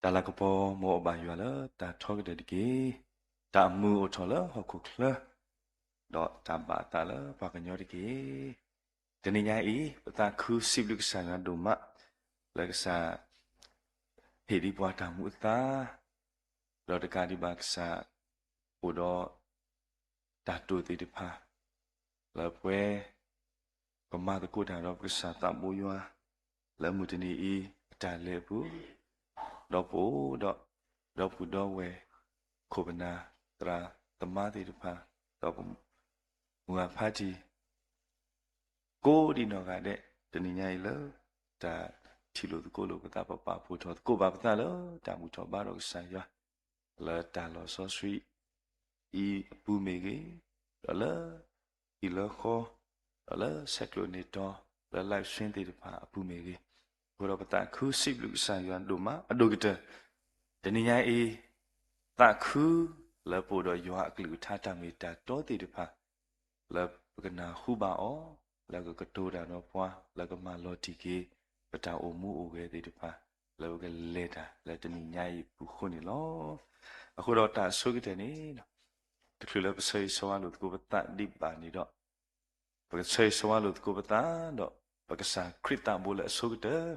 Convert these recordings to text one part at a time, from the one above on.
တၢ်လၤကပီၤ မ်အဘၣ်ယွၤလၢတၢ်ထီကတၢၢ်တက့ၢ်. တၢ်အမုာ်အိၣ်ထီၣ်လၢဟီၣ်ခိၣ်ချၢ, ဒီးတၢ်ဘၣ်အသးလၢပှၤကညီတက့ၢ်. တနံၤညါအံၤ ပသးခုစံးဘျုးကစၢ်ယွၤဒိၣ်မး လၢကစၢ် ဟ့ၣ်ဒံးပှၤတၢ်မူအသါ, ဒီးတကးဒံးဘၣ်ကစၢ် အိၣ်ဒီး တၢ်တိာ်သ့ၣ်တဖၣ် လၢပှဲၤ ကမၤသကိးတၢ်ဒီးပကစၢ်သးဘိယွၤ လၢမုၢ်တနံၤအံၤ အတၢ်လဲၤအပူၤ, ဒီးပအိၣ်ဒီး ဒီပုၢ်ဒီဝဲၢ် ခိၣ်ပနၢ် သရၣ်သမါသ့ၣ်တဖၣ် ဒီးပမုၢ်အဖါတံၢ် ကိးဒံးနီၢ်ဂၤဒဲး တနံၤညါအံၤလၢ တၢ်ထံၣ်လိာ်သကိးလိာ်ပသး ပပာ်ဖှိၣ်ထီၣ်သကိးဘၣ်ပသးလၢ တၢ်ဘူၣ်ထီၣ်ဘါထီၣ်ကစၢ်ယွၤ လၢတၢ်လီၤစီဆှံ အံၤအပူၤမ့ၢ်ဂ့ၤ, ဒီးလၢ ဟံၣ်လၢဃီ, ဒီးလၢဆဲးကျိးန့ၢ်တီၤ လၢ live stream သ့ၣ်တဖၣ်အပူၤမ့ၢ်ဂ့ၤ, အဃိဒီးပသးခုစံးဘျုးကစၢ်ယွၤဒိၣ်မးအဒိၣ်ကတၢၢ် တနံၤညါအံၤ သးခုလၢပအိၣ်ဒီးယွၤအကလုၢ်ကထါတၢ်မ့ၢ်တၢ်တီသ့ၣ်တဖၣ် လၢပကနၢ်ဟူဘၣ်အီၤ, လၢကကတိၤတၢ်ဒီးပှၤ, လၢကမၤလီၤတံၢ်က့ၤ ပတၢ်အိၣ်မူအိၣ်ဂဲၤသ့ၣ်တဖၣ် လၢပကလဲၤတၢ်လၢတနံၤညါအံၤအပူၤအဃိန့ၣ်လီၤ. အဃိဒီးတၢ်အဆိကတၢၢ်န့ၣ် တချုးလၢပဆၢဂ့ၤဆၢဝါလိာ်သကိးပသးဒံးဘၣ်န့ၣ်ဒီး ပကဆၢဂ့ၤဆၢဝါလိာ်သကိးပသးဒီး ပကစၢ်ခရံာ်သးဘိလၢအဆိကတၢၢ်,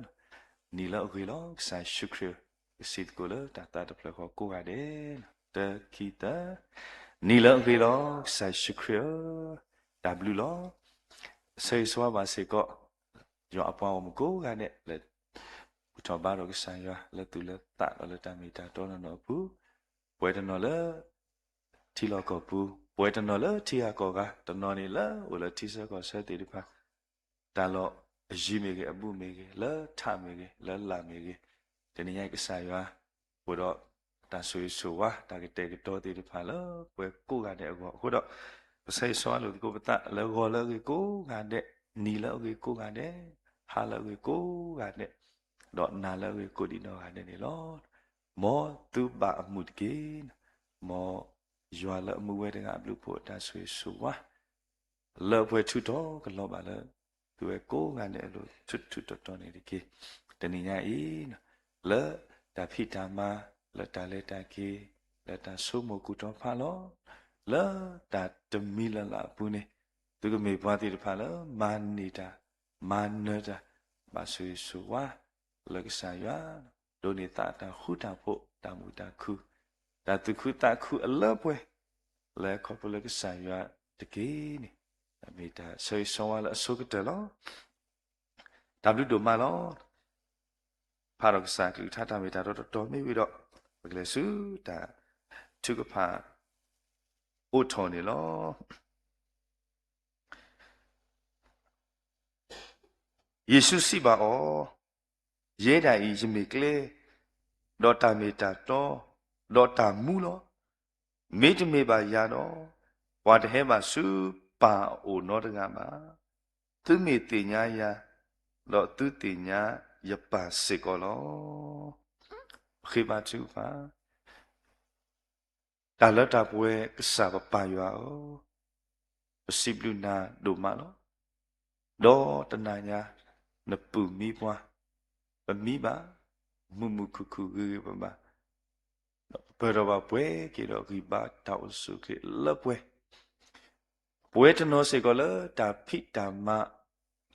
နံၤလၢအဂ့ၤလီၤ ကစၢ်ယ့ၣ်ၡူးခရံာ်, ပစံးသကိးလၢတၢ်သးတဖျၢၣ်ဃီကိးဂၤဒဲး, တၢ ခံ သၢ, နံၤလၢအဂ့ၤလီၤ ကစၢ်ယ့ၣ်ၡူးခရံာ်ဧၢ, တၢ်ဘျုးလီၤ. ဆၢဂ့ၤဆၢဝါဘၣ်စ့ၢ်ကီး ယွၤအပှၤဂီၢ်မုၢ်ကိးဂၤဒဲးလၢ ဘူၣ်ထီၣ်ဘါထီၣ်ကစၢ်ယွၤ လၢသူၣ်လၢသးဒီးလၢတၢ်မ့ၢ်တၢ်တီနီၢ်နီၢ်အပူၤ, ပဝဲတနီၤလၢ ထံလီၢ်ကီၢ်ပူၤ, ပဝဲတနီၤလၢထံဂၤကီၢ်ဂၤ, တနီၤန့ၣ်လၢအိၣ်လၢထံဆၢကီၢ်ဆၢသ့ၣ်တဖၣ်, တၢ်လီၢ်အယံၤမ့ၢ်ဂ့ၤ, အဘူးမ့ၢ်ဂ့ၤ, လၢထးမ့ၢ်ဂ့ၤ, လၢလာ်မ့ၢ်ဂ့ၤ, တနံၤညါအံၤကစၢ်ယွၤ အိၣ်ဒီးတၢ်ဆိၣ်ဂ့ၤဆိၣ်ဝါ တၢ်ကတဲာ်ကတီၤသ့ၣ်တဖၣ်လၢပှၤကိးဂၤဒဲးအဂီၢ်အဃိဒီး, ပဆၢဂ့ၤဆၢဝါလိာ်သကိးပသးလၢဂီၤလၢအဂ့ၤကိးဂၤဒဲး, နံၤလၢအဂ့ၤကိးဂၤဒဲး, ဟါလၢအဂ့ၤကိးဂၤဒဲး, ဒီးနၤလၢအဂ့ၤကိးဒံးနီၢ်ဂၤဒဲးန့ၣ်လီၤ. မ်သုဘၣ်အမုာ်တက့ၢ်. မ်ယွၤလၢအမူဝဲတဂၤအဘျုးအဖှိၣ်အတၢ်ဆိၣ်ဂ့ၤဆိၣ်ဝါ လၢပှဲၤထူးထီၣ်ကလီၤဘၣ်လၢ သုဝဲကိးဂၤဒဲးအလိၤ ထူးထူးတီၤတီၤန့ၣ်တက့ၢ်. တနံၤညါအံၤ လၢတၢ်ဖံးတၢ်မၤ, လၢတၢ်လဲၤတၢ်က့ၤ, လၢတၢ်ဆိကမိၣ်ကူၣ်တီဖးလီၤ, လၢတၢ်တမံၤလၢ်လၢ်အပူၤန့ၣ် သုကမ့ၢ်ပှၤသ့ၣ်တဖၣ်လၢ မၤန့ၢ်တၢ်, မၤနၢၤတၢ်, ဘၣ်ဆိၣ်ဂ့ၤဆိၣ်ဝါ လၢကစၢ်ယွၤ, ဒိးန့ၢ်သးတၢ်ဃူတၢ်ဖိး, တၢ်မုာ်တၢ်ခုၣ်, တၢ်သူၣ်ခုသးခုအလၢပှဲၤ လၢခီဖျိလၢကစၢ်ယွၤတက့ၢ်န့ၣ်, မ့ၢ်တၢ်ဆၢဂ့ၤဆၢဝါလၢအဆိကတၢၢ်လီၤ. တၢ်ဘျုးဒိၣ်မးလီၤ. ဖးထီၣ်ကစၢ်အကလုၢ်ကထါတၢ်မ့ၢ်တၢ်တီတီတီမ့ၢ်ဝံၤဒီး, ပကလဲၤဆူတၢ်ထုကဖၣ်အိးထီၣ်န့ၣ်လီၤ. ယ့ၣ်ၡူးစံးဘၣ်အီၤ, ယဲဒၣ်အံၤယမ့ၢ်ကျဲ, ဒီးတၢ်မ့ၢ်တၢ်တီ, ဒီးတၢ်မူလီၤ. မ့တမ့ၢ်ဘၣ်ယၤဒီး, ပှၤတဟဲဘၣ်ဆူပၢ်အအိၣ်နီတဂၤဘၣ်. သုမ့ၢ်သ့ၣ်ညါယၤ, ဒီးသုသ့ၣ်ညါယပၢ်စ့ၢ်ကီးလီၤ. ပဃ့ဘါထုကဖၣ်. တၢ်လၢတၢ်ပှဲၤကစၢ်ပပၢ်ယွၤဧၢ, ပစံးဘျုးနၤဒိၣ်မးလီၤ. ဒီးတနၤညါ နပုၢ်မံပှၤ, ပမံဘၣ်, မုာ်မုာ်ခုၣ်ခုၣ်ဂ့ၤဂ့ၤဘၣ်ဘၣ်, ဒီးပပၢၢ်ထီၣ်ဘၣ်ပှဲၤက့ၤဒီးဂံၢ်ဘါတၢ်အိၣ်ဆူၣ်အိၣ်ချ့လၢပှဲၤ ပဝဲတနီၤစ့ၢ်ကီးလၢတၢ်ဖံးတၢ်မၤ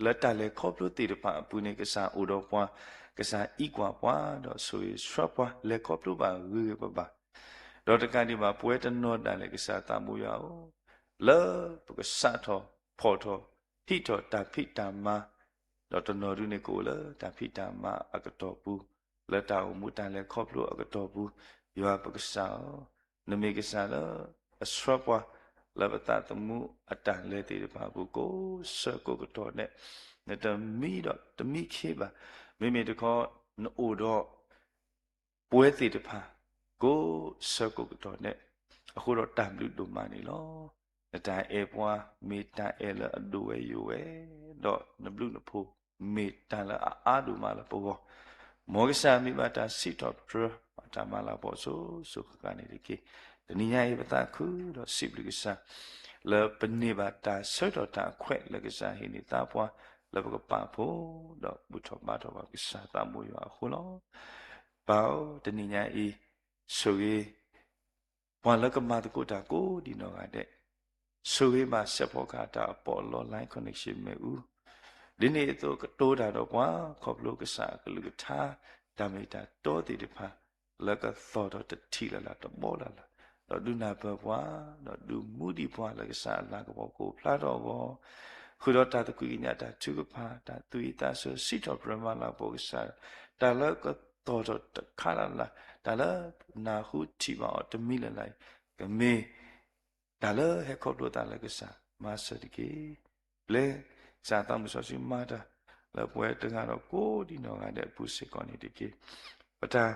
လၢတၢ်လဲၤခီဖျိသ့ၣ်တဖၣ်အပူၤန့ၣ် ကစၢ်အိၣ်ဒီးပှၤ, ကစၢ်အံးကွၢ်ပှၤဒီးဆိၣ်ဂ့ၤဆှၢပှၤ လဲၤခီဖျိဘၣ်ဂ့ၤဂ့ၤဘၣ်ဘၣ်, ဒီးတကးဒံးဘၣ် ပဝဲတနီၤဒၣ်လဲာ်ကစၢ်သးဘိယွၤဧၢ, လၢပကစးထီၣ်ဖီၣ်ထီၣ် ဟံးထီၣ်တၢ်ဖံးတၢ်မၤ ဒီးတနီၤဒုန့ၣ်ကအိၣ်လၢတၢ်ဖံးတၢ်မၤအကတီၢ်ပူၤ, လၢတၢ်အိၣ်မူတၢ်လဲၤခီဖျိအကတီၢ်ပူၤ, ယွၤပကစၢ်ဧၢ, နမ့ၢ်ကစၢ်လၢအဆှၢပှၤလၢပသးသမူအတၢ်လဲၤသ့ၣ်တဖၣ်အပူၤ ကိးဆၢကိးကတီၢ်ဒဲး, နတမံဒီးတမံခ့ဘၣ်, မ့မ့ၢ်တခီ နအိၣ်ဒီး ပဝဲသ့ၣ်တဖၣ် ကိးဆၢကိးကတီၢ်ဒဲး, အဃိဒီးတၢ်ဘျုးဒိၣ်မးန့ၣ်လီၤ. နတၢ်အဲၣ်ပှၤ မ့ၢ်တၢ်အဲၣ်လၢအဒိၣ်ဝဲယိာ်ဝဲ, ဒီးနဘျုးနဖှိၣ် မ့ၢ်တၢ်လၢအအါဒိၣ်မးလၢပဂီၢ်, မ်ကစၢ်မ့ၢ်ဘၣ်တၢ်စံးထီၣ်ပတြၢၤ ဘၣ်တၢ်မၤလၤကပီၤစိၤစိၤဃၣ်ဃၣ်န့ၣ်တက့ၢ်. တနံၤညါအံၤပသးခုဒီးစံးဘျုးကစၢ် လၢပန့ၢ်ဘၣ်တၢ်ဆၢကတီၢ်တၢ်အခွဲးလၢကစၢ်ဟ့ၣ်န့ၢ်သးပှၤ လၢပကပာ်ဖှိၣ် ဒီးဘူၣ်ထီၣ်ဘါထီၣ်ဘၣ်ကစၢ်သးဘိယွၤအဃိလီၤ. ပၢ်ဧၢ, တနံၤညါအံၤ ဆိၣ်ဂ့ၤ ပှၤလၢကမၤသကိးတၢ်ကိးဒံနီၢ်ဂၤဒဲး, ဆိၣ်ဂ့ၤဘၣ်စဲးဖီကဟၣ်တၢ်အပီးအလီ line connection မ့ၣ်အူ, ဒ်န့ၣ်အသိးကတိၤတၢ်ဒီးပှၤ ခီဖျိကစၢ်အကလုၢ်ကထါ တၢ်မ့ၢ်တၢ်တီသ့ၣ်တဖၣ် လၢကသီၣ်ထီၣ်တထံၣ်လၢ်လၢ်တဘီလၢ်လၢ်, ဒီးဒုးနၢ်ပၢၢ်ပှၤ, ဒီးဒုးမူဒံးပှၤလၢကစၢ်အလၤကပီၤကအိၣ်ဖျါထီၣ်အဂီၢ်, ဃုာ်ဒီးတၢ်သကွံာ်ကညးတၢ်ထုကဖၣ်, တၢ်သူၣ်ဝံၣ်သးဆၢ စံးထီၣ်ပတြၢၤမၤလၤကပီၤကစၢ်, တၢ်လၢကသီၣ်ထီၣ်တခါလၢ်လၢ်, တၢ်လၢနၢ်ဟူထံၣ်ဘၣ်အီၤတမံၤလၢ်လၢ်အံၤ, ကမ့ၢ် တၢ်လၢဟဲခီဖျိသးလၢကစၢ်မၤစၢၤတက့ၢ်. ပျဲကစၢ်သးမုၢ်စီဆှံမၤတၢ် လၢပဝဲတဂၤဒီးကိးဒံနီၢ်ဂၤဒဲးအပူၤစ့ၢ်ကီးန့ၣ်တက့ၢ်. ပတၢ်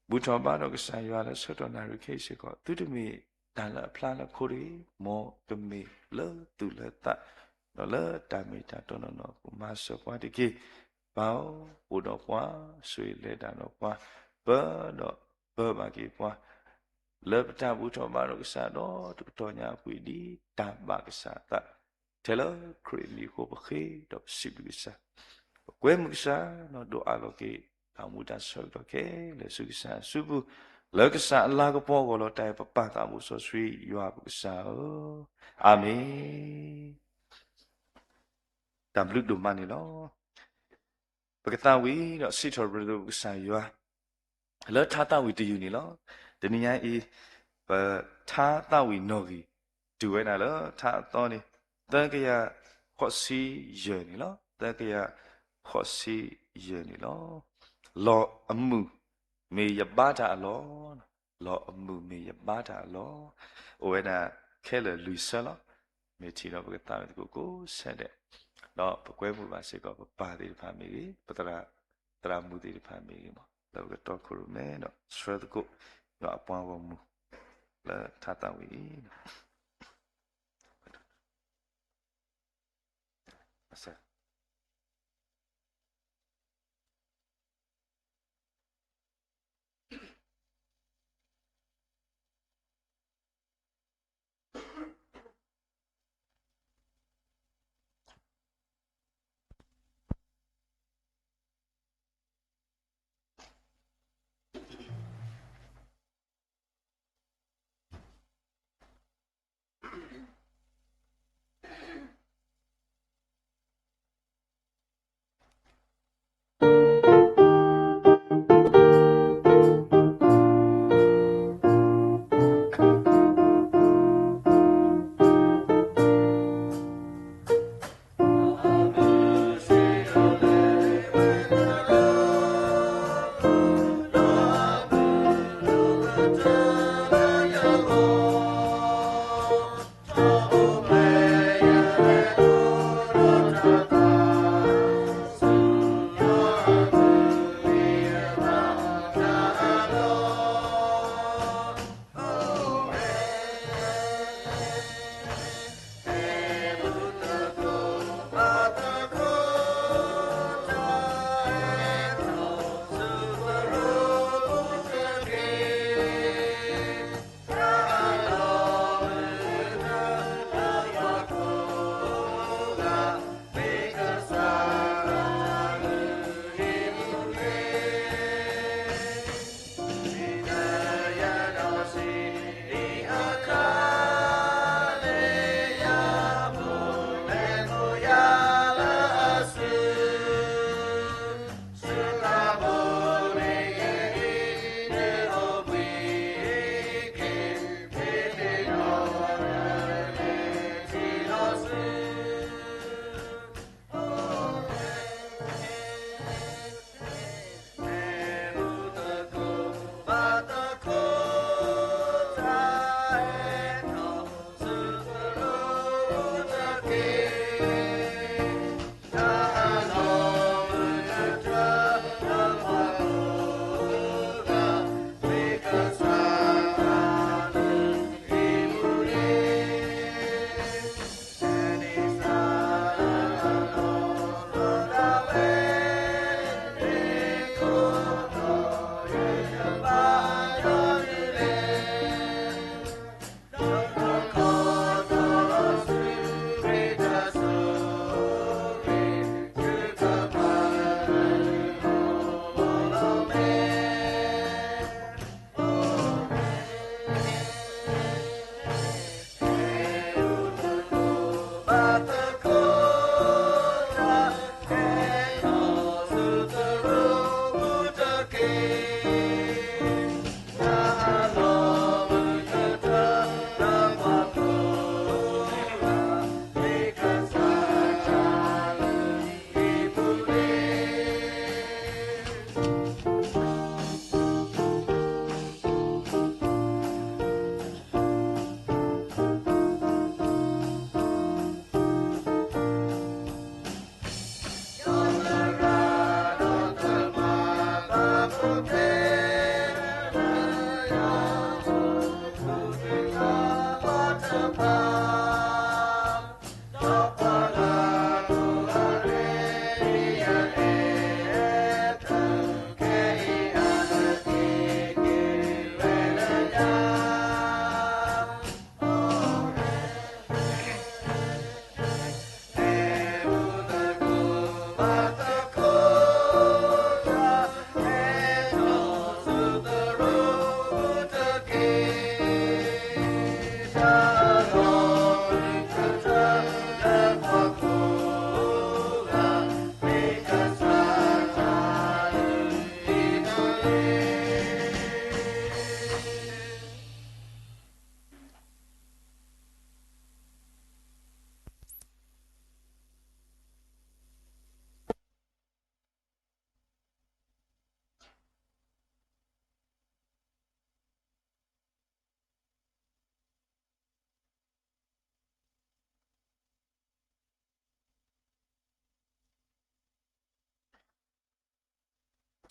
ဘူၣ်ထီၣ်ဘါထီၣ်ကစၢ်ယွၤလၢဆၢကတီၢ်နၣ်ရံၣ်ခဲအံၤစ့ၢ်ကီး သုတမ့ၢ်တၢ်လၢအဖျါလၢခိတဂ့ၤ, မ်ကမ့ၢ်လၢသူၣ်လၢသး, ဒီးလၢတၢ်မ့ၢ်တၢ်တီနီၢ်နီၢ်အပူၤ မၤစၢၤပှၤတက့ၢ်. ပၢ်ဧၢ, အိၣ်ဒီးပှၤ, ဆိၣ်ဂ့ၤလဲၤတၢ်ဒီးပှၤ, ပၢၤဒီးပၢၤဘၣ်က့ၤပှၤ လၢပတၢ်ဘူၣ်ထီၣ်ဘါထီၣ်ကစၢ်ဒီးတကတီၢ်ညါအပူၤအံၤ ဒ်တၢ်ဘၣ်ကစၢ်အသး, ထဲလၢခရံာ်အမံၤအဃိပဃ့ဒီးပစံးဘျုးကစၢ်, ပကွဲမုာ်ကစၢ်, ဒီးဒိးအးလီၤက့ၤ တၢ်အိၣ်မူတၢ်ဆၢကတီၢ်ခဲလၢာ်ဆူကစၢ်အစုပူၤ, လၢကစၢ်အလၤကပီၤအဂီၢ်လီၤ. တၢ်အဲၣ်ပပၢ်သးဘိစီဆှံယွၤပကစၢ်ဧၢ, အၤမ့ၣ်. တၢ်ဘျုးဒိၣ်မးန့ၣ်လီၤ. ပကသးဝံၣ်ဒီးစံးထီၣ်ပတြၢၤပကစၢ်ယွၤ လၢထါသးဝံၣ်တယုၢ်န့ၣ်လီၤ. တနံၤညါအံၤ ပထါသးဝံၣ်နီၣ်ဂံၢ် တုၤဝဲဒၣ်လၢထါအသီန့ၣ် သၢကယၤဃိးဆံယဲၢ်န့ၣ်လီၤ. သၢကယၤဃိးဆံယဲၢ်န့ၣ်လီၤ. လီၤအမုၢ်မ့ၢ်ယဘါတၢ်အလီၢ်, လီၤအမုၢ်မ့ၢ်ယဘါတၢ်အလီၢ်, အိၣ်ဝဲဒၣ်ခဲလၢာ်လွံၢ်ဆၢလီၤ. မ့ၢ်ထံၣ်ဒီးပကသးဝံၣ်သကိးကိးဆၢဒဲး, ဒီးပကွဲမုာ်ဘၣ်စ့ၢ်ကီး ပပၢ်သ့ၣ်တဖၣ်မ့ၢ်ဂ့ၤ, ပသရၣ် သရၣ်မုၣ်သ့ၣ်တဖၣ်မ့ၢ်ဂ့ၤမး လၢပကတီခိၣ်ရိၣ်မဲဒီးဆှၢသကိး ယွၤအပှၤဂီၢ်မုၢ် လၢထါသးဝံၣ်အံၤ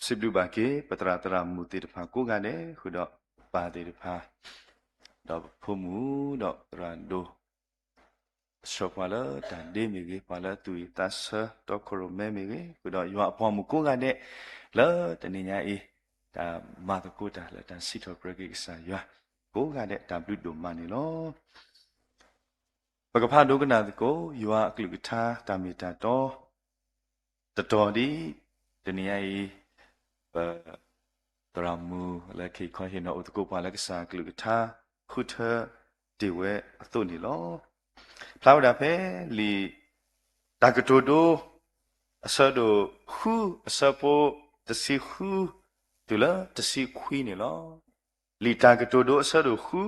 စံးဘျုးဘၣ်က့ၤ ပသရၣ်သရၣ်မုၣ်သ့ၣ်တဖၣ်ကိးဂၤဒဲး ဃုာ်ဒီးပပၢ်သ့ၣ်တဖၣ် ဒီးပဖိမုၣ်ဒီးသရၣ်ဒိၣ် ဆှၢပှၤလၢတၢ်ဒ့မ့ၢ်ဂ့ၤ, ပှၤလၢသူၣ်ဝံၣ်သးဆၢတီခိၣ်ရိၣ်မဲမ့ၢ်ဂ့ၤ, ဃုာ်ဒီးယွၤအပှၤမုၣ်ကိးဂၤဒဲး လၢတနံၤညါအံၤ တၢ်မၤသကိးတၢ်လၢတၢ်စံးထီၣ်ပတြၢၤက့ၤကစၢ်ယွၤ ကိးဂၤဒဲး တၢ်ဘျုးဒိၣ်မးန့ၣ်လီၤ. ပကဖးဒိကနၣ်သကိး ယွၤအကလုၢ်ကထါတၢ်မ့ၢ်တၢ်တီ တတီၤဒ် တနံၤညါအံၤ ပသရၣ်မုၣ်လၢခ့ခီဟ့ၣ်နီၤအိၣ်သကိးပှၤလၢကစၢ်အကလုၢ်ကထါ ဃုထၢတ့ၢ်ဝဲအသိးန့ၣ်လီၤ. ဖျါဝဲဒၣ်ဖဲလံာ်တၢ်ကတိၤဒိ အဆၢဒိၣ်ဃု အဆၢဖိတဆံဃု တုၤလၢတဆံခွံန့ၣ်လီၤ. လံာ်တၢ်ကတိၤဒိအဆၢဒိၣ်ဃု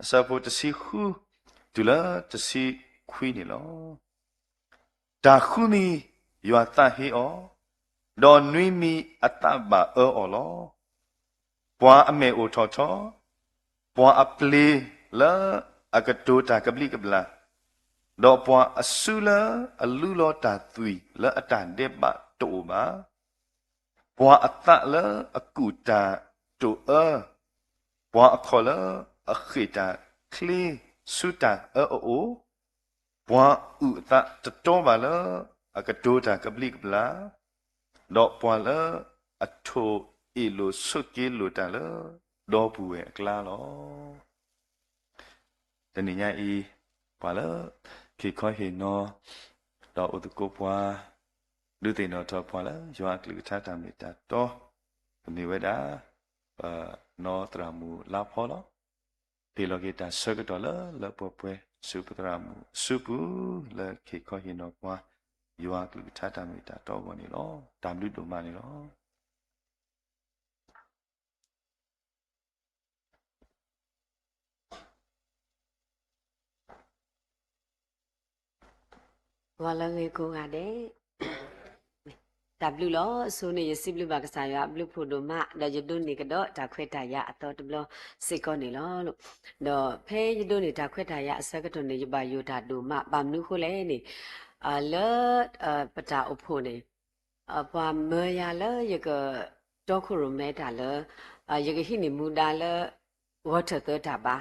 အဆၢဖိတဆံဃု တုၤလၢတဆံခွံန့ၣ်လီၤ. တၢ်ဃုမံၤယွၤသးဟ့အီၤ, ဒီးနွံမံၤအသးဘၣ်အၢအီၤလီၤ. ပှၤအမဲာ်အိုးထီၣ်ထီ, ပှၤအပျ့ၤလၢအကတိၤတၢ်ကဘျံးကဘျၣ်, ဒီးပှၤအစုလၢအလူလီၤတၢ်သွံၣ်လၢအတၢ်ဒဲးဘးတအိၣ်ဘၣ်. ပှၤအသးလၢအကူၣ်တၢ်တိာ်အၢ, ပှၤအခီၣ်လၢအဃ့ၢ်တၢ်ချ့ဆူတၢ်အၢအအိၣ်, ပှၤအုၣ်အသးတတီဘၣ်လၢအကတိၤတၢ်ကဘျံးကဘျၣ်, ဒီးပှၤလၢအထိၣ်အ့ၣ်လိာ်ဆိးက့လိာ်တၢ်လၢဒီပုၢ်ဝဲၢ်အကျါလီၤ. တနံၤညါအံၤ ပှၤလၢခ့ခီဟ့ၣ်နီၤ ဒီးအိၣ်သကိးပှၤ ဒုးသ့ၣ်နီၣ်ထီၣ်ပှၤလၢယွၤအကလုၢ်ကထါတၢ်မ့ၢ်တၢ်တီ ကမ့ၢ်ဝဲဒၣ် ပနီၢ်သရၣ်မုၣ်လါဖီလီၤ. ဟ့ၣ်လီၤက့ၤတၢ်ဆၢကတီၢ်လၢလၢပှဲၤပှဲၤ ဆူပသရၣ်မုၣ်အစုပူၤ လၢခ့ခီဟ့ၣ်နီၤပှၤ ယွၤအကလုၢ်ကထါတၢ်မ့ၢ်တၢ်တီအဂီၢ်န့ၣ်လီၤ. တၢ်ဘျုးဒိၣ်မးန့ၣ်လီၤ. ဂီၤလၢအဂ့ၤကိးဂၤဒဲး, တၢ်ဘျုးလီၤ. အဆိန့ၣ် ယစံးဘျုးဘၣ်ကစၢ်ယွၤအဘျုးဖှိၣ်ဒိၣ်မး ဒီးယဒိးန့ၢ်ကဒီးတၢ်ခွဲးတၢ်ယာ်အသီတဘျီစ့ၢ်ကီးန့ၣ်လီၤ. ဒီးဖဲယဒိးန့ၢ်တၢ်ခွဲးတၢ်ယာ်အဆၢကတီၢ်န့ၣ် ယဘၣ်ယိၣ်တၢ်ဒိၣ်မး ဘၣ်မနုၤဃိလဲၣ်န့ၣ် လၢပတၢ်အိၣ်ဖှိၣ်န့ၣ် ပှၤမၢယၤလၢယကတီခိၣ်ရိၣ်မဲတၢ်လၢ ယကဟံးန့ၢ်မူဒါလၢ ဂီၤထၢၣ်သၢတၢ်ဘါ,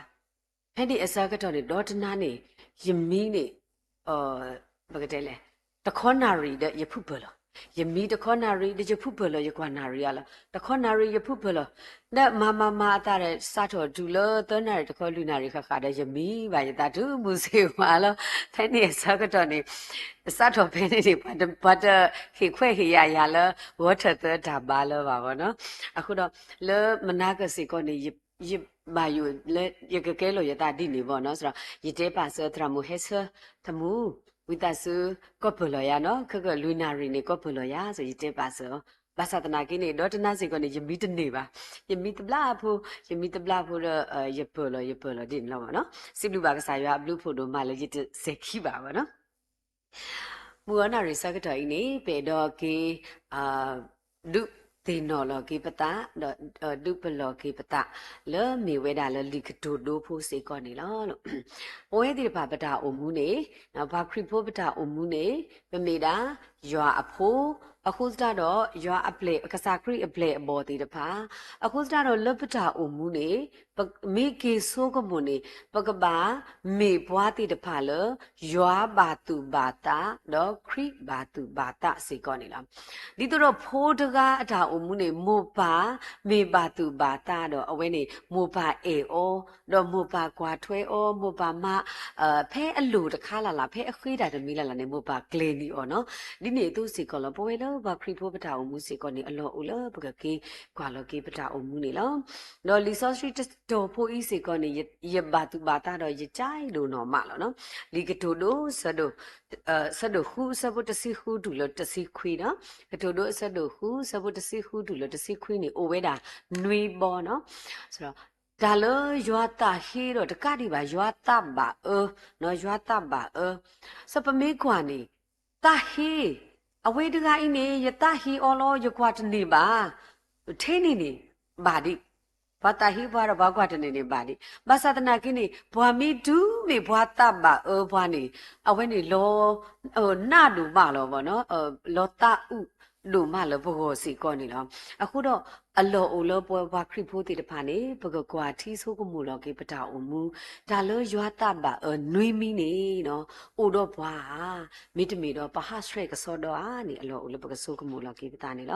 ဖဲန့ၣ်အဆၢကတီၢ်န့ၣ် ဒီတနၤန့ၣ် ယမံန့ၣ် ပကတဲလဲၣ် တခီနၣ်ရံၣ်ဒီးယဖုပၢၢ်လီၤ. ယမံတခီနၣ်ရံၣ်ဒီးယဖုပၢၢ်လီၤ ယကွၢ်နၣ်ရံၣ်အါလီၤ တခီနၣ်ရံၣ်ယဖုပၢၢ်လီၤ. ဒီးမၤမၤမၤအသးဒီး စးထီၣ်တုၤလၢသၢနၣ်ရံၣ်တခီလွံၢ်နၣ်ရံၣ်ဃၣ်ဃၣ်ဒီး ယမံဘၣ်ယသးတုၤမုၢ်ဆ့ၣ်ဝါလီၤ. ဖဲန့ၣ်အဆၢကတီၢ်န့ၣ် စးထီၣ်ဖဲန့ၣ်န့ၣ် ပှၤတဟ့ၣ်ခွဲးဟ့ၣ်ယာ်ယၤလၢ ဂီၤထၢၣ်သၢတၢ်ဘါလၢၤဘၣ်ဘၣ်နီၤ. အဃိဒီး လၢမနၤကၢၢ်စ့ၢ်ကီးန့ၣ် ယဘၣ်ယိၣ်လၢ ယကကဲလီၤယသးဒ်န့ၣ်ဘၣ်နီၤ. ယတဲပာ်စၢၤသရၣ်မုၣ်ဟဲဆၢ တမူ ဝံသးစူၤ ကီၢ်ပၢၢ်လီၤယၤနီၤ, ခဲကလွံၢ်နၣ်ရံၣ်န့ၣ် ကီၢ်ပၢၢ်လီၤယၤ ယတဲပာ်စၢၤအီၤ. ဘၣ်ဆၣ်သနာ်က့န့ၣ် ဒီတနၤစ့ၢ်ကီးန့ၣ် ယမံတန့ၢ်ဘၣ်. ယမံတဘျီဖိ, ယမံတဘျီဖိဒီး ယပၢၢ်လီၤ ယပၢၢ်လီၤဒ်န့ၣ်လီၤဘၣ်နီၤ. စံးဘျုးဘၣ်ကစၢ်ယွၤအဘျုးဖှိၣ်ဒိၣ်မးလၢယတစဲၤခံဘၣ်ဘၣ်နီၤ. မုၢ်ဂီၤနၣ်ရံၣ်ဆၢကတီၢ်အံၤန့ၣ် ပအဲၣ်ဒိးက့ၤ ဒုးသ့ၣ်နီၣ်လီၤက့ၤပသး ဒီး ဒုးပလီၢ်က့ၤပသး လၢမ့ၢ်ဝဲဒၣ်လၢလံာ်ကတိၤဒိဖိစ့ၢ်ကီးန့ၣ်လီၤ. ပဝဲသ့ၣ်တဖၣ်ပတၢ်အိၣ်မူန့ၣ် ပှၤခရံာ်ဖိပတၢ်အိၣ်မူန့ၣ် ပမ့ၢ်ဒၣ်ယွၤအဖိ, အဃိသတးဒီး ယွၤအပျဲၢ် ကစၢ်ခရံာ်အပျဲၢ်အဘီၣ်သ့ၣ်တဖၣ်, အဃိသတးဒီးလၢပတၢ်အိၣ်မူန့ၣ် ပမ့ၢ်က့ၤဆိကမိၣ်န့ၣ် ပကဘၣ်မ့ၢ်ပှၤသ့ၣ်တဖၣ်လၢ ယွၤဘၣ်သူၣ်ဘၣ်သး ဒီးခရံာ်ဘၣ်သူၣ်ဘၣ်သးစ့ၢ်ကီးန့ၣ်လီၤ. ဒ်သိးဒီးဖိတဂၤအတၢ်အိၣ်မူန့ၣ် မိၢ်ပၢ်မ့ၢ်ဘၣ်သူၣ်ဘၣ်သးဒီး အဝဲန့ၣ် မိၢ်ပၢ်အဲၣ်အီၤ, ဒီးမိၢ်ပၢ်ကွၢ်ထွဲအီၤ, မိၢ်ပၢ်မၤ ဖဲအလိၣ်တခါလၢ်လၢ် ဖဲအဃ့တၢ်တမံၤလၢ်လၢ်န့ၣ် မိၢ်ပၢ်ကျဲၤန့ၢ်အီၤနီၤ. ဒ်န့ၣ်အသိးစ့ၢ်ကီးလီၤ. ပဝဲလၢပှၤခရံာ်ဖိပတၢ်အိၣ်မူစ့ၢ်ကီးန့ၣ် အလီၢ်အိၣ်လၢပကက့ၤကွၢ်လီၤက့ၤပတၢ်အိၣ်မူန့ၣ်လီၤ. ဒီးလံာ်စီဆှံတတီၤဖိအံၤစ့ၢ်ကီးန့ၣ် ယဘၣ်သူၣ်ဘၣ်သးဒီးယကၠိဒိၣ်နီၢ်မးလီၤနီၤ. လံာ်ကတိၤဒိ ဆၢဒိၣ်ဃု အဆၢဖိတဆံဃုတုၤလၢတဆံခွံနီၤ. ကတိၤဒိ အဆၢဒိၣ်ဃု အဆၢဖိတဆံဃုတုၤလၢတဆံခွံန့ၣ် အိၣ်ဝဲဒၣ်နွံဘီနီၤ. တၢ်လၢယွၤသးဟ့ဒီးတကးဒံးဘၣ် ယွၤသးဘၣ်အၢ, ယွၤသးဘၣ်အၢ. စီၤပမ့ၢ်ကွၢ်န့ၣ် သးဟ့, အဝဲတဂၤအံၤန့ၣ် ယသးဟ့အီၤလီၤ ယကွၢ်တန့ၢ်ဘၣ်. ထဲန့ၣ်န့ၣ် ဘၣ်ဒံး, ပှၤသးဟ့ပှၤဒီးပှၤကွၢ်တန့ၢ်န့ၣ်ဘၣ်ဒံး. ဘၣ်ဆၣ်သနာ်က့န့ၣ် ပှၤမ့ၢ်တုၤမ့ၢ်ပှၤသးဘၣ်အၢပှၤန့ၣ် အဝဲန့ၣ်လီၤ နးဒိၣ်မးလီၤဘၣ်နီၤ, လီၤသးအုး ဒိၣ်မးလၢပဂီၢ်စ့ၢ်ကီးန့ၣ်လီၤ. အဃိဒီး အလီၢ်အိၣ်လၢပဝဲပှၤခရံာ်ဖိသ့ၣ်တဖၣ်န့ၣ် ပကကွၢ်ထံဆိကမိၣ်လီၤက့ၤပတၢ်အိၣ်မူ, တၢ်လၢယွၤသးဘၣ်အၢနွံမံၤန့ၣ် အိၣ်ဒီးပှၤဧါ, မ့တမ့ၢ်ဒီးပဟးဆှဲးကဆှီဒီးဧါန့ၣ် အလီၢ်အိၣ်လၢပကဆိကမိၣ်လီၤက့ၤပသးန့ၣ်လီ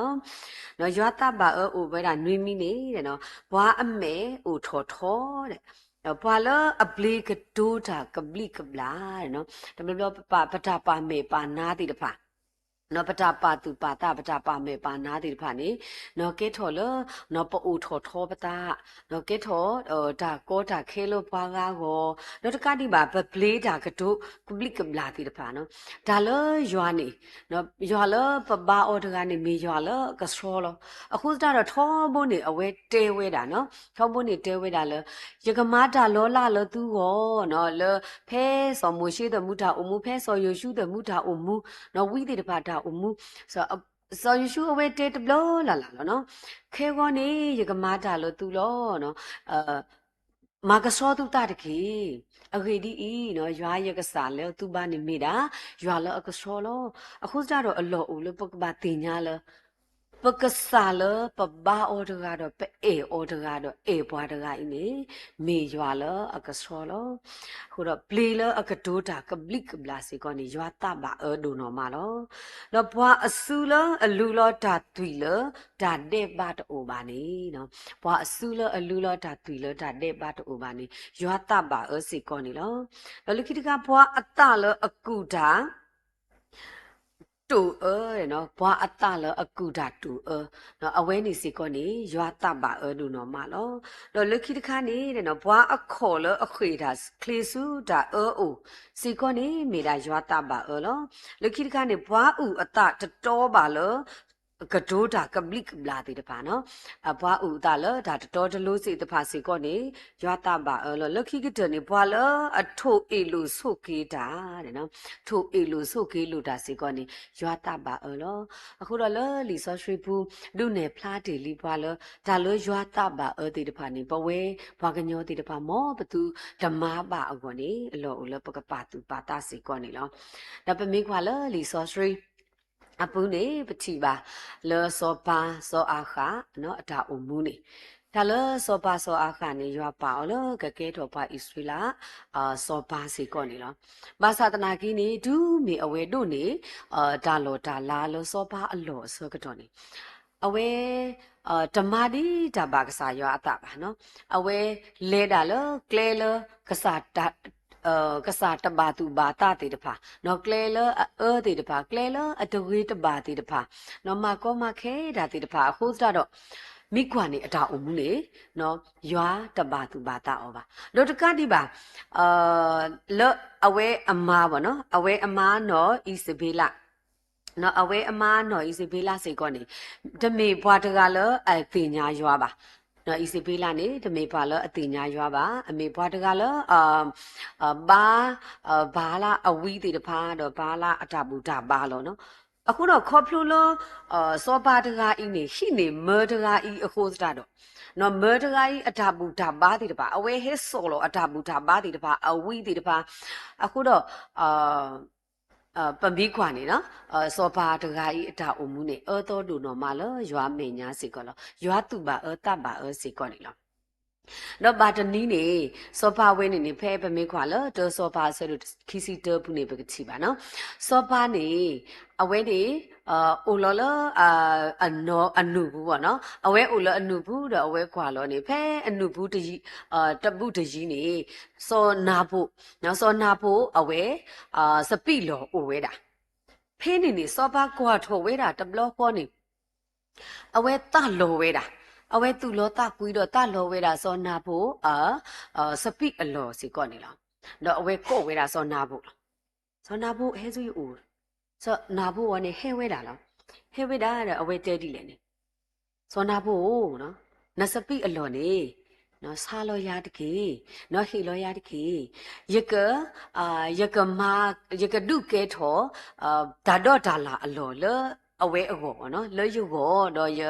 ၤ. ယွၤသးဘၣ်အၢအိၣ်ဝဲဒၣ်နွံမံၤန့ၣ် ပှၤအမဲာ်အိၣ်ထီၣ်ထီ, ပှၤလၢအပျ့ၤကတိၤတၢ်ကဘျံးကဘျၣ်, တဘျီဘျီပတၢ်ပာ်မဲာ်ပာ်နါသ့ၣ်တဖၣ် ပတၢ်ပာ်သူၣ်ပာ်သး ပတၢ်ပာ်မဲာ်ပာ်နါသ့ၣ်တဖၣ်န့ၣ် ကဲထီၣ်လၢ ပအိၣ်ထီၣ်ထီပသး, ကဲထီၣ် တၢ်ကီတၢ်ခဲလၢပှၤဂၤအဂီၢ်, ဒီးတကးဒံးဘၣ် ပပျ့ၤတၢ်ကတိၤကဘျံးကဘျၣ်သ့ၣ်တဖၣ်, တၢ်လၢယွၤန့ၣ် ယွၤလၢပဘါအီၤတဂၤန့ၣ် မ့ၢ်ယွၤလၢအကဆှီလီၤ. အဃိသတးဒီးထီဘိန့ၣ် အဝဲတဲဝဲဒၣ်, ထီဘိန့ၣ်တဲဝဲဒၣ်လၢ ယကမၤတၢ်လီၤလးလၢသုဂီၢ်, လၢဖဲစီၤမိၤၡ့သမူတၢ်အိၣ်မူ, ဖဲစီၤယိၤၡူသမူတၢ်အိၣ်မူ, ဝံသ့ၣ်တဖၣ်တၢ်အိၣ်မူ, စီၤယိၤၡူအဝဲတဲတဘျီလၢ်လၢ်လီၤ. ခဲဂီၤန့ၣ် ယကမၤတၢ်လၢသုလီၤ. မၤကဆှီသုသးတက့ၢ်. အဂ့ၢ်ဒ်အံၤ, ယွၤယကစၢ်လၢသုဘါန့ၣ်မ့ၢ်ဒၣ် ယွၤလၢအကဆှီလီၤ. အဃိသတးဒီးအလီၢ်အိၣ်လၢပကဘၣ်သ့ၣ်ညါလၢ ပကစၢ်လၢပဘါအီၤတဂၤဒီး ပအဲၣ်အီၤတဂၤဒီး အဲၣ်ပှၤတဂၤအံၤန့ၣ် မ့ၢ်ယွၤလၢအကဆှီလီၤ. အဃိဒီးပျ့ၤလၢအကတိၤတၢ်ကဘျံးကဘျၣ်စ့ၢ်ကီးန့ၣ် ယွၤသးဘၣ်အၢဒိၣ်နီၢ်မးလီၤ. ဒီးပှၤအစုလၢအလူလီၤတၢ်သွံၣ်လၢတၢ်ဒဲးဘးတအိၣ်ဘၣ်န့ၣ်, ပှၤအစုလၢအလူလီၤတၢ်သွံၣ်လၢတၢ်ဒဲးဘးတအိၣ်ဘၣ်န့ၣ် ယွၤသးဘၣ်အၢစ့ၢ်ကီးန့ၣ်လီၤ. ဒီးလၢခံတခါ ပှၤအသးလၢအကူၣ်တၢ် တိာ်အၢ, ပှၤအသးလၢအကူၣ်တၢ်တိာ်အၢ, အဝဲန့ၣ်စ့ၢ်ကီးန့ၣ် ယွၤသးဘၣ်အၢဒိၣ်နီၢ်မးလီၤ. ဒီးလၢခံတခါန့ၣ် ပှၤအခီၣ်လၢအဃ့ၢ်တၢ်ချ့ဆူတၢ်အၢအိၣ်စ့ၢ်ကီးန့ၣ် မ့ၢ်ဒၣ်ယွၤသးဘၣ်အၢလီၤ. လၢခံတခါန့ၣ် ပှၤအုၣ်အသးတတီဘၣ်လၢ ကတိၤတၢ်ကဘျံးကဘျၣ်သ့ၣ်တဖၣ်, ပှၤအုၣ်အသးလၢတၢ်တတီတလိၤသ့ၣ်တဖၣ်စ့ၢ်ကီးန့ၣ် ယွၤသးဘၣ်အၢလီၤ. လၢခံကတၢၢ်န့ၣ် ပှၤလၢအထိၣ်အ့ၣ်လိာ်ဆိးက့တၢ်, ထိၣ်အ့ၣ်လိာ်ဆိးက့လိာ်တၢ်စ့ၢ်ကီးန့ၣ် ယွၤသးဘၣ်အၢလီၤ. အဃိဒီးလၢလံာ်စီဆှံပူၤ ဒုးနဲၣ်ဖျါတ့ၢ်လံပှၤလၢ တၢ်လၢယွၤသးဘၣ်အၢသ့ၣ်တဖၣ်န့ၣ် ပဝဲပှၤကညီသ့ၣ်တဖၣ် မ်ပသုတမၤဘၣ်အဂီၢ်န့ၣ် အလီၢ်အိၣ်လၢပကပာ်သူၣ်ပာ်သးစ့ၢ်ကီးန့ၣ်လီၤ. ဒီးပမ့ၢ်ကွၢ်လၢလံာ်စီဆှံ အပူၤန့ၣ် ပထံၣ်ဘၣ်လၢစီၤပၤစီၤအၤဃး အတၢ်အိၣ်မူန့ၣ်, တၢ်လၢစီၤပၤစီၤအၤဃးန့ၣ် ယွၤပာ်အီၤလၢကကဲထီၣ်ပှၤအံၣ်စရ့လး စီၤပၤစ့ၢ်ကီးန့ၣ်လီၤ. ဘၣ်ဆၣ်သနာ်က့န့ၣ် တုၤမ့ၢ်အဝဲဒိးန့ၢ် တၢ်လီၢ်တၢ်လၤလၢစီၤပၤအလီၢ်အဆၢကတီၢ်န့ၣ် အဝဲ တမၤဒ်တၢ်ဘၣ်ကစၢ်ယွၤအသးဘၣ်. အဝဲလဲၤဒၣ်လၢကျဲလၢ ကစၢ်တဘၣ်သူၣ်ဘၣ်သးသ့ၣ်တဖၣ်, ကျဲလၢအအၢသ့ၣ်တဖၣ်, ကျဲလၢအတဂ့ၤတဘၣ်သ့ၣ်တဖၣ်, မၤကီမၤခဲတၢ်သ့ၣ်တဖၣ်အဃိသတးဒီး မ့ၢ်ကွၢ်န့ၣ်အတၢ်အိၣ်မူန့ၣ် ယွၤတဘၣ်သူၣ်ဘၣ်သးအီၤဘၣ်. ဒီးတကးဒံးဘၣ် လၢအဝဲအမါဘၣ်နီၤ, အဝဲအမါနီၢ်အံၣ်စဘ့လး အဝဲအမါနီၢ်အံၣ်စဘ့လးစ့ၢ်ကီးန့ၣ် တမ့ၢ်ပှၤတဂၤလၢအသ့ၣ်ညါယွၤဘၣ်. နီၢ်အံၣ်စဘ့လးန့ၣ် တမ့ၢ်ပှၤလၢအသ့ၣ်ညါယွၤဘၣ်. အမ့ၢ်ပှၤတဂၤလၢ ဘါ ဘါလၢအဝံသ့ၣ်တဖၣ် ဒီးဘါလၢအတၢ်ဘူၣ်တၢ်ဘါလီၤ. အဃိဒီးခီဖျိလၢ စီၤပၤတဂၤအံၤန့ၣ် ဟံးန့ၢ်မၢတဂၤအံၤအဃိသတးဒီး နီၢ်မၢတဂၤအံၤအတၢ်ဘူၣ်တၢ်ဘါသ့ၣ်တဖၣ် အဝဲဟဲစိာ်လီၤအတၢ်ဘူၣ်တၢ်ဘါသ့ၣ်တဖၣ် အဝံသ့ၣ်တဖၣ် အဃိဒီး ပမ့ၢ်ကွၢ်န့ၣ် စီၤပၤတဂၤအံၤအတၢ်အိၣ်မူန့ၣ် အၢသီဒိၣ်နီၢ်မးလၢယွၤအမဲာ်ညါစ့ၢ်ကီးလီၤ. ယွၤသူၣ်ဘၣ်အၢသးဘၣ်အၢစ့ၢ်ကီးန့ၣ်လီၤ. ဒီးဘၣ်တနံၤန့ၣ် စီၤပၤဝဲန့ၣ်န့ၣ် ဖဲပမ့ၢ်ကွၢ်လၢတၢစီၤပၤအဆၢဒိၣ်ခံဆံတၢပူၤန့ၣ် ပကထံၣ်ဘၣ်နီၤ. စီၤပၤန့ၣ် အဝဲန့ၣ် အိၣ်လီၤလၢ အနူၢ်ပူၤဘၣ်နီၤ. အဝဲအိၣ်လၢအနူၢ်ပူၤဒီးအဝဲကွၢ်လီၤန့ၣ် ဖဲအနူၢ်ပူၤတယံၤ တဘူၣ်တယံၤန့ၣ် စီၤနၤဖိ စီၤနၤဖိအဝဲ စပံးလီၢ်အိၣ်ဝဲဒၣ်. ဖဲန့ၣ်န့ၣ် စီၤပၤကွၢ်ထီၣ်ဝဲဒၣ်တဘျီဃီန့ၣ် အဝဲသးလီၤဝဲဒၣ်, အဝဲသူၣ်လီၤသးကွံဒီးသးလီၤဝဲဒၣ်စီၤနၤဖိအ စပံးအလီၢ်စ့ၢ်ကီးန့ၣ်လီၤ. ဒီးအဝဲကိးဝဲဒၣ်စီၤနၤဖိလီၤ. စီၤနၤဖိဟဲဆူယအိၣ်, စီၤနၤဖိအီၤန့ၣ်ဟဲဝဲဒၣ်လီၤ. ဟဲဝဲဒၣ်ဒီးအဝဲတဲဒ်လဲၣ်န့ၣ်, စီၤနၤဖိဧၢ, နစပံးအလီၢ်န့ၣ် ဆါလီၤယၤတက့ၢ်, ဟ့ၣ်လီၤယၤတက့ၢ်. ယက ယကမၤ ယကဒုးကဲထီၣ် တၢ်ဒီးတၢ်လၣ်အလီၢ်လၢအဝဲအဂီၢ်, လၢယဂီၢ်ဒီးယ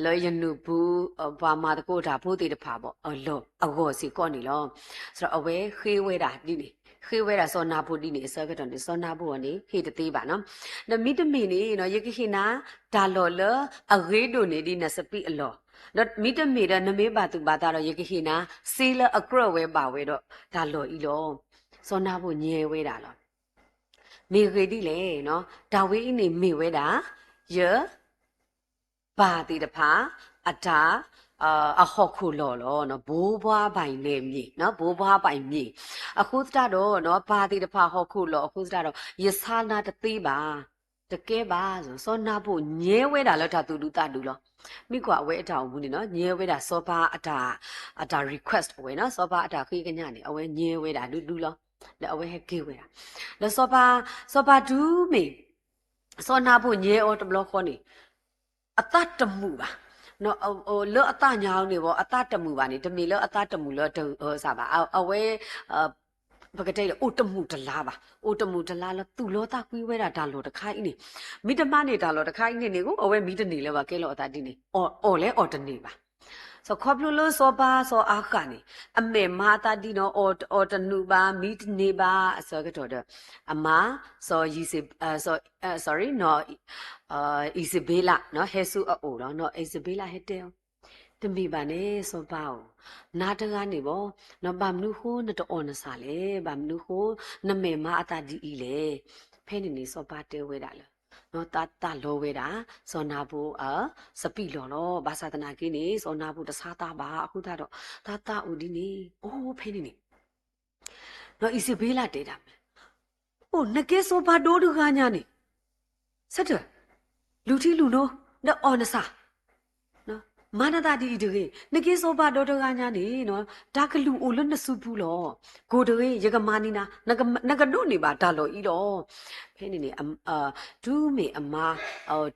လၢယနူၢ်ပူၤ ပှၤမၤသကိးတၢ်ဖိသ့ၣ်တဖၣ်ဘၣ် အလီၢ်အဂီၢ်စ့ၢ်ကီးန့ၣ်လီၤ. အဝဲဃ့ဝဲဒၣ်ဒ်န့ၣ်, ဃ့ဝဲဒၣ်စီၤနၤဘိဒ်န့ၣ်အဆၢကတီၢ်န့ၣ် စီၤနၤဘိန့ၣ် ဟ့ၣ်တသ့ဘၣ်နီၤ. ဒီးမ့တမ့ၢ်န့ၣ်နီၤ ယကဟ့ၣ်နၤတၢ်လီၢ်လၢအဂ့ၤဒိၣ်န့ၢ်ဒ်နစပံးအလီၢ်, ဒီးမ့တမ့ၢ်ဒီးနမ့ၢ်ဘၣ်သူၣ်ဘၣ်သးဒီး ယကဟ့ၣ်နၤစ့လၢအကြၢးဝဲဘၣ်ဝဲဒီးတၢ်လီၢ်အံၤလီၤ. စီၤနၤဘိညဲဝဲဒၣ်လီၤ. မ့ၢ်ဂ့ၢ်ဒ်လဲၣ်နီၤ, တၢ်ဝဲအံၤန့ၣ်မ့ၢ်ဝဲဒၣ် ယ ပၢ်သ့ၣ်တဖၣ် အတၢ် အဟီၣ်ခိၣ်လီၢ်လီၤ. ဘိးဘွားဘၣ်အံၤန့ၣ်မ့ၢ် ဘိးဘွားဘၣ်အံၤမ့ၢ် အဃိသတးဒီးနီၤ ပၢ်သ့ၣ်တဖၣ်ဟီၣ်ခိၣ်လီၢ်အဃိသတးဒီး ယဆါနၤတသ့ဘၣ်, တကဲဘၣ်. စီၤနၤဘိညဲဝဲဒၣ်လၢတၢ်သူၣ်ဒူသးဒူလီၤ. မ့ၢ်ကွၢ်အဝဲအတၢ်အိၣ်မူန့ၣ်နီၤ ညဲဝဲဒၣ်စီၤပၤအတၢ် အတၢ် request အဝဲနီၤ စီၤပၤအတၢ်ဃ့ကညးန့ၣ် အဝဲညဲဝဲဒၣ်ဒူဒူလီၤ. ဒီးအဝဲဟဲက့ၤဝဲဒၣ် ဒီးစီၤပၤ စီၤပၤတုၤမ့ၢ် စီၤနၤဘိညဲအီၤတဘျီဃီန့ၣ် အသးတမုာ်ဘၣ်. လၢအသးညါအီၤန့ၣ်ဘၣ် အသးတမုာ်ဘၣ်န့ၣ် တမ့ၢ်လၢအသးတမုာ်လၢတဂၢၢ်စၢ်ဘၣ်. အဝဲ ပကတဲဒီး အိၣ်တမုာ်တလၤဘၣ်. အိၣ်တမုာ်တလၤလၢသူၣ်လီသးကွံဝဲဒၣ်တၢ်လီၢ်တခါအံၤန့ၣ် မ့ၢ်တမၤန့ၢ်တၢ်လီၢ်တခါအံၤန့ၣ်န့ၣ် အဝဲမ့ၢ်တန့ၢ်လၢၤဘၣ် ကဲလီၤအသးဒ်န့ၣ် အီၣ်လဲၤအီၣ်တန့ၢ်ဘၣ်. စီၤခီဖျိလၢစီၤပၤစီၤအၤဃးန့ၣ် အမဲာ်မါအသးဒ်နီၤ အီၣ်တနုာ်ဘၣ် မံတန့ၢ်ဘၣ်အဆၢကတီၢ်ဒီး အမါ စီၤယံးစ့ sorry နီၤ အံးစဘ့လး ဟဲဆူအအိၣ်လီၤ. အံးစဘ့လးဟဲတဲအီၤ, တမ့ၢ်ဘၣ်န့ၣ် စီၤပၤဧၢ, နၤတဂၤန့ၣ်ဘၣ်, ဘၣ်မနုၤဃိနတအီၣ်နဆၣ်လဲၣ်, ဘၣ်မနုၤဃိနမဲာ်မါအသးဒ်အံၤလဲၣ်. ဖဲန့ၣ်န့ၣ် စီၤပၤတဲဝဲဒၣ်လၢ သးသးလီဝဲဒၣ် စီၤနၤဘိ စပံးလီၢ်လီၤ. ဘၣ်ဆၣ်သနာ်က့န့ၣ် စီၤနၤဘိတဆါသးဘၣ်အဃိသတးဒီး သးသးအိၣ်ဒ်န့ၣ်. အိၣ်ဖဲန့ၣ်န့ၣ် နီၢ်အံးစဘ့လးတဲဒၣ်မး, အိၣ် နကဲစီၤပၤဒီတဂၤညါန့ၣ် ဆၢထၢၣ် လူၤထံလူၤနိ ဒီးအီၣ်နဆၣ်, မၤနသးဒ်အံၤတဂ့ၤ, နကဲစီၤပၤဒီတဂၤညါန့ၣ် တၢ်ကလုၢ်အိၣ်လၢနစုပူၤလီၤ. ကိၢ်တဂ့ၤ ယကမၤန့ၢ်နၤ, နကဒိးန့ၢ်ဘၣ်တၢ်လီၢ်အံၤလီၤ. ဖဲန့ၣ်န့ၣ် တုၤမ့ၢ်အမါ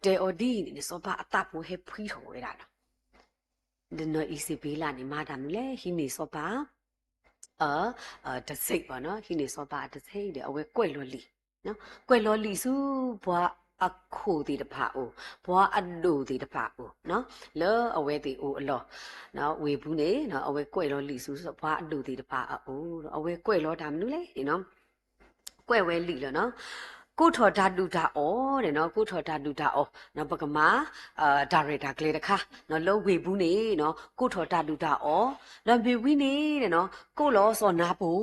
တဲအီၤဒ်အံၤန့ၣ်န့ၣ် စီၤပၤအသးဖိဟဲဖှံထီၣ်ဝဲဒၣ်လီၤ. ဒီးနီၢ်အံးစဘ့လးန့ၣ် မၤတၢ်မနုၤလဲၣ်, ဟံးန့ၢ်စီၤပၤ တစ့းဘၣ်နီၤ, ဟံးန့ၢ်စီၤပၤအတစ့းဒီး အဝဲကွဲးလီၤလံာ်, ကွဲးလီၤလံာ်ဆူ ပှၤအခိၣ်သ့ၣ်တဖၣ်အအိၣ်, ပှၤအဒိၣ်သ့ၣ်တဖၣ်အအိၣ်, လၢအဝဲသ့ၣ်အိၣ်အလီၢ်, ဝ့ၢ်ပူၤန့ၣ် အဝဲကွဲးလီၤလံာ်ဆူပှၤအဒိၣ်သ့ၣ်တဖၣ်အအိၣ်, အဝဲကွဲးလီၤတၢ်မနုၤလဲၣ်န့ၣ်နီၤ ကွဲးဝဲလံာ်လီၤနီၤ, ကိးထီၣ်တၢ်ဒုၣ်တၢ်အီၣ်န့ၣ်နီၤ, ကိးထီၣ်တၢ်ဒုၣ်တၢ်အီၣ်, ပကမၤ တၢ်ရဲၣ်တၢ်ကျဲၤတခါ, လၢဝ့ၢ်ပူၤန့ၣ်နီၤ, ကိးထီၣ်တၢ်ဒုၣ်တၢ်အီၣ်, ဒီးမ့ၢ်ဝံၤန့ၣ်နီၤ, ကိးလီၤစီၤနၤဘိ,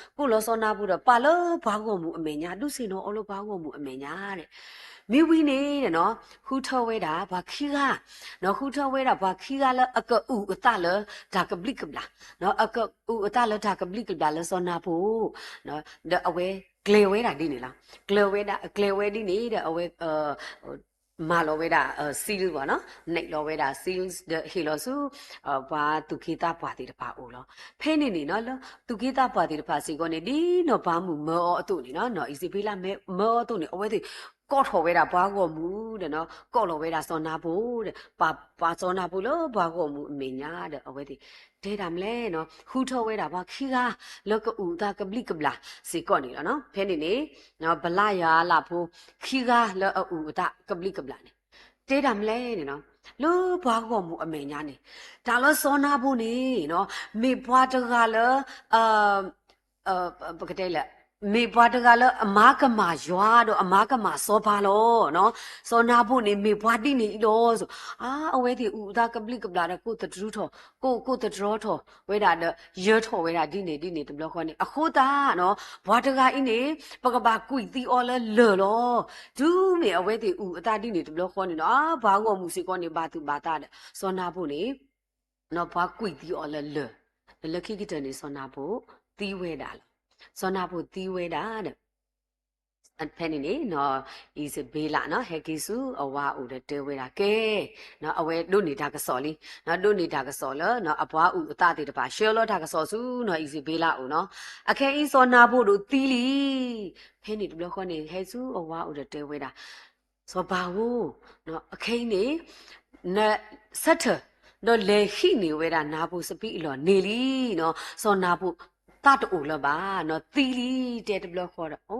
ကိးလီၤစီၤနၤဘိဒီး ပာ်လၢပှၤဂီၢ်မုၢ်အမဲာ်ညါ, ဒုးဆ့ၣ်နီၤအီၤလၢပှၤဂီၢ်မုၢ်အမဲာ်ညါဒီး, မ့ၢ်ဝံၤန့ၣ်နီၤ, ဃုထၢဝဲဒၣ်ပှၤခံဂၤ, ဃုထၢဝဲဒၣ်ပှၤခံဂၤလၢအကအုၣ်အသးလၢတၢ်ကဘျံးကဘျၣ်, အကအုၣ်အသးလၢတၢ်ကဘျံးကဘျၣ်လၢစီၤနၤဘိ ဒီးအဝဲကျဲၤဝဲဒၣ်ဒ်န့ၣ်လီၤ. ကျဲၤဝဲဒၣ် ကျဲၤဝဲဒ်န့ၣ်ဒီး အဝဲ မၤလီၤဝဲဒၣ် seal ဘၣ်နီၤ, နဲၣ်လီၤဝဲဒၣ် seal ဒီးဟ့ၣ်လီၤဆူ ပှၤသူၣ်က့သးပှၢ်သ့ၣ်တဖၣ်အအိၣ်လီၤ. ဖဲန့ၣ်န့ၣ်နီၤ လၢသူၣ်က့သးပှၢ်သ့ၣ်တဖၣ်စ့ၢ်ကီးန့ၣ် ဒ်နီၢ်ပၤမုၣ်မၢအီၤအသိးန့ၣ်နီၤ, နီၢ်အံးစဘ့လးမၢအီၤအသိးန့ၣ် အဝဲသ့ၣ်ကိးထီၣ်ဝဲဒၣ်ပှၤဂီၢ်မုၢ်ဒီးနီၤ, ကိးလီၤဝဲဒၣ်စီၤနၤဘိဒီး ပာ် ပာ်စီၤနၤဘိလၢပှၤဂီၢ်မုၢ်အမဲာ်ညါဒီး အဝဲသ့ၣ် တဲတၢ်မနုၤလဲၣ်နီၤ, ဃုထၢဝဲဒၣ်ပှၤခံဂၤ လၢကအုၣ်အသးကဘျံးကဘျၣ်စ့ၢ်ကီးန့ၣ်လီၤနီၤ. ဖဲန့ၣ်န့ၣ် ပလါယၤလးဖိခံဂၤလၢအအုၣ်အသးကဘျံးကဘျၣ်န့ၣ် တဲတၢ်မနုၤလဲၣ်န့ၣ်နီၤ, လၢပှၤဂီၢ်မုၢ်အမဲာ်ညါန့ၣ် တၢ်လၢစီၤနၤဘိန့ၣ်နီၤ မ့ၢ်ပှၤတဂၤလၢ ပကတဲလဲၣ်, မ့ၢ်ပှၤတဂၤလၢအမၤကမၣ်ယွၤဒီးအမၤကမၣ်စီၤပၤလီၤနီၤ. စီၤနၤဘိန့ၣ် မ့ၢ်ပှၤဒ်န့ၣ်အံၤလီၤ. အါ အဝဲသ့ၣ်အုၣ်အသးကဘျံးကဘျၣ်ဒီး ကိးသတြူထီၣ်, ကိး ကိးသတြီထီၣ်ဝဲဒၣ်ဒီး ယၢၤထီၣ်ဝဲဒၣ်ဒ်န့ၣ်ဒ်န့ၣ်တဘျီဃီန့ၣ် အဃိသတးနီၤ ပှၤတဂၤအံၤန့ၣ် ပကဘၣ်ကွံာ်သံအီၤလၢလၢၢ်လီၤ. တုၤမ့ၢ်အဝဲသ့ၣ်အုၣ်အသးဒ်န့ၣ်တဘျီဃီန့ၣ်နီၤ ပှၤဂီၢ်မုၢ်စ့ၢ်ကီးန့ၣ် ဘၣ်သူၣ်ဘၣ်သးဒီး စီၤနၤဘိန့ၣ် ပှၤကွံာ်သံအီၤလၢလၢၢ်, ဒီးလၢခံကတၢၢ်န့ၣ် စီၤနၤဘိသံဝဲဒၣ်လီၤ. စီၤနၤဘိသံဝဲဒၣ်ဒီး ဖဲန့ၣ်န့ၣ်နီၤ အံးစဘ့လးနီၤ ဟဲက့ၤဆူအဝၤအအိၣ်ဒီးတဲဝဲဒၣ် ကဲ အဝဲဒိးန့ၢ်တၢ်ကစီၣ်လံ, ဒိးန့ၢ်တၢ်ကစီၣ်လၢ အပှၤအုၣ်အသးသ့ၣ်တဖၣ် ဆှၢလီၤတၢ်ကစီၣ်ဆူနီၤ အံးစဘ့လးအအိၣ်နီၤ, အခဲအံၤစီၤနၤဘိဒိးသံလံ. ဖဲန့ၣ်တဘျီဃီန့ၣ် ဟဲဆူအဝၤအအိၣ်ဒီးတဲဝဲဒၣ် စီၤပၤဧၢ, အခဲအံၤန့ၣ် နဆၢထၢၣ် ဒီးလဲၤဟံးန့ၢ်ဝဲဒၣ်နၤဘိစပံးအလီၢ်န့ၣ်လံနီၤ, စီၤနၤဘိသးတအိၣ်လၢၤဘၣ်နီၤ, သံလံ တဲတဘျီဃီဒီး အိ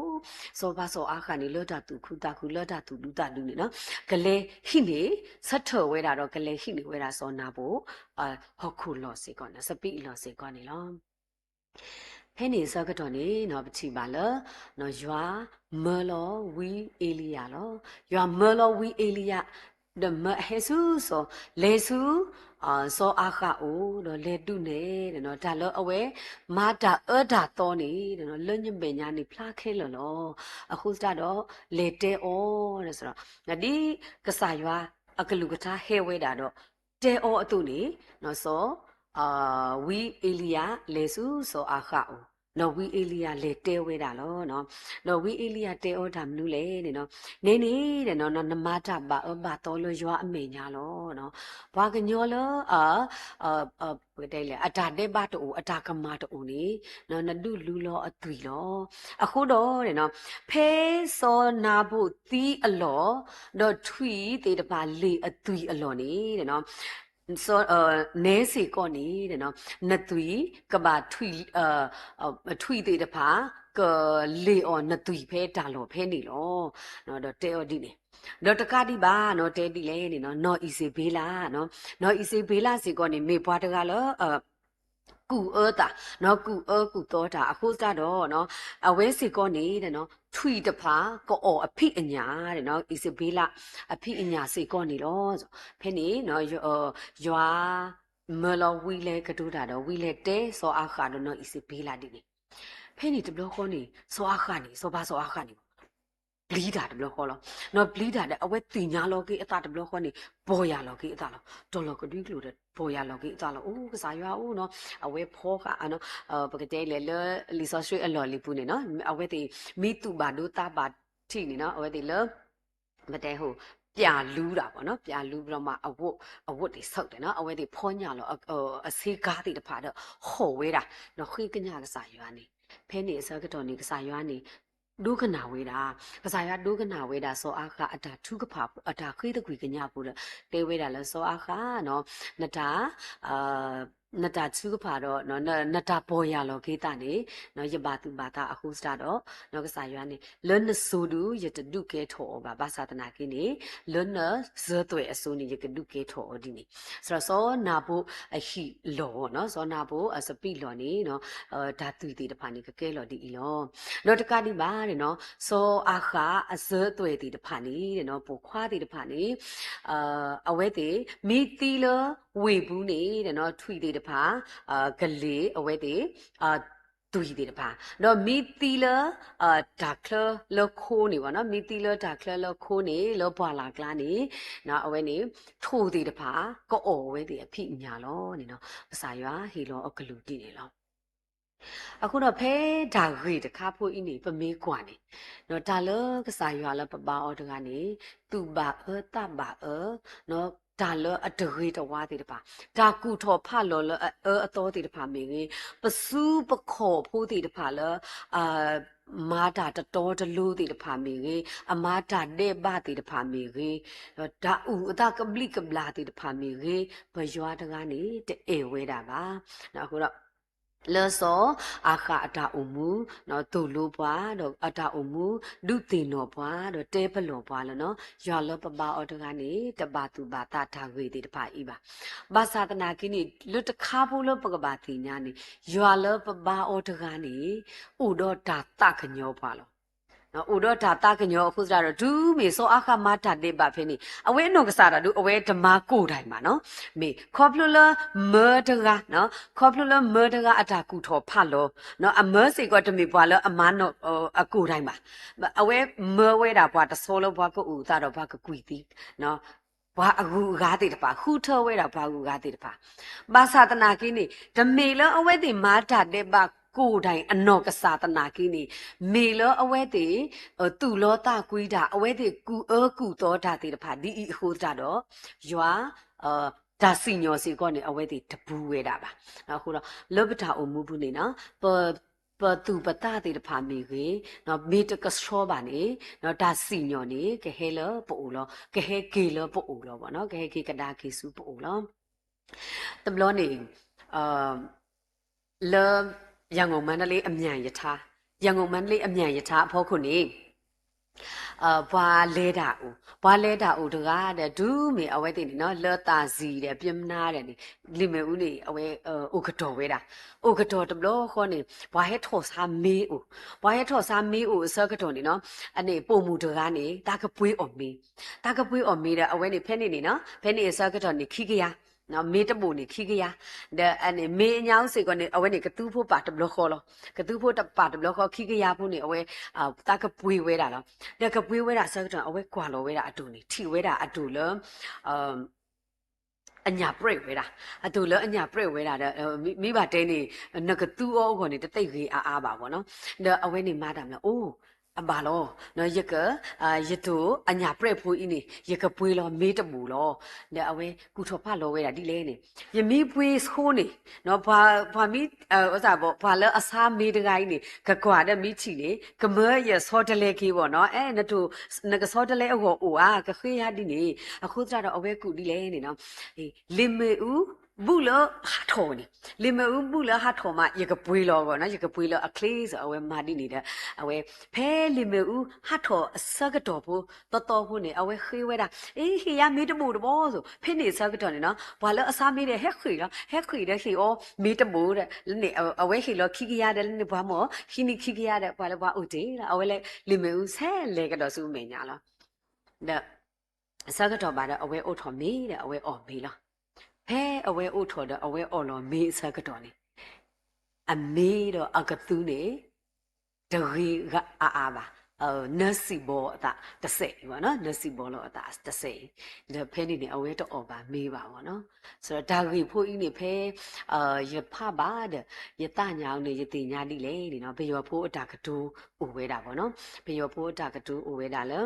စီၤပၤစီၤအၤဃးန့ၣ် လၢတၢ်သူၣ်ခုသးခု လၢတၢ်သူၣ်ဒူသးဒူန့ၣ်နီၤ, ကလဲၤဟံးန့ၢ် ဆၢထၢၣ်ဝဲဒၣ်ဒီး ကလဲၤဟံးန့ၢ်ဝဲဒၣ်စီၤနၤဘိ ဟီၣ်ခိၣ်လီၢ်စ့ၢ်ကီးန့ၣ် စပံးအလီၢ်စ့ၢ်ကီးန့ၣ်လီၤ. ဖဲန့ၣ်အဆၢကတီၢ်န့ၣ် ပထံၣ်ဘၣ်လၢ ယွၤမၢလီၤဝံအ့လံယၤလီၤ. ယွၤမၢလီၤဝံအ့လံယၤ ဒီးမၢအဟဲဆူစီၤ, လဲၤဆူ စီၤအၤဃးအိၣ် ဒီးလဲၤဒုးနဲၣ် တၢ်လၢအဝဲမၤတၢ်အၢတၢ်သီန့ၣ် လၢညမဲာ်ညါန့ၣ်ဖျါခဲလၢာ်လီၤ. အဃိသတးဒီး လဲၤတဲအီၤ ဒ်ကစၢ်ယွၤအကလုၢ်ကထါဟဲဝဲဒၣ်ဒီး တဲအီၤအသိးန့ၣ် စီၤ ဝံအ့လံယၤ လဲၤဆူစီၤအၤဃးအိၣ်, ဒီးဝံအ့လံယၤလဲၤတဲဝဲဒၣ်လီၤ. ဒီးဝံအ့လံယၤတဲအီၤတၢ်မနုၤလဲၣ်န့ၣ်, နဲန့ၣ် နမၤတၢ်ဘၣ်အၢဘၣ်သီလၢယွၤအမဲာ်ညါလီၤ. ပှၤကညီလၢ ပကတဲလဲၣ် အတၢ်ဒဲးဘးတအိၣ် အတၢ်ကမၣ်တအိၣ်န့ၣ် နဒုးလူလီၤအသွံၣ်လီၤ. အဃိဒီး ဖဲစီၤနၤဘူၣ်သံအလီၢ် ဒီးထွံၣ်သ့ၣ်တဖၣ်လ့ၣ်အသွံၣ်အလီၢ်န့ၣ် နဲစ့ၢ်ကီးန့ၣ် နသွံၣ်ကဘၣ်ထွံၣ် ထွံၣ်သ့ၣ်တဖၣ် ကလ့ၣ်အီၤနသွံၣ်ဖဲတၢ်လီၢ်ဖဲန့ၣ်လီၤ. ဒီးတဲအီၤဒ်န့ၣ်, ဒီးတကးဒံးဘၣ် တဲဒ်လဲၣ်န့ၣ် နီၢ်အံၤစ့ဘ့လး, နီၢ်အံၤစ့ဘ့လးစ့ၢ်ကီးန့ၣ် မ့ၢ်ပှၤတဂၤလၢ ကူၣ်အၢသး, ကူၣ်အၢကူၣ်သီတၢ်အဃိသတးဒီး အဝဲစ့ၢ်ကီးန့ၣ် ထွံၣ်တဖၣ်ကအီၣ်အဖံးအညၣ်, အံၤစ့ဘ့လးအဖံးအညၣ်စ့ၢ်ကီးန့ၣ်လီၤ. ဖဲန့ၣ် ယွၤမၢလီၤဝံလဲၤကတိၤတၢ်ဒီး ဝံလဲၤတဲစီၤအၤဃးဒီးနီၢ်အံၤစ့ဘ့လးဒ်န့ၣ်, ဖဲန့ၣ်တဘျီဃီန့ၣ် စီၤအၤဃးန့ၣ် စီၤပၤစီၤအၤဃးန့ၣ် ပျံၤတၢ်တဘျီဃီလီၤ. နီၢ်ပျံၤတၢ်ဒီး အဝဲသ့ၣ်ညါလီၤက့ၤအသးတဘျီဃီန့ၣ် ပီၢ်ယၢ်လီၤက့ၤအသးလီၤ. တီၤလီၤကဒွံကျိာ်ဒီး ပီၢ်ယၢ်လီၤက့ၤအသးလီၤ. အိၣ်ကစၢ်ယွၤအိၣ်နီၤ, အဝဲဖီဃာ် ပကတဲလဲၣ်လၢ လံာ်စီဆှံအလီၢ်လံၤပူၤန့ၣ်နီၤ, အဝဲသ့ၣ် မ့ၢ်သူၣ်ဘၣ်ဒိသးဘၣ်ထံးန့ၣ်နီၤ, အဝဲသ့ၣ်လၢ ပတဲဟိ ပျၢ်လူတၢ်ဘၣ်နီၤ, ပျၢ်လူဘျီမး အဝိတ်သင်္ဆိတ် တဲနီၤ, အဝဲသ့ၣ်ဖီညၣ်လီၤ အဆ့ကၤသ့ၣ်တဖၣ်ဒီး ဟီၣ်ဝဲဒၣ်, ဒီးဃ့ကညးကစၢ်ယွၤန့ၣ်, ဖဲန့ၣ်အဆၢကတီၢ်န့ၣ် ကစၢ်ယွၤန့ၣ် ဒိကနၣ်ဝဲဒၣ်, ကစၢ်ယွၤဒိကနၣ်ဝဲဒၣ် စီၤအၤဃးအတၢ်ထုကဖၣ် အတၢ်ဃ့သကွံၢ်ကညးပူၤဒီး တဲဝဲဒၣ်လၢစီၤအၤဃးနီၤ, နတၢ် နတၢ်ထုကဖၣ်ဒီး နတၢ်ပီၢ်ယၢ်လီၤက့ၤသးန့ၣ် ယဘၣ်သူၣ်ဘၣ်သးအဃိသတးဒီး ကစၢ်ယွၤန့ၣ် လၢနစိၤဒု ယတဒုးကဲထီၣ်အီၤဘၣ်, ဘၣ်ဆၣ်သနာ်က့န့ၣ် လၢနစၢၤသွဲၣ်အစိၤန့ၣ် ယကဒုးကဲထီၣ်အီၤဒ်န့ၣ်, စီၤနၤဘူၣ်အဟံၣ်လီၢ်နီၤ, စီၤနၤဘူၣ်အစပံးလီၢ်န့ၣ် တၢ်သွံၣ်သ့ၣ်တဖၣ်န့ၣ် ကကဲလီၤဒ်အံၤလီၤ. ဒီးတကးဒံးဘၣ်န့ၣ်နီၤ, စီၤအၤဃးအစၢၤသွဲၣ်သ့ၣ်တဖၣ်န့ၣ် ပိာ်ခွါသ့ၣ်တဖၣ်န့ၣ် အဝဲသ့ၣ် မ့ၢ်သံလၢဝ့ၢ်ပူၤန့ၣ် ထွံၣ်သ့ၣ်တဖၣ် ကလ့ၣ်အဝဲသ့ၣ် သွံၣ်သ့ၣ်တဖၣ်, ဒီးမ့ၢ်သံလၢ တၢ်ချၢလၢခိန့ၣ်ဘၣ်နီၤ, မ့ၢ်သံလၢတၢ်ချၢလၢခိန့ၣ် လၢပှၢ်လၢ်ကျါန့ၣ် အဝဲန့ၣ် ထိၣ်သ့ၣ်တဖၣ် ကအီၣ်အဝဲသ့ၣ်အဖံးအညၣ်လီၤန့ၣ်နီၤ, ကစၢ်ယွၤဟ့ၣ်လီၤအကလုၢ်ဒ်န့ၣ်လီၤ. အဃိဒီးဖဲတၢ်ဂ့ၢ်တခါဖိအံၤန့ၣ် ပမ့ၢ်ကွၢ်န့ၣ် တၢ်လၢကစၢ်ယွၤလၢပဘါအီၤတဂၤန့ၣ် သူၣ်ဘၣ်အၢသးဘၣ်အၢ, တၢ်လၢအတဂ့ၤတဝါသ့ၣ်တဖၣ်, တၢ်ကူၣ်ထီၣ်ဖးလီၤလၢအအၢအသီသ့ၣ်တဖၣ်မ့ၢ်ဂ့ၤ, ပစုပခီၣ်ဖိသ့ၣ်တဖၣ်လၢ မၤတၢ်တတီတလိၤသ့ၣ်တဖၣ်မ့ၢ်ဂ့ၤ, အမၤတၢ်ဒဲးဘးသ့ၣ်တဖၣ်မ့ၢ်ဂ့ၤ, တၢ်အုၣ်အသးကဘျံးကဘျၣ်သ့ၣ်တဖၣ်မ့ၢ်ဂ့ၤ, ပယွၤတဂၤန့ၣ် တအဲၣ်ဝဲဒၣ်ဘၣ်. အဃိဒီး လၢစီၤအၤဃးအတၢ်အိၣ်မူ သိၣ်လိပှၤ ဒီးအတၢ်အိၣ်မူ ဒုးသ့ၣ်နီၣ်ပှၤ ဒီးတဲပလီၢ်ပှၤလၢ ယွၤလၢပဘါအီၤတဂၤန့ၣ် တဘၣ်သူၣ်ဘၣ်သးတၢ်ဂ့ၢ်သ့ၣ်တဖၣ်အံၤဘၣ်. ဘၣ်ဆၣ်သနာ်က့န့ၣ် လၢတခါဖိလၢပကဘၣ်သ့ၣ်ညါန့ၣ် ယွၤလၢပဘါအီၤတဂၤန့ၣ် အိၣ်ဒီးတၢ်သးကညီၤပှၤလီၤ. အိၣ်ဒီးတၢ်သးကညီၤအဃိသတးဒီး တုၤမ့ၢ်စီၤအၤဃးမၤတၢ်ဒဲးဘးဖဲန့ၣ် အဝဲအနီၢ်ကစၢ်ဒၣ်ဒိ အဝဲတမၤကိၢ်တၢ်အံၤဘၣ်နီၤ. မ့ၢ်ခီဖျိလၢမၢတဂၤ ခီဖျိလၢမၢတဂၤအတၢ်ကူၣ်ထီၣ်ဖးလီၤ အမၢစ့ၢ်ကီးတမ့ၢ်ပှၤလၢအမၤနီၣ်အကိၢ်တၢ်အံၤဘၣ်. အဝဲမၢဝဲဒၣ်ပှၤတဆီလၢပှၤကအိၣ်သးဒီးပှၤကကွံာ်သံ ပှၤအဂုၤအဂၤသ့ၣ်တဖၣ် ဃုထၢဝဲဒၣ်ပှၤအဂုၤအဂၤသ့ၣ်တဖၣ်. ဘၣ်ဆၣ်သနာ်က့န့ၣ် တမ့ၢ်လၢအဝဲသ့ၣ်မၤတၢ်ဒဲးဘးကိၢ်တၢ်အံၤအနီၢ်ကစၢ်သနာ်က့န့ၣ် မ့ၢ်လၢအဝဲသ့ၣ် သူၣ်လီသးကွံတၢ် အဝဲသ့ၣ်ကူၣ်အၢကူၣ်သီတၢ်သ့ၣ်တဖၣ် ဒ်အံၤအဃိသတးဒီး ယွၤ တၢ်စံၣ်ညီၣ်စ့ၢ်ကီးန့ၣ် အဝဲသ့ၣ်တပူၤဝဲဒၣ်ဘၣ်. အဃိဒီး လၢပတၢ်အိၣ်မူပူၤန့ၣ်နီၤ ပသူၣ်ပသးသ့ၣ်တဖၣ်မ့ၢ်ဂ့ၤ, မ့ၢ်တကဆှီဘၣ်န့ၣ် တၢ်စံၣ်ညီၣ်န့ၣ် ကဟဲလၢပအိၣ်လီၤ. ကဟဲက့ၤလၢပအိၣ်လီၤဘၣ်နီၤ. ကဟဲက့ၤကဒါက့ၤဆူပအိၣ်လီၤ. တဘျီန့ၣ် လၢ ရန်ကုန်-မန္တလေးအမြန်ရထား, ရန်ကုန်-မန္တလေးအမြန်ရထားအဖီခိၣ်န့ၣ် ပှၤလဲၤတၢ်အိၣ်, ပှၤလဲၤတၢ်အိၣ်တဂၤဒီး တုၤမ့ၢ်အဝဲသ့ၣ်န့ၣ်နီၤ လၢသးစံၤဒီး ပျဲမနါဒီးန့ၣ် လံာ်မ့ၣ်အူန့ၣ် အဝဲအိၣ်ကတီၢ်ဝဲဒၣ်, အိၣ်ကတီၢ်တဘျီဃီန့ၣ် ပှၤဟဲထီၣ်ဆါမ့ၤအိၣ်, ပှၤဟဲထီၣ်ဆါမ့ၤအိၣ်အဆၢကတီၢ်န့ၣ်နီၤ အန့ၣ်ပိာ်မုၣ်တဂၤန့ၣ် သးကပှ့ၤအီၣ်မ့ၤ, သးကပှ့ၤအီၣ်မ့ၤဒီး အဝဲန့ၣ်ဖဲန့ၣ်န့ၣ်နီၤ ဖဲန့ၣ်အဆၢကတီၢ်န့ၣ် ခံကယၤ မ့ၤတဘိၣ်န့ၣ်ခံကယၤ, ဒီးအန့ၣ်မ့ၢ်အညါအူစ့ၢ်ကီးန့ၣ် အဝဲန့ၣ်ကသူဖိပာ်တဘျီဃီလီၤ. ကသူဖိပာ်တဘျီဃီခံကယၤဖိန့ၣ် အဝဲ သးကပှ့ၤဝဲဒၣ်လီၤ. ဒီးကပှ့ၤဝဲဒၣ်အဆၢကတီၢ် အဝဲကွၢ်လီၤဝဲဒၣ်အတိၢ်န့ၣ် ထံၣ်ဝဲဒၣ်အတိၢ်လၢ အညၣ်ပြဲးဝဲဒၣ်, အတိၢ်လၢအညၣ်ပြဲးဝဲဒၣ်ဒီး မ့ၢ်ဘၣ်တဲန့ၣ် နကသူအီၤအဂီၢ်န့ၣ် တသ့ဂ့ၤအါအါဘၣ်ဘီနီၤ. ဒီးအဝဲန့ၣ်မၤတၢ်မနုၤလဲၣ်, အိၣ် အဘၣ်လီၤ, ယက ယတိၢ်အညၣ်ပြဲးဖိအံၤန့ၣ် ယကပှ့ၤလီၤမ့ၤတဘိၣ်လီၤ. ဒီးအဝဲကူၣ်ထီၣ်ဖးလီၤဝဲဒၣ်ဒ်လဲၣ်န့ၣ် ယမ့ၢ်ပှ့ၤဆိန့ၣ် ပှၤမ့ၢ် ပှၤလၢအဆါမ့ၤတဂၤအံၤန့ၣ် ကကွၢ်ဒီးမ့ၢ်ထံၣ်န့ၣ် ကမၢယဆီတလဲက့ၤဘီနီၤ. အဲ နကဆီတလဲအဂီၢ်အိၣ်ဧါ ကဃ့ယၤဒ်န့ၣ်. အဃိသတးဒီးအဝဲကူၣ်ဒ်လဲၣ်န့ၣ်နီၤ လံာ်မ့ၣ်အူဘူၣ်လၢဟးထီၣ်န့ၣ်, လံာ်မ့ၣ်အူဘူၣ်လၢဟးထီၣ်မး ယကပှ့ၤလီၤအဂီၢ်နီၤ, ယကပှ့ၤလီၤအချ့စ့ၢ် အဝဲမၤဒ်န့ၣ်ဒီး အဝဲ ဖဲလံာ်မ့ၣ်အူဟးထီၣ်အဆၢကတီၢ်ဖိ သီသီဖိန့ၣ် အဝဲဃ့ဝဲဒၣ် အ့ ဟ့ၣ်ယၤမ့ၤတဘိၣ်တဘီသိး ဖဲန့ၣ်အဆၢကတီၢ်န့ၣ်နီၤ ပှၤလၢအဆါမ့ၤဒီး ဟဲဃ့ၢ်လီၤ ဟဲဃ့ၢ်ဒီးဟ့ၣ်အီၤမ့ၤတဘိၣ်ဒီး လၢန့ၣ် အဝဲဟ့ၣ်လီၤခံကယၤဒီး လၢန့ၣ်ပှၤမ့ၢ်ဟံးန့ၢ်ခံကယၤဒီး ပှၤလၢပှၤအိၣ်တ့ၢ်လီၤ အဝဲလၢလံာ်မ့ၣ်အူဆဲးလဲၤကဒီးဆူမဲာ်ညါလီၤ. ဒီး အဆၢကတီၢ်ဘၣ်ဒီး အဝဲအိးထီၣ်မ့ၤဒီး အဝဲအီၣ်မ့ၤလီၤ. ဖဲအဝဲအိးထီၣ်ဒီး အဝဲအီၣ်လီၤမ့ၤအဆၢကတီၢ်န့ၣ် အမ့ၤဒီးအကသူန့ၣ် တဂ့ၤအါအါဘၣ်. နၢစံၣ်ဘီအသးတစဲးအံၤဘၣ်နီၤ, နၢစံၣ်ဘီလီၤအသးတစဲးအံၤ, ဒီးဖဲန့ၣ်န့ၣ် အဝဲတအီၣ်ဘၣ်မ့ၤဘၣ်ဘၣ်နီၤ. ဆိုတော့ တၢ်ဂ့ၢ်ဖိအံၤန့ၣ် ဖဲ ယဖးဘၣ်ဒီး ယသးညါအီၤန့ၣ် ယသ့ၣ်ညါဒ်လဲၣ်န့ၣ်နီၤ, ပယီၤဖိအတၢ်ကတိၤအိၣ်ဝဲဒၣ်ဘၣ်နီၤ, ပယီၤဖိအတၢ်ကတိၤအိၣ်ဝဲဒၣ်လၢ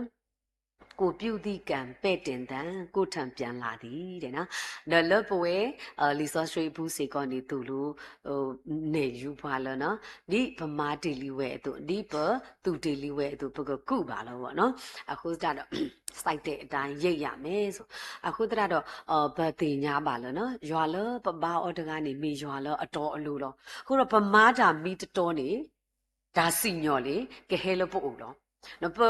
ကိုယ်ပြုသည့်ကံ ပဲ့တင်သံ ကိုယ့်ထံပြန်လာသည် တဲနီၤ. ဒီးလၢပဝဲ လံာ်စီဆှံအပူၤစ့ၢ်ကီးန့ၣ် သိၣ်လိ နဲၣ်ယူၤပှၤလၢနီၤ, ဒ်ပမၤတ့ၢ်လံဝဲအသိး, ဒ်ပသူၣ်တ့ၢ်လံဝဲအသိး ပကကူးဘၣ်လီၤဘၣ်နီၤ. အဃိသတးဒီး စိုက်သည့်အတိုင်းရိတ်ရမယ်ဆို, အဃိသတးဒီး ပသ့ၣ်ညါဘၣ်လၢနီၤ, ယွၤလၢပဘါအီၤတဂၤန့ၣ် မ့ၢ်ယွၤလၢအတီအလိၤလီၤ. အဃိဒီးပမၤတၢ်မ့ၢ်တတီန့ၣ် တၢ်စံၣ်ညီၣ်န့ၣ် ကဟဲလၢပအိၣ်လီၤ. ပ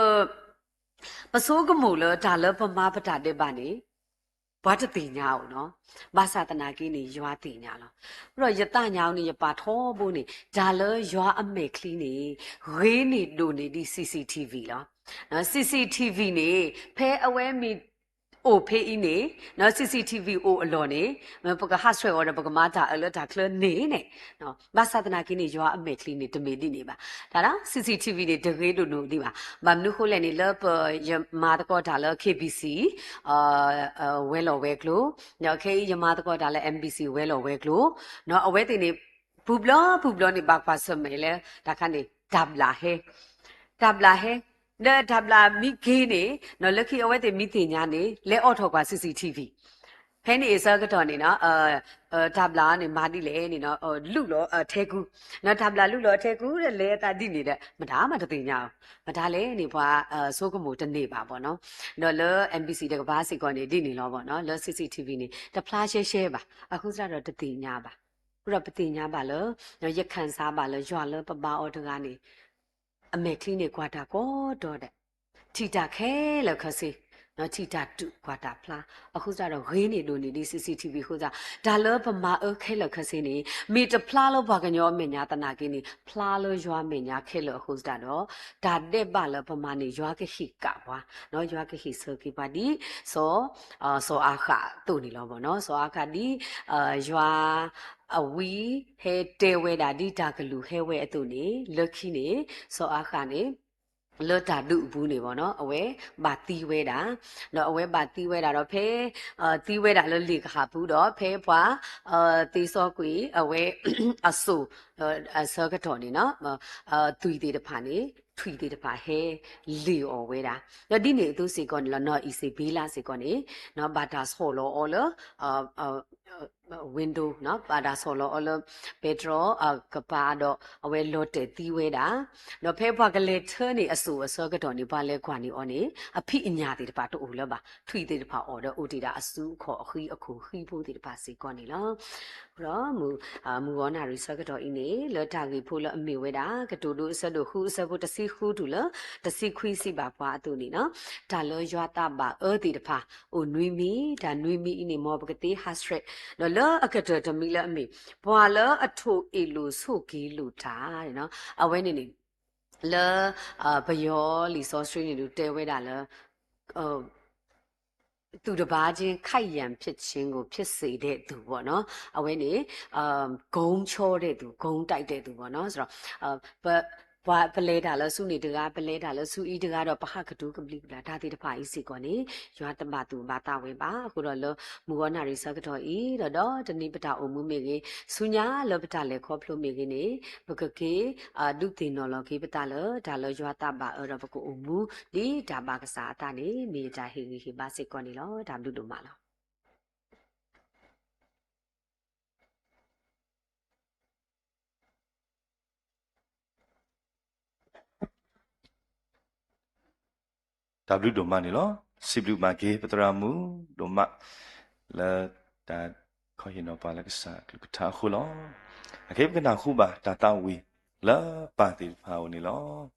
ပဆိကမိၣ်လၢတၢ်လၢပမၤပတၢ်ဒဲးဘးန့ၣ် ပှၤတသ့ၣ်ညါအီၤနီၤ. ဘၣ်ဆၣ်သနာ်က့န့ၣ် ယွၤသ့ၣ်ညါလီၤ. အဃိဒီးယသးညါအီၤန့ၣ် ယပာ်ထီဘိန့ၣ် တၢ်လၢယွၤအမဲာ်ချံန့ၣ် ဂ့ၤန့ၢ်ဒိၣ်န့ၢ်ဒံး CCTV လီၤ. CCTV န့ၣ် ဖဲအဝဲမ့ၢ်အိၣ်ဖဲအံၤန့ၣ် CCTV အိၣ်အလီၢ်န့ၣ် ပကဟးဆှဲးအီၤဒီး ပကမၤတၢ်အၢလၢတၢ်ချၢန့ၣ်န့ၣ် ဘၣ်ဆၣ်သနာ်က့န့ၣ် ယွၤအမဲာ်ချံန့ၣ် တမ့ၢ်ဒ်န့ၣ်ဘၣ်. တၢ်ဒီး CCTV န့ၣ် တဂ့ၤဒိၣ်န့ၢ်ဒံးဘၣ်. ဘၣ်မနုၤဃိလဲၣ်န့ၣ် လၢပ ယမၤသကိးတၢ်လၢ KBC ဝဲၤလီၢ်ဝဲၤကျိၤ, ဒီးခဲအံၤယမၤသကိးတၢ်လၢ MBC ဝဲၤလီၢ်ဝဲၤကျိၤ, အဝဲသ့ၣ်န့ၣ် ပူၤဘျီပူၤဘျီန့ၣ် ဘၣ်ကွၢ်ဆၢၣ်မဲာ်လၢ တၢ်ခါန့ၣ် တၢ်ဘျၣ်ဟဲ တၢ်ဘျၣ်ဟဲ, ဒီးတၢ်ဘျၣ်မ့ၢ်က့ၤန့ၣ် လၢခံအဝဲသ့ၣ်မ့ၢ်သ့ၣ်ညါန့ၣ် လဲၤအိးထီၣ်ကွၢ် CCTV ဖဲန့ၣ်အဆၢကတီၢ်န့ၣ်နီၤ တၢ်ဘျၣ်န့ၣ် မၤဒ်လဲၣ်န့ၣ်နီၤ လူလီၤအထဲကူ, တၢ်ဘျၣ်လူလီၤအထဲကူဒီး လဲၤအသးဒ်န့ၣ်ဒီး မတၤမးတသ့ၣ်ညါအီၤ, မတၤလဲၣ်န့ၣ် ပှၤဆိကမိၣ်တန့ၢ်ဘၣ်ဘၣ်နီၤ. ဒီးလၢ MBC တကပၤစ့ၢ်ကီးန့ၣ် ဒ်န့ၣ်လီၤဘၣ်နီၤ, လၢ CCTV န့ၣ် တဖျါရှဲရှဲဘၣ်, အဃိသတးဒီးတသ့ၣ်ညါဘၣ်. အဃိဒီးပသ့ၣ်ညါဘၣ်လၢ ယခၢၣ်စးဘၣ်လၢ ယွၤလၢပဘါအီၤတဂၤန့ၣ် အမဲာ်ချံန့ၣ် ကွၢ်တၢ်ကိးတီၤဒဲး, ထံၣ်တၢ်ခဲလၢာ်ခဲဆ့, ထံၣ်တၢ်တုာ်ကွၢ်တၢ်ဖျါ, အဃိသတးဒီး ဂ့ၤန့ၢ်ဒိၣ်န့ၢ်ဒံး CCTV အဃိသတး, တၢ်လၢပမၤအၢခဲလၢာ်ခဲဆ့န့ၣ် မ့ၢ်တဖျါလၢပှၤကညီအမဲာ်ညါသနာ်က့န့ၣ် ဖျါလၢယွၤမဲာ်ညါခဲလၢာ်အဃိသတးဒီး တၢ်ဒဲးဘးလၢပမၤန့ၣ် ယွၤကဟ့ၣ်ကၣ်ပှၤ, ယွၤကဟ့ၣ်ဆၢက့ၤပှၤဒ် စီၤအၤဃးအသိးန့ၣ်လီၤဘၣ်နီၤ. စီၤအၤဃးဒ် ယွၤ အဝံဟဲတဲဝဲဒၣ်ဒ်တၢ်ကလုၢ်ဟဲဝဲအသိးန့ၣ် လၢခံန့ၣ် စီၤအၤဃးန့ၣ် လၢတၢ်ဒုးအပူၤန့ၣ်ဘၣ်နီၤ အဝဲဘၣ်သံဝဲဒၣ်, ဒီးအဝဲဘၣ်သံဝဲဒၣ်ဒီးဖဲ သံဝဲဒၣ်လၢလ့ၣ်ကဟၣ်ပူၤဒီး ဖဲပှၤသ့စီကွံာ်အဝဲအစိၣ်အဆၢကတီၢ်န့ၣ်နီၤ သွံၣ်သ့ၣ်တဖၣ်န့ၣ် ထွံၣ်သ့ၣ်တဖၣ်ဟဲလ့ၣ်အီၣ်ဝဲဒၣ်, ဒီးဒ်န့ၣ်အသိးစ့ၢ်ကီးန့ၣ်လီၤ နီၢ်အံၤစ့းဘ့လးစ့ၢ်ကီးန့ၣ် ဘၣ်တၢ်ဆီၣ်လီၤအီၤလၢ window နီၤ ဘၣ်တၢ်ဆီၣ်လီၤအီၤလၢ ပဲတြီအကပၤဒီး အဝဲလီၤတဲာ်သံဝဲဒၣ်, ဒီးဖဲပှၤကလဲၤထၢန့ၣ်အစိၤအဆၢကတီၢ်န့ၣ် ပှၤလဲၤကွၢ်န့ၢ်အီၤန့ၣ် အဖံးအညၣ်သ့ၣ်တဖၣ်တအိၣ်လၢၤဘၣ်, ထွံၣ်သ့ၣ်တဖၣ်အီၣ်ဒီးအိၣ်တ့ၢ်ဒၣ်အစုအခီၣ်အဃံအခိၣ်ဃံဖိသ့ၣ်တဖၣ်စ့ၢ်ကီးန့ၣ်လီၤ. ဒီးမုၢ်ဂီၤနၣ်ရံၣ်ဆၢကတီၢ်အံၤန့ၣ် လၢတၢ်ဂ့ၢ်ဖိလၢအမ့ၢ်ဝဲဒၣ် ကတိၤဒိအဆၢဒိၣ်ဃုအဆၢဖိတဆံဃုတုၤလၢ တဆံခွံစံးဘၣ်ပှၤအသိးန့ၣ်နီၤ, တၢ်လၢယွၤသးဘၣ်အၢသ့ၣ်တဖၣ် အိၣ်နွံမံၤ, တၢ်နွံမံၤအံၤန့ၣ် မ်ပကသ့ဟးဆှဲး, ဒီးလၢအကတၢၢ်တမံၤလၢအမ့ၢ် ပှၤလၢအထိၣ်အ့ၣ်လိာ်ဆိၣ်က့ၤလိာ်တၢ်, အဝဲန့ၣ်န့ၣ် လၢ ပယီၤလံာ်စီဆှံန့ၣ်ဒုးတဲဝဲဒၣ်လၢ သူတပါးချင်း ခိုက်ရန်ဖြစ်ခြင်းကို ဖြစ်စေတဲ့သူပေါ့နော်. အဝဲန့ၣ် ကုန်းချောတဲ့သူ, ကုန်းတိုက်တဲ့သူပေါ့နော်. ဆိုတော့ ပ ပှၤပလဲၤတၢ်လၢဆူန့ၣ်တဂၤ, ပလဲၤတၢ်လၢဆူအံၤတဂၤဒီး ပဟးကတုၤကဘျံးကဘျၣ်တၢ်သ့ၣ်တဖၣ်အံၤစ့ၢ်ကီးန့ၣ် ယွၤတဘၣ်သူၣ်ဘၣ်သးဝဲဘၣ်. အဃိဒီးလၢမုၢ်ဂီၤနၣ်ရံၣ်ဆၢကတီၢ်အံၤ ဒီးဒီးတနံၤပတၢ်အိၣ်မူမ့ၢ်ဂ့ၤ, ဆူညါလၢပတၢ်လဲၤခီဖျိမ့ၢ်ဂ့ၤန့ၣ် ပကက့ၤ ဒုးသ့ၣ်နီၣ်လီၤက့ၤပသးလၢ တၢ်လၢယွၤသးဘၣ်အၢဒီး ပကအိၣ်မူဒ်တၢ်ဘၣ်ကစၢ်အသးန့ၣ် မ့ၢ်ယတၢ်ဟ့ၣ်ဂံၢ်ဟ့ၣ်ဘါစ့ၢ်ကီးန့ၣ်လီၤ. တၢ်ဘျုးဒိၣ်မးလီၤ. တၢ်ဘျုးဒိၣ်မးန့ၣ်လီၤ. စံးဘျုးဘၣ်က့ၤ ပသရၣ်မုၣ်ဒိၣ်မး လၢတၢ်ခီဟ့ၣ်နီၤပှၤလၢကစၢ်အကလုၢ်ကထါအဃိလီၤ. အခဲပကနၢ်ဟူဘၣ်တၢ်သးဝံၣ်လၢပၢ်သ့ၣ်တဖၣ်အအိၣ်န့ၣ်လီၤ.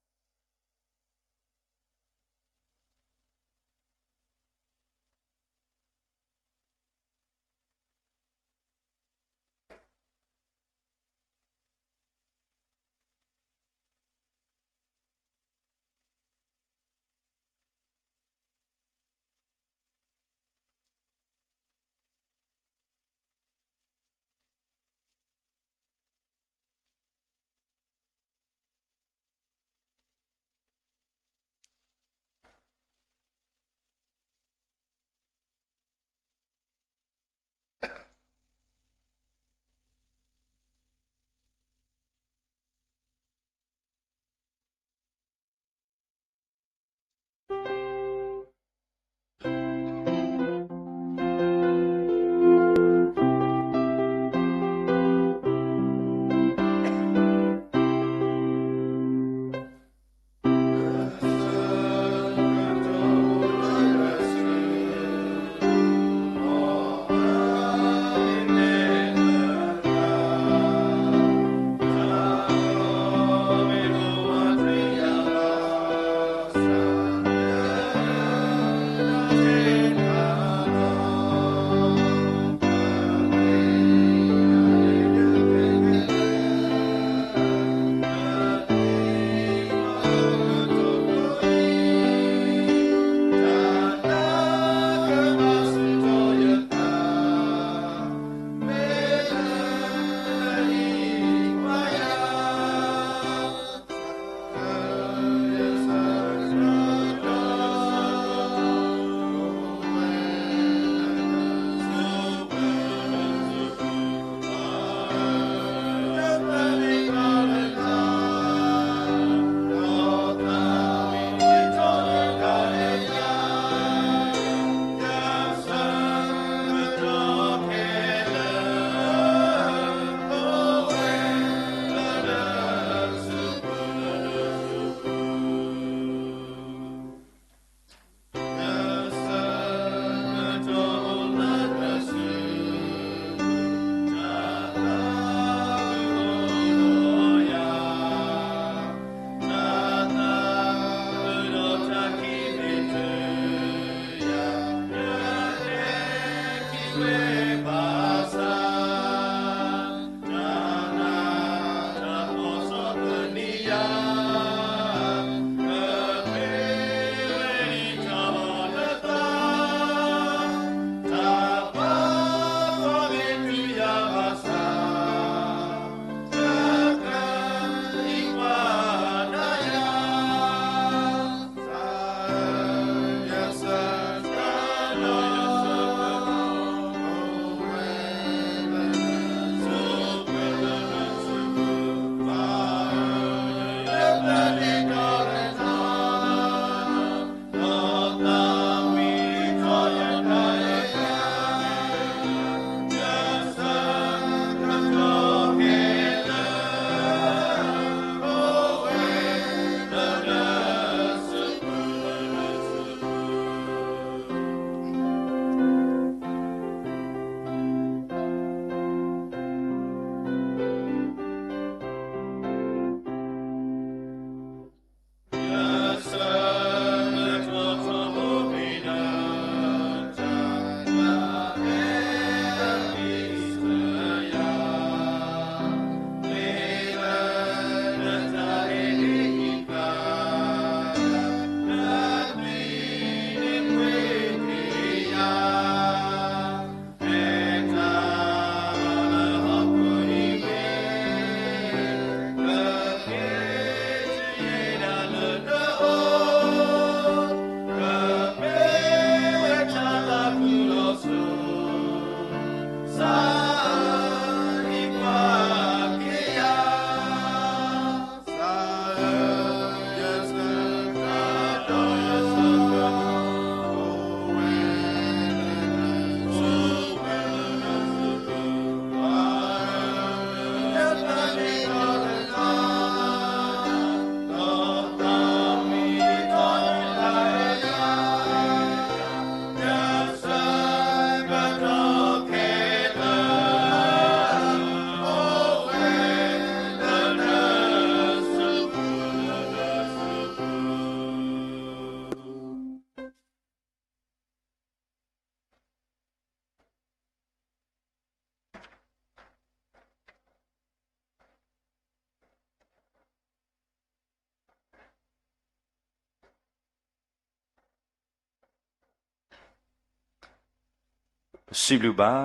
ပစံးဘျုးဘၣ်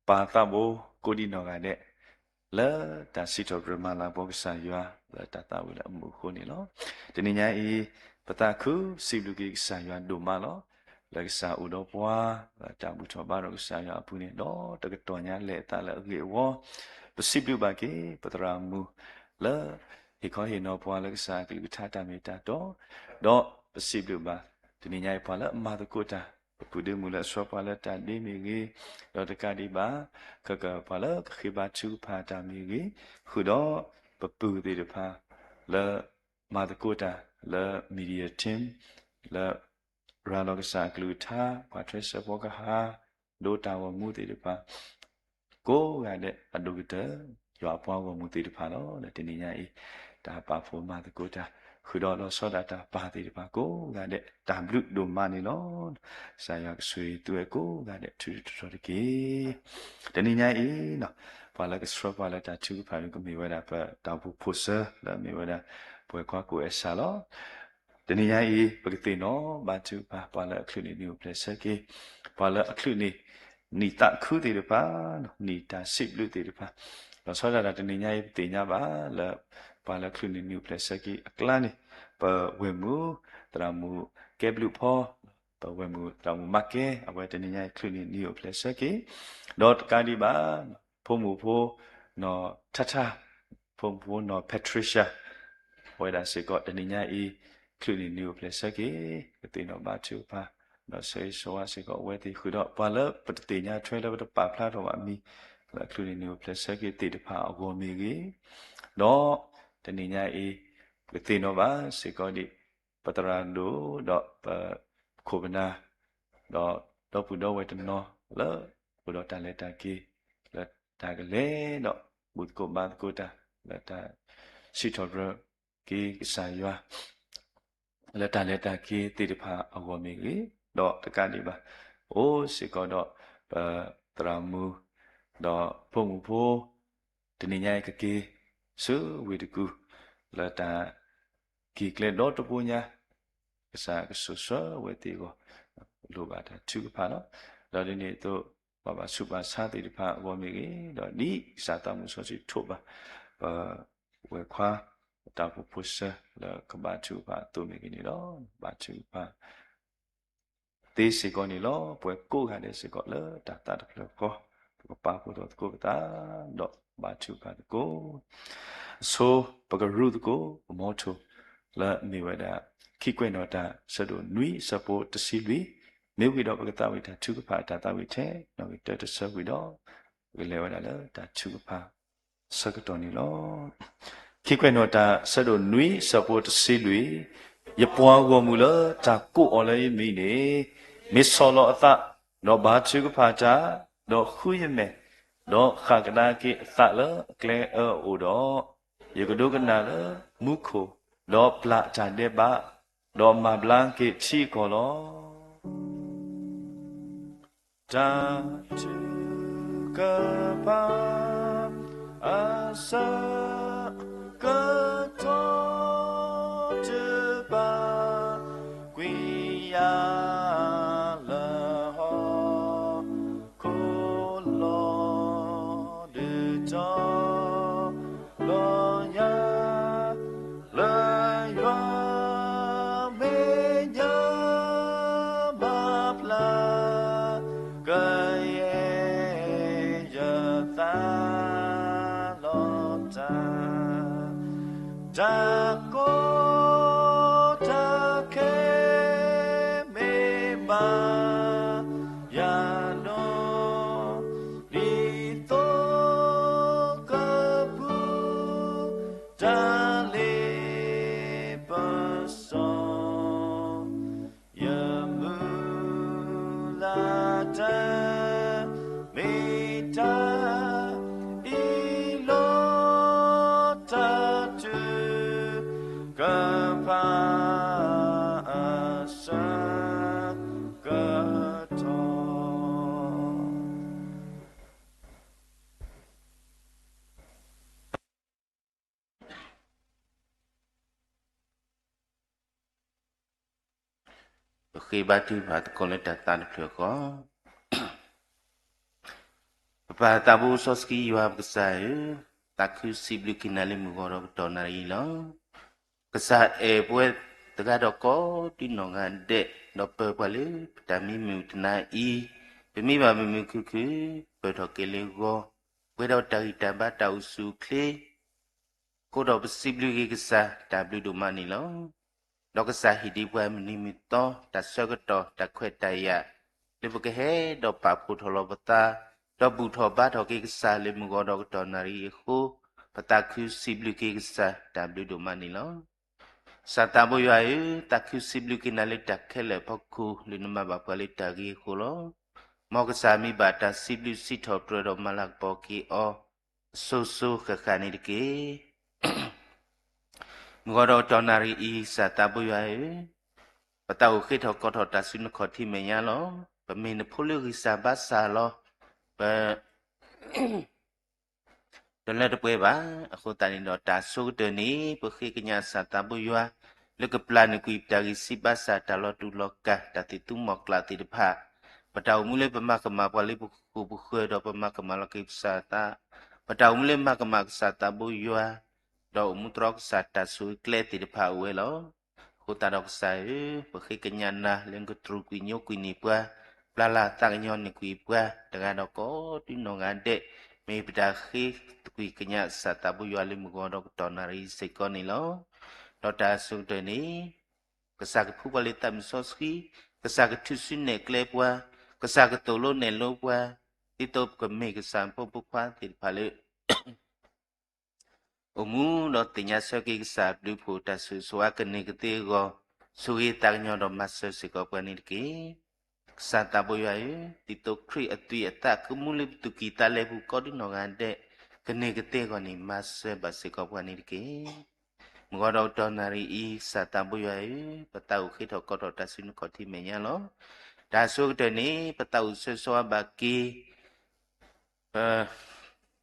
ပၢ်သးဘိ ကိးဒံနီၢ်ဂၤဒဲး လၢတၢ်စံးထီၣ်ပတြၢၤမၤလၤကပီၤကစၢ်ယွၤ လၢတၢ်သးဝံၣ်လၢအမုာ်အဃိန့ၣ်လီၤ. တနံၤညါအံၤ ပသးခုစံးဘျုးက့ၤကစၢ်ယွၤဒိၣ်မးလီၤ. လၢကစၢ်အိၣ်ဒီးပှၤ လၢတၢ်ဘူၣ်ထီၣ်ဘါထီၣ်ကစၢ်ယွၤအပူၤန့ၣ် ဒီးတကတီၢ်ညါလဲၤအသးလၢအဂ့ၢ်အဝီ ပစံးဘျုးဘၣ်က့ၤ ပသရၣ်မုၣ် လၢဟ့ၣ်ခီဟ့ၣ်နီၤပှၤလၢကစၢ်အကလုၢ်ကထါတၢ်မ့ၢ်တၢ်တီ, ဒီးပစံးဘျုးဘၣ် တနံၤညါအံၤပှၤလၢအမၤသကိးတၢ်, ပပုၢ်ဒ့မုၣ်လၢအဆှၢပှၤလၢတၢ်ဒ့မ့ၢ်ဂ့ၤ, ဒီးတကးဒံးဘၣ် ခဲကပှၤလၢကဃ့ဘါထုကဖၣ်တၢ်မ့ၢ်ဂ့ၤ, ဃုာ်ဒီးပပုၢ်သ့ၣ်တဖၣ် လၢမၤသကိးတၢ်လၢ media team လၢ ရၤလီၤကစၢ်အကလုၢ်ကထါ ပှၤထွဲစဲးဖီကဟၣ် ဒိတၢ်ဂီၤမူသ့ၣ်တဖၣ် ကိးဂၤဒဲးအဒိၣ်ကတၢၢ် ယွၤအပှၤဂီၢ်မုၢ်သ့ၣ်တဖၣ်လီၤ. လၢတနံၤညါအံၤ တၢ်ပာ်ဖှိၣ်မၤသကိးတၢ် ဃုာ်ဒီးလီၤဆီဒၣ်တၢ်ပၢ်သ့ၣ်တဖၣ်ကိးဂၤဒဲး တၢ်ဘျုးဒိၣ်မးန့ၣ်လီၤ. ကစၢ်ယွၤကဆိၣ်ဂ့ၤသုဝဲကိးဂၤဒဲး ထုးထီၣ်တက့ၢ်. တနံၤညါအံၤ ပှၤလၢကဆှၢပှၤလၢတၢ်ထုကဖၣ်ဒုးကမ့ၢ်ဝဲဒၣ် ပတၢ်အိၣ်ဖှိၣ်ဖိစၢ လၢအမ့ၢ်ဝဲဒၣ် ပှၤကွၢ်ကိးအဲၣ်စးလီၤ. တနံၤညါအံၤ ပကသ့ၣ်နီၣ်ဘါထုကဖၣ် ပှၤလၢအချုးန့ၢ်နံၣ်အိၣ်ဖျဲၣ်ဆၢက့ၤ, ပှၤလၢအချုးန့ၢ် နံၣ်သးခုသ့ၣ်တဖၣ်, နံၣ်တၢ်စံးဘျုးသ့ၣ်တဖၣ်, လီၤဆီဒၣ်တၢ်တနံၤညါအံၤ ပသ့ၣ်ညါဘၣ်လၢ ပှၤလၢချုးန့ၢ်နံၣ်အိၣ်ဖျဲၣ်ဆၢက့ၤအကျါန့ၣ် ပဝဲၢ်မုၣ် သရၣ်မုၣ်ကဲဘျုးဖီ, ပဝဲၢ်မုၣ်သရၣ်မုၣ်မၤကဲ အဝဲတနံၤညါအံၤချုးန့ၢ်နံၣ်အိၣ်ဖျဲၣ်ဆၢက့ၤ, ဒီးတကးဒံးဘၣ် ဖိမုၣ်ဖိ နီၢ်ထါထါ, ဖိမုၣ်ဖိနီၢ် Patricia အဝဲဒၣ်စ့ၢ်ကီး တနံၤညါအံၤ ချုးန့ၢ်နံၣ်အိၣ်ဖျဲၣ်ဆၢက့ၤ, ပသ့ၣ်နီၣ်ဘါထုကဖၣ်, ဒီးဆၢဂ့ၤဆၢဝါစ့ၢ်ကီးအဝဲသ့ၣ်ဃုာ်ဒီး ပှၤလၢပတသ့ၣ်ညါထွဲလၢပတပာ်ဖျါထီၣ်ဘၣ်အမံၤ လၢအချုးန့ၢ်နံၣ်အိၣ်ဖျဲၣ်ဆၢက့ၤသ့ၣ်တဖၣ်အဂီၢ်မ့ၢ်ဂ့ၤ, ဒီးတနံၤညါအံၤ ပကသ့ၣ်နီၣ်ဘၣ်စ့ၢ်ကီးဒံး ပသရၣ်ဒိၣ်ဒီးပခိၣ်ပနၢ် ဒီးဒီပုၢ်ဒီဝဲၢ်တနီၤလၢ အိၣ်ဒီးတၢ်လဲၤတၢ်က့ၤ လၢတၢ်ကလဲၤဒီးဘူၣ်သကိးဘါသကိးတၢ် လၢတၢ်စံးထီၣ်ပတြၢၤက့ၤကစၢ်ယွၤ လၢတၢ်လဲၤတၢ်က့ၤသ့ၣ်တဖၣ်အဂီၢ်မ့ၢ်ဂ့ၤ, ဒီးတကးဒံးဘၣ် အိၣ်စ့ၢ်ကီးဒီးပသရၣ်မုၣ် ဒီးဖိမုၣ်ဖိ တနံၤညါအံၤကက့ၤဆူဝ့ၢ်တကူၣ် လၢတၢ်က့ၤကျဲဒီတဘိညါ ကစၢ်ကဆိၣ်ဆှၢဝဲသ့ၣ်အဂီၢ် လိၣ်ဘၣ်တၢ်ထုကဖၣ်လီၤ. ဒီးဒ်န့ၣ်အသိး ပှၤဘၣ်ဆူးဘၣ်ဆါသ့ၣ်တဖၣ်အဂီၢ်မ့ၢ်ဂ့ၤ, ဒီးဒ်ကစၢ်သးမုၢ်စီဆှံထိးဘၣ် ပဝဲၢ်ခွါ တၢ်အိၣ်ဖှိၣ်ဖိစၢလၢကဘါထုကဖၣ်အသိးမ့ၢ်ဂ့ၤန့ၣ်လီၤ. ဘါထုကဖၣ် သ့စ့ၢ်ကီးန့ၣ်လီၤ. ပှၤကိးဂၤဒဲးစ့ၢ်ကီးလၢတၢ်သးတဖျၢၣ်ဃီ ပကပာ်ဖှိၣ်ထီၣ်သကိးပသး ဒီးဘါထုကဖၣ်သကိး အဆိ ပကရူၢ်သကိး ပမီထိၣ် လၢအမ့ၢ်ဝဲဒၣ် ခံကွဲးနီၣ်တၢ် ဆၢဒိၣ်နွံ ဆၢဖိတဆံလွံၢ်, မ့ၢ်ဝံၤဒီးပကသးဝံၣ်တၢ်ထုကဖၣ်အတၢ်သးဝံၣ်ထဲ နီၣ်ဂံၢ်တၢတဆၢဝံၤဒီး ပကလဲၤဝဲဒၣ်လၢတၢ်ထုကဖၣ် ဆၢကတီၢ်န့ၣ်လီၤ. ခံကွဲးနီၣ်တၢ် ဆၢဒိၣ်နွံ ဆၢဖိတဆံလွံၢ်, ယပှၤဂီၢ်မုၢ်လၢတၢ်ကိးအီၤလၢယမံၤန့ၣ် မ့ၢ်ဆီၣ်လီၤအသး, ဒီးဘါထုကဖၣ်တၢ်, ဒီးဃုယမဲာ်, ဒီးဃၣ်ကဒါက့ၤအသးလၢအကျဲအၢအအိၣ်ဒီး, ယကဒိကနၣ်လၢမူခိၣ်, ဒီးပျၢ်တၢ်ဒဲးဘး, ဒီးမၤဘျါက့ၤထံအကီၢ်လီၤ. တၢ်ထုကဖၣ် အဆၢကတီၢ်တဘၣ် ကွံာ်ယၤလၢဟီၣ်ခိၣ်လီၤ. ဒုးတီၤ လီၤညါ လၢယွၤမဲာ်ညါ မၤဘျါ ကယဲၢ်ယသးလီၤတၢ်, တၢ်ကီတၢ်ခဲမ့ၢ်ဘၣ်ယၤနီၤ ဒ်သိကပူၤ တၢ်လ့ပစီ ယမုၢ်လၢ်တၢ် မ့ၢ်တၢ်အ့ၣ်လိာ် တၢ်ထုကဖၣ် အဆၢကတီၢ် ပဃ့ဘါထုကဖၣ်သကိးလၢတၢ်သးတဖျၢၣ်ဃီ, ပၢ်သးဘိစီဆှံယွၤပကစၢ်ဧၢ, သးခုစံးဘျုးက့ၤနၤလၢမုၢ်ဂီၤဒီးကတီၢ်နၣ်ရံၣ်အံၤလီၤ. ကစၢ်အဲၣ်ပဝဲတဂၤဒီးကိးဒံနီၢ်ဂၤဒဲး, ဒီးပၢၤပှၤလၢပတၢ်မံမုာ်တနၤအံၤ, ပမ့ၢ်ဘၣ်မုာ်မုာ်ခုၣ်ခုၣ်, ပၢၢ်ထီၣ်က့ၤလၢဂီၤ, ပှဲၤဒီးတၢ်ဂံၢ်တၢ်ဘါတၢ်အိၣ်ဆူၣ်အိၣ်ချ့ အဃိဒီးပစံးဘျုးက့ၤကစၢ်တၢ်ဘျုးဒိၣ်မးန့ၣ်လီၤ. ဒီးကစၢ်ဟ့ၣ်ဒံးပှၤမုၢ်နံၤမုၢ်သီ တၢ်ဆၢကတီၢ်တၢ်ခွဲးတၢ်ယာ် လၢပကဟဲဒီးပာ်ဖှိၣ်ထီၣ်လီၤပသး, ဒီးဘူၣ်ထီၣ်ဘါထီၣ်က့ၤကစၢ်လၢမုၢ်ဂီၤဒီးကတီၢ်နၣ်ရံၣ်အံၤအဃိ, ပသးခုစံးဘျုးက့ၤကစၢ်တၢ်ဘျုးဒိၣ်မးန့ၣ်လီၤ. ကစၢ်သးဘိယွၤဧၢ, သးခုစံးဘျုးက့ၤနၤလၢတၢ်ခဲလၢာ်အဖီခိၣ် လၢနမၤဘၣ်ပှၤလၢတၢ်ဂ့ၤအဃိလီၤ. မ်ကစၢ်မ့ၢ်ဘၣ်တၢ်စံးဘျုးစံးထီၣ်ပတြၢၤဒီးမၤလၤကပီၤက့ၤအီၤ အစိၤစိၤဃၣ်ဃၣ်န့ၣ်တက့ၢ်. မုၢ်ဂီၤဒီးကတီၢ်နၣ်ရံၣ်အံၤ ကစၢ်သးဘိယွၤဧၢ, ပသးအိၣ်ဃ့ထီၣ်ကိးထီၣ်တၢ်ဆူနခီၣ်ထံးမဲာ်ညါလီၤ. ပမ့ၢ်နဖိလၢဂံၢ်စၢ်ဘါစၢ်လီၤ. ပ တလၢတပှဲၤဘၣ်. အဃိသတးန့ၣ်ဒီး တၢ်ဆိကတၢၢ်န့ၣ် ပဃ့ကညးကစၢ်သးဘိယွၤ လၢကပျၢ်န့ၢ်ကွံာ်ပတၢ်ဂံၢ်စၢ်ဘါစၢ် တၢ်လီၤတူာ်လီၤကာ် တၢ်သးသမူကျၢ်သ့ၣ်တဖၣ်, ပတၢ်အိၣ်မူလၢပမၤကမၣ်ပှၤလၢပဃိာ်ပဃၢၤ ဒီးပမၤကမၣ်လီၤက့ၤကစၢ်သး, ပတၢ်အိၣ်မူလၢမၤကမၣ်ကစၢ်သးဘိယွၤ ဒီးအိၣ်မူတြီကစၢ်တၢ်ဆိၣ်ဂ့ၤကျဲသ့ၣ်တဖၣ်အိၣ်ဝဲလီၤ. အဃိသတးဒီးကစၢ်ဧၢ, ပဃ့ကညးနၤလၢနကတြူာ်ကွံာ်ညိကွံာ်န့ၢ်ပှၤ, ပျၢ်လၢ်သးကညီၤန့ၢ်ကွံာ်ပှၤ တဂၤဒီးကိးဒံနီၢ်ဂၤဒဲး, မ့ၢ်ပတၢ်ဃ့သကွံၢ်ကညးကစၢ်သးဘိယွၤလၢမုၢ်ဂီၤဒီးကတီၢ်နၣ်ရံၣ်စ့ၢ်ကီးန့ၣ်လီၤ. ဒီးတၢ်အဆိကတၢၢ်န့ၣ် ကစၢ်ကဖှူပှၤလၢသးမုၢ်စီဆှံ, ကစၢ်ကထုးစုနဲၣ်ကျဲပှၤ, ကစၢ်ကသိၣ်လိနဲၣ်လိပှၤ, ဒ်သိးပကမ့ၢ်ကစၢ်ဖိမုၣ်ဖိခွါသ့ၣ်တဖၣ်လၢ အိၣ်မူဒီးသ့ၣ်ညါဆၢက့ၤကစၢ်ဘျုးဖှိၣ်တၢ်ဆိၣ်ဂ့ၤဆိၣ်ဝါကန့ၢ်ကသ့အဂီၢ်, ဆိၣ်ဂ့ၤသးကညီၤဒီးမၤစၢၤစ့ၢ်ကီးပှၤန့ၣ်တက့ၢ်. ကစၢ်သးဘိယွၤဧၢ, ဒ်သိးခရံာ်အသွံၣ်အသးကမူလၢပသူၣ်ကံၢ်သးလဲပူၤကိးဒံနီၢ်ဂၤဒဲး, ကန့ၢ်ကသ့အဂီၢ်န့ၣ် မၤစၢၤဘၣ်စ့ၢ်ကီးပှၤန့ၣ်တက့ၢ်. မုၢ်ဂီၤဒီးကတီၢ်နၣ်ရံၣ်အံၤ ကစၢ်သးဘိယွၤဧၢ, ပသးအိၣ်ဃ့ထီၣ်ကိးထီၣ်တၢ်ဆူနခီၣ်ထံးမဲာ်ညါလီၤ. တၢ်အဆိကတၢၢ်န့ၣ် ပသးအိၣ်ဆၢဂ့ၤဆိၣ်ဝါဘၣ်က့ၤ ပ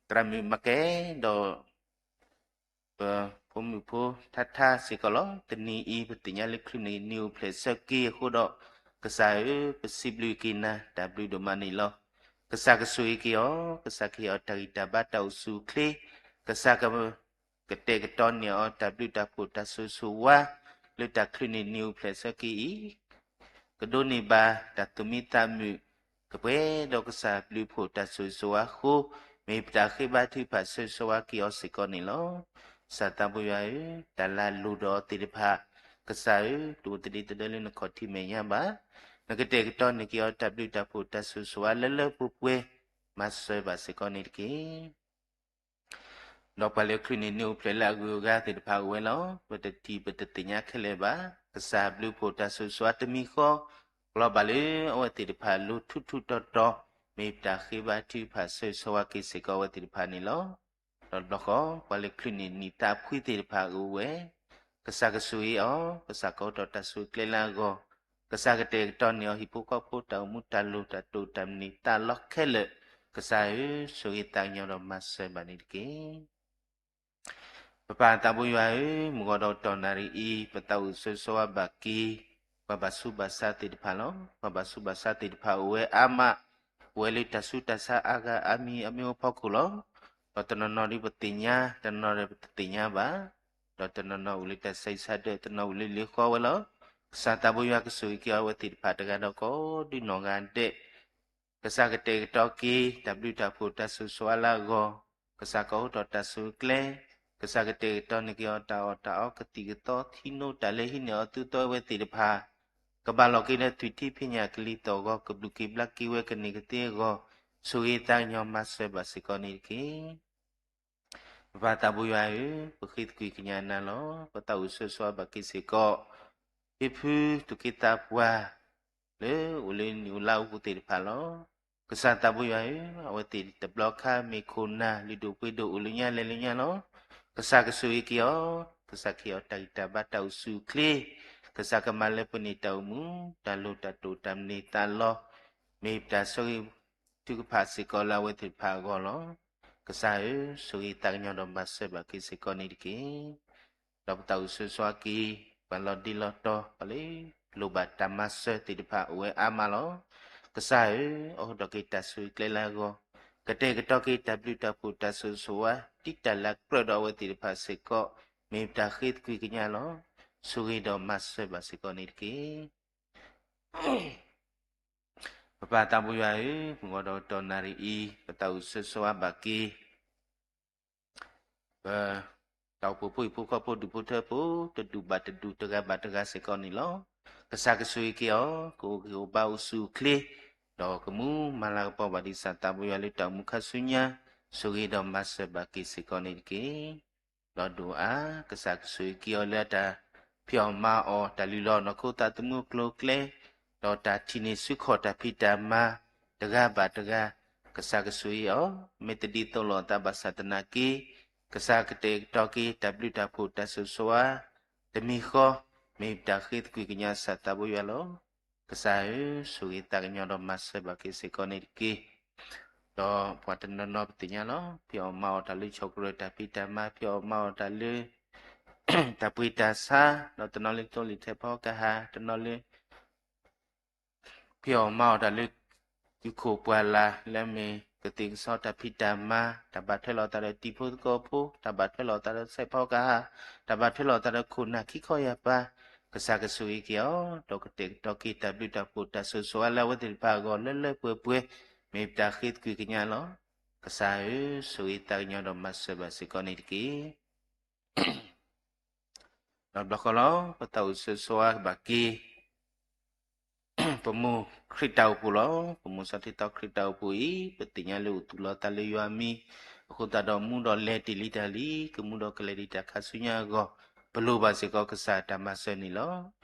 သရၣ်မုၣ်မၤကဲ ဒီး ပဖိမုၣ်ဖိထါထါစ့ၢ်ကီးလီၤ. တနံၤအံၤ ပသ့ၣ်ညါလၢချုးန့ၢ်နံၤအိၣ်ဖျဲၣ်ဆၢက့ၤအဃိဒီး, ကစၢ်ဧၢ, ပစံးဘျုးက့ၤနၤ တၢ်ဘျုးဒိၣ်မးန့ၣ်လီၤ. ကစၢ်ကဆိၣ်ဂ့ၤက့ၤအီၤ, ကစၢ်ကဟ့ၣ်အီၤတၢ်ဂံၢ်တၢ်ဘါတၢ်အိၣ်ဆူၣ်အိၣ်ချ့, ကစၢ်က ကတဲာ်ကတီၤန့ၢ်အီၤတၢ်ဘျုးတၢ်ဖှိၣ်တၢ်ဆိၣ်ဂ့ၤဆိၣ်ဝါ လၢတၢ်ချုးန့ၢ်နံၤအိၣ်ဖျဲၣ်ဆၢက့ၤအံၤ ကဒိးန့ၢ်ဘၣ်တၢ်သူၣ်မံသးမုာ်, ကပှဲၤဒီးကစၢ်ဘျုးဖှိၣ်တၢ်ဆိၣ်ဂ့ၤဆိၣ်ဝါအဃိ, မ့ၢ်ပတၢ်ဃ့ဘါထုကဖၣ်ဆၢဂ့ၤဆၢဝါက့ၤအီၤစ့ၢ်ကီးန့ၣ်လီၤ. ကစၢ်သးဘိယွၤဧၢ, တၢ်လၢအလိၣ်ဒီးအီၤသ့ၣ်တဖၣ်, ကစၢ်ဧၢ, တအိၣ်တဒ့တဒၢလၢနခီၣ်ထံးမဲာ်ညါဘၣ်. နကတဲာ်ကတီၤန့ၢ်က့ၤအီၤတၢ်ဘျုးတၢ်ဖှိၣ်တၢ်ဆိၣ်ဂ့ၤဆိၣ်ဝါလၢလၢပှဲၤပှဲၤ, မၤစၢၤဘၣ်စ့ၢ်ကီးန့ၣ်တက့ၢ်. ဒီးပှၤလၢချုးန့ၢ်နံၤအိၣ်ဖျဲၣ်လၢအဂုၤအဂၤသ့ၣ်တဖၣ်အိၣ်ဝဲလီၤ. ပတထံၣ်ပတသ့ၣ်ညါခဲလၢာ်ဘၣ်. ကစၢ်ဘျုးဖှိၣ်တၢ်ဆိၣ်ဂ့ၤဆိၣ်ဝါတမံၤဃီ, ကလီၤဘၣ်လၢအဝဲသ့ၣ်တဖၣ်အလိၤထူထူတီတီ, မ့ၢ်ပတၢ်ဃ့ဘါထုကဖၣ်ဆၢဂ့ၤဆၢဝါက့ၤစ့ၢ်ကီးအဝဲသ့ၣ်တဖၣ်န့ၣ်လီၤ. ဒီးတဘျီဃီ ပှၤလၢချုးန့ၢ်နံၤသးဖှံသ့ၣ်တဖၣ်အိၣ်ဝဲ, ကစၢ်ကဆိၣ်ဂ့ၤအီၤ, ကစၢ်ကအိးထီၣ်တၢ်ဆိၣ်ဂ့ၤကျဲလၢအဂီၢ်, ကစၢ်ကတဲာ်ကတီၤန့ၢ်အီၤဟံၣ်ဖိဃီဖိတၢ်အိၣ်မူတၢ်လိၣ်တၢ်တိာ်တၢ်မနုၤသးလီခဲလၢာ်, ကစၢ်ဧၢ, ဆိၣ်ဂ့ၤသးကညီၤဒီးမၤစၢၤဘၣ်န့ၣ်တက့ၢ်. ပပၢ်သးဘိယွၤဧၢ, မုၢ်ဂီၤဒီးကတီၢ်နၣ်ရံၣ်အံၤ ပသးအိၣ်ဆၢဂ့ၤဆၢဝါဘၣ်က့ၤ ပှၤဘၣ်ဆူးဘၣ်ဆါသ့ၣ်တဖၣ်လီၤ. ပှၤဘၣ်ဆူးဘၣ်ဆါသ့ၣ်တဖၣ်အိၣ်ဝဲအါမး, အိၣ်ဝဲလၢတၢ်ဆူးတၢ်ဆါအါဂၤအါမံၤအါမံၤအဖီခိၣ်လီၤ. ဒီးတနီၤနီၤဒ်ပသ့ၣ်ညါ, တနီၤနီၤဒ်ပတသ့ၣ်ညါဘၣ်. ဒီးတနီၤနီၤအိၣ်လၢတၢ်ဆံးဆါဒၢး, တနီၤအိၣ်လၢလ့ၤဃီဝဲလီၤ. ကစၢ်သးဘိယွၤကဆိၣ်ဂ့ၤက့ၤအီၤအဝဲသ့ၣ်တဖၣ်တဂၤဒီးကိးဒံနီၢ်ဂၤဒဲး, ကစၢ်ကတဲာ်ကတီၤက့ၤ တၢ်ဘျုးတၢ်ဖှိၣ်တၢ်ဆိၣ်ဂ့ၤဆိၣ်ဝါလၢအဂီၢ်, ကစၢ်ကအိးထီၣ်တၢ်ဆိၣ်ဂ့ၤကျဲ, ကစၢ်ကတဲာ်ကတီၤန့ၢ်က့ၤအီၤတၢ်အီၣ်တၢ်အီကသံၣ်ကသီထံနိတၢ်လၢဟံးန့ၢ်အီၤသုသီအဝဲသ့ၣ်တဖၣ်, ကဘၣ်လီၤက့ၤလၢသွံၣ်ထံဖံးညၣ်ကလံၤသီၣ်ဂီၤ ကဘျုးက့ၤဘျါက့ၤဝဲကန့ၢ်ကသ့အဂီၢ်, ဆိၣ်ဂ့ၤသးကညီၤမၤစၢၤဘၣ်စ့ၢ်ကီးန့ၣ်တက့ၢ်. ပပၢ်သးဘိယွၤဧၢ, ပဃ့သကွံၢ်ကညးနၤလီၤ. ပသးအိၣ်ဆၢဂ့ၤဆၢဝါဘၣ်က့ၤစ့ၢ်ကီး ဟံၣ်ဖုသူၣ်က့သးပှၢ် လၢအိၣ်လၢနံၣ်အိၣ်လါအိၣ်ပူၤသ့ၣ်တဖၣ်လီၤ. ကစၢ်သးဘိယွၤဧၢ, အဝဲသ့ၣ်တဘျီခါမ့ၢ်ခိၣ်နၢ်လုၢ်ဒိၣ်ပှ့ၤဒိၣ်အိၣ်လၢညါလဲၤလၢညါလီၤ. ကစၢ်ကဆိၣ်ဂ့ၤက့ၤအီၤ, ကစၢ်ကဟ့ၣ်အီၤတၢ်ဂံၢ်တၢ်ဘါတၢ်အိၣ်ဆူၣ်အိၣ်ချ့, ကစၢ်ကမၤလၢပှဲၤန့ၢ်တၢ်အိၣ်မူ တၢ်လိၣ်တၢ်တိာ်တၢ်မနုၤသးလီ, မ့ၢ်ပတၢ်ဆိၣ်ဂ့ၤထုကဖၣ်စ့ၢ်ကီးလၢအဝဲသ့ၣ်တဖၣ်အဂီၢ်လီၤ. ကစၢ်ဧၢ, ဆိၣ်ဂ့ၤသးကညီၤဒီးမၤစၢၤဘၣ်က့ၤစ့ၢ်ကီးန့ၣ်တက့ၢ်. ဒီးပသးအိၣ်ဆၢဂ့ၤဆၢဝါက့ၤ ပှၤလီၤဒ့လီၤတီၤ ပှၤလၢလိၣ်ဘၣ်တၢ်မၤစၢၤသ့ၣ်တဖၣ်အိၣ်ဝဲအါမးလီၤ. ကစၢ်ဧၢ, အိးထီၣ်က့ၤတၢ်ဆိၣ်ဂ့ၤကျဲလၢအဂီၢ်, ကတဲာ်ကတီၤက့ၤတၢ်ဘျုးတၢ်ဖှိၣ်တၢ်ဆိၣ်ဂ့ၤဆိၣ်ဝါ ဒ်တၢ်လၢကြၢးဒီးအဝဲသ့ၣ်တဖၣ်စ့ၢ်ကီး မ့ၢ်ပတၢ်ဃ့သကွံၢ်ကညးလီၤ. ဆိၣ်ဂ့ၤဒီးမၤစၢၤဘၣ်စ့ၢ်ကီးန့ၣ်တက့ၢ်. ပပၢ်သးဘိယွၤဧၢ, မုၢ်ဂီၤဒီးတီၢ်နၣ်ရံၣ်အံၤ ပသးအိၣ်ဆၢဂ့ၤဆၢဝါဘၣ်က့ၤ ပ တၢ်အိၣ်ဖှိၣ်ဖိဟံၣ်ဖိဃီဖိဒူၣ်ဖိထၢဖိ တဒူၣ်ဘၣ်တဒူၣ် တဂၤဘၣ်တဂၤစ့ၢ်ကီးန့ၣ်လီၤ. ကစၢ်ကဆိၣ်ဂ့ၤက့ၤအီၤ ကအိၣ်ဂံၢ်အိၣ်ဘါအိၣ်ဆူၣ်အိၣ်ချ့ ဒီးကမူမၤလၤကပီၤဘၣ်ဒံးစၢ်သးဘိယွၤလၢတၢ်အိၣ်မူခါဆူညါ, ဆိၣ်ဂ့ၤဒီးမၤစၢၤဘၣ်က့ၤစ့ၢ်ကီးန့ၣ်တက့ၢ်. ဒီးဒိၣ်အါ ကစၢ်ကဆိၣ်ဂ့ၤက့ၤအီၤလၢအတၢ်ဖံးအီၣ်မၤအီၣ် တၢ်လုၢ်လီၤနီၢ်ခိသးသမူကျိၤကျဲ ဒီးတၢ်ထံၣ်န့ၢ်ဆူၣ်ခီၣ်တၢ်ဖံးတၢ်မၤ တဂၤဘၣ်တဂၤ, ကစၢ်ကဆိၣ်ဂ့ၤအီၤ မ့ၢ်တဒ်သိးလိာ်အသးဘၣ်ဆၣ်သနာ်က့ ကစၢ်ကတဲာ်ကတီၤက့ၤတၢ်ဘျုးတၢ်ဖှိၣ်တၢ်ဆိၣ်ဂ့ၤဆိၣ်ဝါ တမံၤဃီ မ့ၢ်ပတၢ်ဃ့သကွံၢ်ကညးစၢ်သးဘိယွၤလီၤ. ကစၢ်ဧၢ, ဆိၣ်ဂ့ၤသးကညီၤဒီးမၤစၢၤဘၣ်က့ၤစ့ၢ်ကီးန့ၣ်တက့ၢ်. ဒီးပှၤတနီၤနီၤပသ့ၣ်ညါလီၤ. ဖံးအီၣ်မၤအီၣ်တၢ်လၢဆီၣ်ကရၢၢ်တၢ်ဖံးတၢ်မၤ, ဖံးအီၣ်မၤအီၣ်တၢ်လၢ တၢ်ပှ့ၤတၢ်ဆါ, ဒီးတနီၤလၢသိလ့ၣ်ထဲဖီကဟၣ်, တနီၤလၢ ဖံးအီၣ်မၤအီၣ်တၢ်လၢ ကုၢ်ခိၣ်ပှၢ်လၢ် လၢအမ့ၢ်ကသ့ၣ်ကစီတၢ်ဖံးတၢ်မၤ, တၢ်ဘၣ်ထွဲလိာ်သးဒီးတံၤဖိသကိးဖိ, တၢ်ဘၣ်ထွဲလိာ်သးဒီးစဲးဖီကဟၣ်, တၢ်ဘၣ်ထွဲလိာ်သးဒီးခိၣ်နၢ်ခံခီယၢ်ပၤ, ကစၢ်ကဆိၣ်ဂ့ၤက့ၤအီၤ, ဒီးကတဲာ်ကတီၤက့ၤတၢ်ဘျုးတၢ်ဖှိၣ်တၢ်ဆိၣ်ဂ့ၤဆိၣ်ဝါလၢအဝဲသ့ၣ်တဖၣ်အဂီၢ်လၢလၢပှဲၤပှဲၤ, မ့ၢ်ပတၢ်ဃ့သကွံၢ်ကညးလီၤ. ကစၢ်ဧၢ, ဆိၣ်ဂ့ၤသးကညီၤဒီးမၤစၢၤဘၣ်စ့ၢ်ကီးန့ၣ်တက့ၢ်. ဒီးဘျီဃီလီၤ ပသးအိၣ်ဆၢဂ့ၤဆၢဝါဘၣ်က့ၤ ပမိၢ်ခရံာ်တၢ်အိၣ်ဖှိၣ်လီၤ. ပမိၢ်စီၤထံသီခရံာ်တၢ်အိၣ်ဖှိၣ်အံၤ ပသ့ၣ်ညါလၢအိၣ်သူၣ်လီၤသးလၢယွၤမံၤ, အဃိသတးဒီးမူဒီးလဲၤတ့ၢ်လံတၢ်လံ, ကမူဒီးကလဲၤဒံးတၢ်ခါဆူညါအဂီၢ်, ပလိၣ်ဘၣ်စ့ၢ်ကီးကစၢ်တၢ်မၤစၢၤန့ၣ်လီၤ.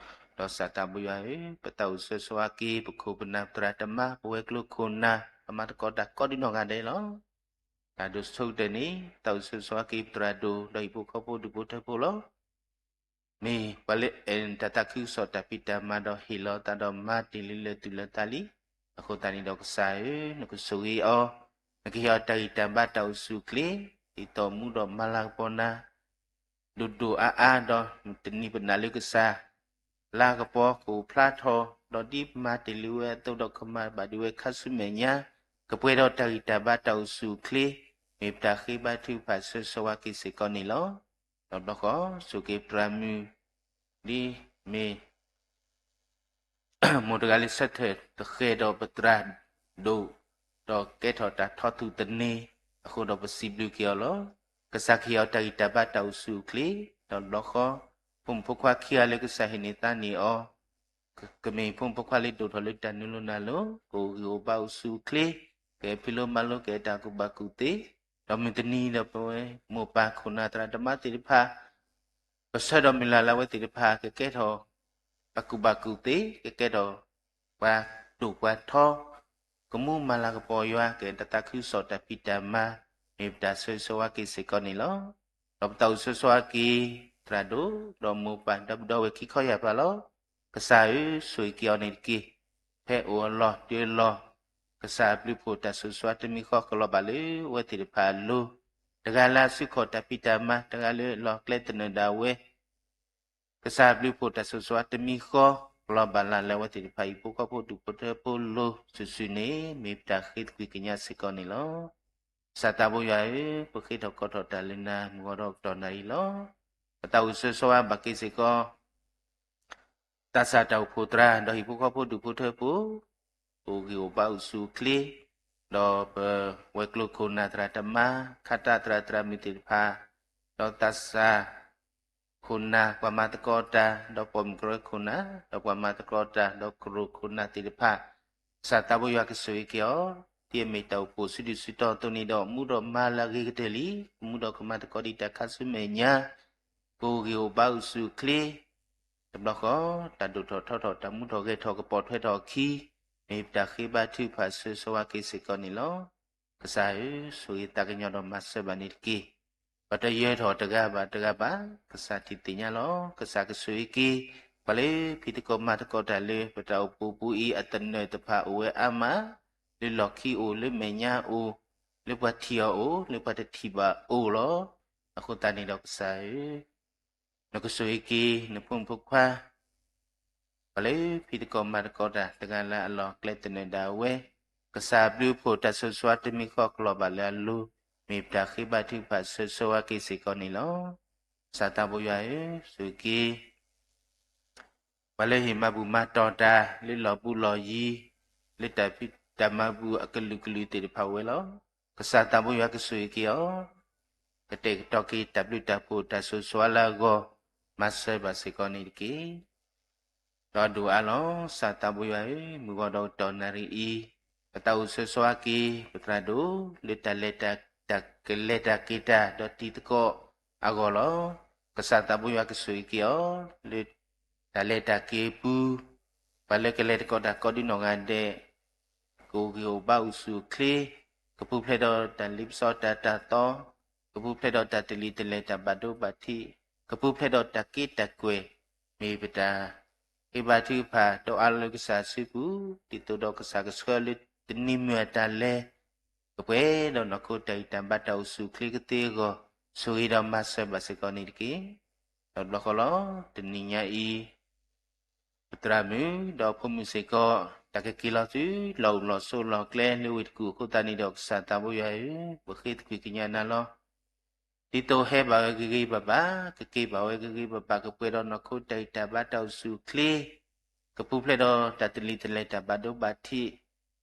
ဒီးစၢ်သးဘိယွၤဧၢ, ပသးအိၣ်ဆၢဂ့ၤဆၢဝါက့ၤ ပခိၣ်ပနၢ်ပသရၣ်သမါ ပဝဲၤကျိၤခိၣ်နၢ် ပမၤသကိးတၢ်ကိးဒံနီၢ်ဂၤဒဲးလီၤ. တၢ်ဒိၣ်ဆိကတၢၢ်န့ၣ် သးအိၣ်ဆၢဂ့ၤဆၢဝါက့ၤပသရၣ်ဒိၣ် ဒီးဟံၣ်ဖိဃီဖိဒူၣ်ဖိထၢဖိလီၤ. မ့ၢ်ပှၤလၢအဲၣ်တၢ်သးခုကစီၣ်တၢ်ဖံးတၢ်မၤ ဒီးဟ့ၣ်လီၤသးဒီးမၤတ့ၢ်လံလၢသူၣ်လၢသးလံ. အဃိသတးန့ၣ်ဒီးကစၢ်ဧၢ, နကဆိၣ်ဂ့ၤအီၤ, နကဟ့ၣ်အီၤတၢ်ဂံၢ်တၢ်ဘါတၢ်အိၣ်ဆူၣ်အိၣ်ချ့, ဒ်သိးမူဒီးမၤလၤကပီၤနၤ ဒိၣ်ဒိၣ်အါအါဒီး တနံၤပနာ်လၢကစၢ် လၤကပီၤကအိၣ်ဖျါထီၣ်, ဒီးဒ်ပမၤတ့ၢ်လံဝဲအသိးဒီးကမၤဘၣ်ဒံးဝဲခါဆူမဲာ်ညါ, ကပှဲၤဒီးတၢ်ဂံၢ်တၢ်ဘါတၢ်အိၣ်ဆူၣ်အိၣ်ချ့, မ့ၢ်ပတၢ်ဃ့ဘါထုကဖၣ်ဆၢဂ့ၤဆၢဝါက့ၤစ့ၢ်ကီးန့ၣ်လီၤ. ဒီးဘျီဃီ ဆိၣ်ဂ့ၤပသရၣ်မုၣ် ဒ်မ့ၢ် မိၢ်တဂၤလၢဆၢထၢၣ်တဃဲၤဒီးပသရၣ်ဒိၣ်, ဒီးကဲထီၣ်တၢ်ထီသူၣ်သန့ၤ, အဃိဒီးပစံးဘျုးက့ၤအီၤလီၤ. ကစၢ်ကဟ့ၣ်အီၤတၢ်ဂံၢ်တၢ်ဘါတၢ်အိၣ်ဆူၣ်အိၣ်ချ့, ဒီးဘျီဃီ ဖိမုၣ်ဖိခွါခံဂၤလၢကစၢ်ဟ့ၣ်န့ၢ်သါန့ၢ်အီၤ, ကမ့ၢ်ဖိမုၣ်ဖိခွါလၢဒိၣ်ထီၣ်လၢတၢ်နုာ်လီၤနၢ်လီၤ, ကအိၣ်ဂံၢ်အိၣ်ဘါအိၣ်ဆူၣ်အိၣ်ချ့, ကဟဲဖံးလိမၤလိ ကဟဲတၢ်ကူၣ်ဘၣ်ကူၣ်သ့, ဒီးမုၢ်တနံၤဒီးပဝဲမိၢ်ပၢ်ခိၣ်နၢ်သရၣ်သမါသ့ၣ်တဖၣ် ပဆၢဒီးမုၢ်လၢ်လၢအဝဲသ့ၣ်တဖၣ် ကကဲထီၣ် ပှၤကူၣ်ဘၣ်ကူၣ်သ့, ကကဲထီၣ် ပှၤဒိၣ်ပှၤထီ, ကမူမၤလၤကပီၤယွၤ ကအဲၣ်တၢ်သးခုကစီၣ်တၢ်ဖံးတၢ်မၤ, မ့ၢ်ပတၢ်ဆၢဂ့ၤဆၢဝါက့ၤစ့ၢ်ကီးန့ၣ်လီၤ. ဒီးပသးအိၣ်ဆၢဂ့ၤဆၢဝါက့ၤ သရၣ်ဒိၣ် ဒီးမိၢ်ပၢ်ဒီပုၢ်ဒီဝဲၢ်ခံခီယၢ်ပၤလီၤ. ကစၢ်ဧၢ, ဆိၣ်ဂ့ၤက့ၤအီၤန့ၣ်တက့ၢ်. ဖဲအိၣ်အလီၢ်တၢ်လီၢ်, ကစၢ်ဘျုးဖှိၣ်တၢ်ဆိၣ်ဂ့ၤဆိၣ်ဝါတမံၤဃီကလီၤဘၣ်လၢအဝဲသ့ၣ်တဖၣ်အလိၤ, တဂၤလၢအစုခီၣ်တၢ်ဖံးတၢ်မၤ, တဂၤလၢအလီၢ်ကျဲသနၢၣ်ဒၣ်ဝဲ ကစၢ်ဘျုးဖှိၣ်တၢ်ဆိၣ်ဂ့ၤဆိၣ်ဝါတမံၤဃီ ကလီၤဘၣ်လၢ်လၢအဝဲသ့ၣ်တဖၣ်အံၤ ဖိဃီဖိဒူၣ်ဖိထၢဖိလိၤစုာ်စုာ်န့ၣ် မ့ၢ်ပတၢ်ဃ့သကွံၢ်ကညးစ့ၢ်ကီးန့ၣ်လီၤ. ကစၢ်သးဘိယွၤဧၢ, ပဃ့ထီၣ်ကိးထီၣ်တၢ်လၢနၤ မုၢ်ဂီၤဒီးကတီၢ်နၣ်ရံၣ်လီၤ. ပသးအိၣ်ဆၢဂ့ၤဆၢဝါဘၣ်က့ၤစ့ၢ်ကီး သးစၢ်တၢ်အိၣ်ဖှိၣ်သရၣ် ဒီးဟံၣ်ဖိဃီဖိဒူၣ်ဖိထၢဖိ အိၣ်ဂံၢ်အိၣ်ဘါအိၣ်ဆူၣ်အိၣ်ချ့, ဒီးပဝဲၤကျိၤခိၣ်နၢ်သရၣ်သမါ, ခါတၢ်သရၣ်သရၣ်မုၣ်သ့ၣ်တဖၣ်, ဒီးသးစၢ်ခိၣ်နၢ် ပှၤမၤသကိးတၢ်, ဒီးပိာ်မုၣ်ကရၢခိၣ်နၢ်, ဒီးပှၤမၤသကိးတၢ်, ဒီးကရူၢ်ခိၣ်နၢ်သ့ၣ်တဖၣ်, ကစၢ်သးဘိယွၤကဆိၣ်ဂ့ၤက့ၤအီၤ, ဒ်အမ့ၢ်တၢ်အိၣ်ဖှိၣ်စုဒုၣ်စုတီၤအသိးန့ၣ်ဒီး မူဒီးမၤလၢအဂ့ၤကတၢၢ်လံ, မူဒီးကမၤသကိးဒံးတၢ်ခါဆူမဲာ်ညါ, ကအိၣ်ဂံၢ်အိၣ်ဘါအိၣ်ဆူၣ်အိၣ်ချ့, တဘျီဃီ တၢ်ဒိၣ်ထီၣ်ထီထီၣ် တၢ်မူထီၣ်ဂဲၤထီၣ်ကပီၤထွဲထီၣ်အခံ, မ့ၢ်ပတၢ်ဃ့ဘါထုကဖၣ်ဆၢဂ့ၤဆၢဝါက့ၤစ့ၢ်ကီးန့ၣ်လီၤ. ကစၢ်ဧၢ, ဆိၣ်ဂ့ၤသးကညီၤဒီးမၤစၢၤဘၣ်န့ၣ်တက့ၢ်. ပတယၢၤထီၣ်တဂၤဘၣ်တဂၤဘၣ်, ကစၢ်ထံၣ်သ့ၣ်ညါလီၤ. ကစၢ်ကဆိၣ်ဂ့ၤက့ၤ ပှၤလၢဖံးသကိးမၤသကိးတၢ်လၢ ပတၢ်အိၣ်ဖှိၣ်ပူၤအံၤ အသနၢၣ်တဖၣ်အိၣ်ဝဲအါမး, လၢလီၢ်ခံအိၣ်, လၢမဲာ်ညါအိၣ်, လၢပှၤထံၣ်အီၤအိၣ်, လၢပှၤတထံၣ်ဘၣ်အိၣ်လီၤ. အဃိသတးန့ၣ်ဒီးကစၢ်ဧၢ, နကဆိၣ်ဂ့ၤက့ၤ နဖိမုၣ်ဖိခွါ ပှၤလၢဖံးသကိးမၤသကိးတၢ် တဂၤလၢအလီၢ်ကျဲသနၢၣ်ဒၣ်ဝဲ, ကစၢ်အဘျုးအဖှိၣ်တၢ်ဆိၣ်ဂ့ၤဆိၣ်ဝါတမံၤဃီကလီၤဘၣ်လၢအလိၤ, မ့ၢ်ပတၢ်ဃ့ဘါထုကဖၣ်ဆၢဂ့ၤဆၢဝါက့ၤစ့ၢ်ကီးန့ၣ်လီၤ. ကစၢ်သးဘိယွၤဧၢ, ဆိၣ်ဂ့ၤက့ၤ ပှၤလၢဟ့ၣ်မၤဘူၣ်မၤတီၢ်တၢ် လၢလီၢ်ဘူးလီၢ်ယံၤ, လၢတၢ်ဖံးတၢ်မၤဘူၣ်အကလုာ်ကလုာ်သ့ၣ်တဖၣ်ဝဲလီၤ. ကစၢ်သးဘိယွၤကဆိၣ်ဂ့ၤက့ၤအီၤ, ကတဲာ်ကတီၤက့ၤတၢ်ဘျုးတၢ်ဖှိၣ်တၢ်ဆိၣ်ဂ့ၤဆိၣ်ဝါလၢအဂီၢ်, မၤစၢၤဘၣ်စ့ၢ်ကီးန့ၣ်တက့ၢ်. ဒီးဒိၣ်အါလီၤ. ကစၢ်သးဘိယွၤဧၢ, မုၢ်ဂီၤဒီးကတီၢ်နၣ်ရံၣ်အံၤ, ပသးအိၣ်ဆၢဂ့ၤဆၢဝါက့ၤ ပသရၣ်ဒိၣ် လၢတၢ်လဲၤတၢ် တၢ်ကလဲၤတၢ်က့ၤတၢ်ဒီးတံၤသကိးအဂီၢ်လီၤ. ကစၢ်သးဘိယွၤကဆိၣ်ဂ့ၤက့ၤအီၤ လၢတၢ်လဲၤတၢ်က့ၤအပူၤ, ပှၤလၢကလဲၤသကိးတၢ်ကိးဒံနီၢ်ဂၤဒဲး ကအိၣ်ဂံၢ်အိၣ်ဘါအိၣ်ဆူၣ်အိၣ်ချ့, ကပူၤဖျဲးဒီးတၢ်လ့ပစီတၢ်တၢ်သီ, ကပူၤဖျဲးဒီးတၢ်တလံၤတလဲၤတၢ်ဘၣ်ဒိဘၣ်ထံး, ကပူၤဖျဲးဒီးတၢ်က့တၢ်ကွဲၢ်, မ့ၢ်ပတၢ်ဃ့ဘါထုကဖၣ်ဒီးအါလီၤလၢကစၢ်စုပူၤ, ဒ်သိးဒီးကစၢ်ကဆှၢလၢတနံၤမုၢ်အတၢ်လဲၤ ကပှဲၤဒီးနီၢ်ခိတၢ်ဂံၢ်တၢ်ဘါတၢ်အိၣ်ဆူၣ်အိၣ်ချ့ကသ့အဂီၢ်, ဆိၣ်ဂ့ၤဒီးမၤစၢၤဘၣ်စ့ၢ်ကီးန့ၣ်တက့ၢ်. ဒီးတဘျီဃီလီၤ, တနံၤညါအံၤ ပသရၣ်မုၣ် ဒီးဖိမုၣ်စ့ၢ်ကီး တၢ်ကက့ၤလီၤဆူ လီၢ်အိၣ်လီၢ်ဆိးလီၢ်ကျဲလၢဝ့ၢ်တကူၣ်အဃိသတးန့ၣ်ဒီး ကစၢ်သးဘိယွၤဧၢ, ပဃ့သကွံၢ်ကညးနၤလီၤ. ဒ်သိးဟဲဘၣ်ဝဲဂ့ၤဂ့ၤဘၣ်ဘၣ်, ကက့ၤဘၣ်ဝဲဂ့ၤဂ့ၤဘၣ်ဘၣ်, ကပှဲၤဒီးနီၢ်ခိတၢ်ဂံၢ်တၢ်ဘါတၢ်အိၣ်ဆူၣ်အိၣ်ချ့, ကပူၤဖျဲးဒီးတၢ်တလံၤတလဲၤတၢ်ဘၣ်ဒိဘၣ်ထံး,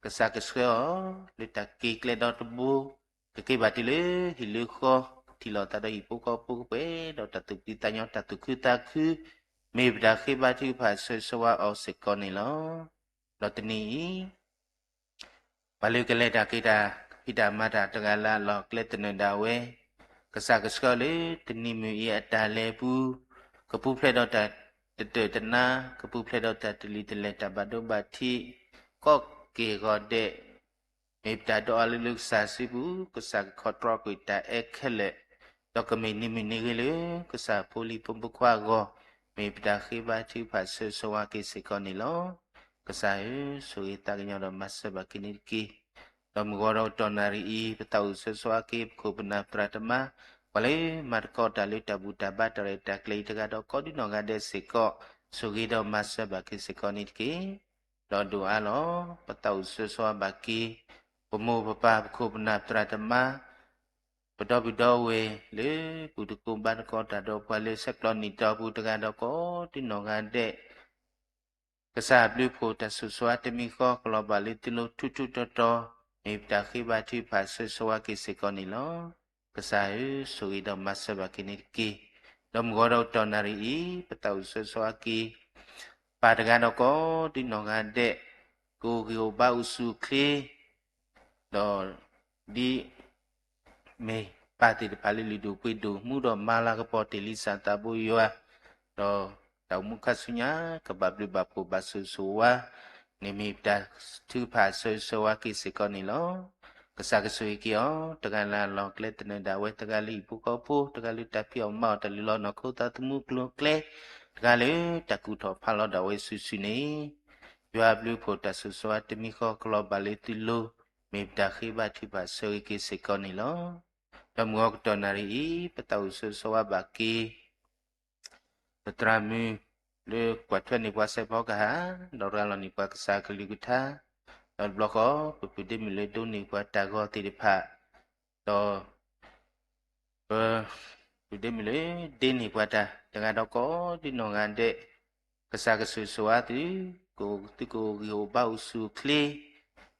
ကစၢ်ကဆှၢအီၤ လၢတၢ်က့ၤကျဲဒီတဘိ, ကက့ၤဘၣ်တုၤလၢဟံၣ်လၢဃီ, ကထံၣ်လိာ်သးဒီးဟံၣ်ဖိဃီဖိကပှဲၤဒီးတၢ်သူၣ်ဖှံသးညီတၢ်သူၣ်ခုသးခု, မ့ၢ်ပတၢ်ဃ့ဘါထုကဖၣ်ဆၢဂ့ၤဆၢဝါအီၤစ့ၢ်ကီးန့ၣ်လီၤ. ဒီးတနံၤအံၤ ပှၤလၢကလဲၤတၢ်က့ၤတၢ် ဖံးတၢ်မၤတၢ်တဂၤလၢအလီၢ်ကျဲသနၢၣ်ဒၣ်ဝဲ, ကစၢ်ကဆှၢလၢတနံၤမုၢ်အံၤအတၢ်လဲၤပူၤ, ကပူၤဖျဲးဒီးတၢ်တတၢၢ်တနါ, ကပူၤဖျဲးဒီးတၢ်တလံၤတလဲၤတၢ်ဘၣ်ဒိဘၣ်ထံး, ကိးက့ၤဂီၤဒဲး မ့ၢ်ပတၢ်ဒိးအီၤလၢလၢကစၢ်စုပူၤ, ကစၢ်ကခီတြီကွံာ်တၢ်အဲၣ်ခဲလၢာ်, ဒီးကမ့ၢ်န့ၢ်မုၢ်န့ၢ်ဂ့ၤလၢ ကစၢ်ဖိလံၤဖိမုၣ်ဖိခွါအဂီၢ်, မ့ၢ်ပတၢ်ဃ့ဘါထုကဖၣ်ဆၢဂ့ၤဆၢဝါက့ၤစ့ၢ်ကီးန့ၣ်လီၤ. ကစၢ်ဧၢ, ဆိၣ်ဂ့ၤသးကညီၤဒီးမၤစၢၤဘၣ်က့ၤန့ၣ်တက့ၢ်. ဒီးမုၢ်ဂီၤဒီးကတီၢ်နၣ်ရံၣ်အံၤ ပသးအိၣ်ဆၢဂ့ၤဆၢဝါက့ၤ ပခိၣ်ပနၢ်ပသရၣ်သမါ, ပှၤလၢမၤသကိးတၢ်လၢတၢ်ဘူၣ်တၢ်ဘါတၢ်ရဲၣ်တၢ်ကျဲၤအံၤတဂၤဒီးကိးဒံနီၢ်ဂၤဒဲးစ့ၢ်ကီး, ဆိၣ်ဂ့ၤဒီးမၤစၢၤဘၣ်က့ၤစ့ၢ်ကီးန့ၣ်တက့ၢ်. ဒီးဒိၣ်အါလီၤ, ပသးအိၣ်ဆၢဂ့ၤဆၢဝါဘၣ်က့ၤ ပမိၢ်ပပၢ်ပခိၣ်ပနၢ်ပသရၣ်သမါ, ပဒီပုၢ်ဒီဝဲၢ်လၢ ပူၤတကိးဘါတကိးတၢ်ဒီးပှၤလၢဆဲးကျိးနံၣ်တီပူၤတဂၤဒီးကိးဒံနီၢ်ဂၤဒဲး ကစၢ်အဘျုးအဖှိၣ်တၢ်ဆိၣ်ဂ့ၤဆိၣ်ဝါတမံၤဃီကလီၤဘၣ်လၢသုလိၤထူထူတီတီ, မ့ၢ်ပတၢ်ဃ့ဘါထုကဖၣ်ဆၢဂ့ၤဆၢဝါက့ၤစ့ၢ်ကီးန့ၣ်လီၤ. ကစၢ်ဧၢ, ဆိၣ်ဂ့ၤဒီးမၤစၢၤဘၣ်က့ၤန့ၣ်တက့ၢ်. ဒီးမုၢ်ဂီၤဒီးကတီၢ်နၣ်ရံၣ်အံၤ ပသးအိၣ်ဆၢဂ့ၤဆၢဝါက့ၤ ပၢ်တဂၤဒီးကိးဒံနီၢ်ဂၤဒဲး, ကအိၣ်ဂံၢ်အိၣ်ဘါအိၣ်ဆူၣ်အိၣ်ချ့, ဒီး ဒ် မ့ၢ်ပၢ်သ့ၣ်တဖၣ်လၢလုၢ်ဒိၣ်ပှ့ၤဒိၣ်မူဒီးမၤလၤကပီၤတ့ၢ်လံကစၢ်သးဘိယွၤ, ဒီးတၢ်အိၣ်မူခါဆူညါ ကဘၣ်ဘျုးဘၣ်ဖှိၣ်ဘၣ်ဆိၣ်ဂ့ၤဆိၣ်ဝါ, န့ၣ်မ့ၢ်ပတၢ်ထုကဖၣ်ဆၢဂ့ၤဆၢဝါက့ၤစ့ၢ်ကီးန့ၣ်လီၤ. ကစၢ်ကဆိၣ်ဂ့ၤက့ၤအီၤ တဂၤလၢအလီၢ်ကျဲသနၢၣ်ဒၣ်ဝဲ, တဂၤလၢဟံၣ်ဖိဃီဖိ, တဂၤလၢတၢ်ဖံးအီၣ်မၤအီၣ်တၢ်လုၢ်လီၤနီၢ်ခိသးသမူကျိၤကျဲ, တဂၤလၢတၢ်ကူၣ်ထီၣ်ဖးလီၤဒၣ်ဝဲစုာ်စုာ်န့ၣ် ယွၤအဘျုးအဖှိၣ်တၢ်ဆိၣ်ဂ့ၤဆိၣ်ဝါတမံၤဃီကလီၤဘၣ်လၢသုလိၤ, မ့ၢ်ပတၢ်ဃ့ဘါထုကဖၣ်ဆၢဂ့ၤက့ၤစ့ၢ်ကီးန့ၣ်လီၤ. ဒီးမုၢ်ဂီၤကတီၢ်နၣ်ရံၣ်အံၤ ပသးအိၣ်ဆၢဂ့ၤဆၢဝါဘၣ်က့ၤ ပသရၣ်မုၣ် လၢကွၢ်ထွဲန့ၢ်ပှၤစဲးဖီကဟၣ်, ဒီးရၤလီၤန့ၢ်ပှၤကစၢ်ကလုၢ်ကထါ, ဒီးတဘျီဃီ ပပုၢ်ဒ့မုၣ်လၢဒိးန့ၢ်ပှၤတၢ်ဂီၤသ့ၣ်တဖၣ်, ဒီး ပ ပုၢ်ဒ့မုၣ်လၢဒ့န့ၢ်ပှၤတၢ်တဂၤဒီးကိးဒံနီၢ်ဂၤဒဲး, ကစၢ်ကဆိၣ်ဂ့ၤဆိၣ်ဝါသု, က သုကအိၣ်ဂံၢ်အိၣ်ဘါအိၣ်ဆူၣ်အိၣ်ချ့,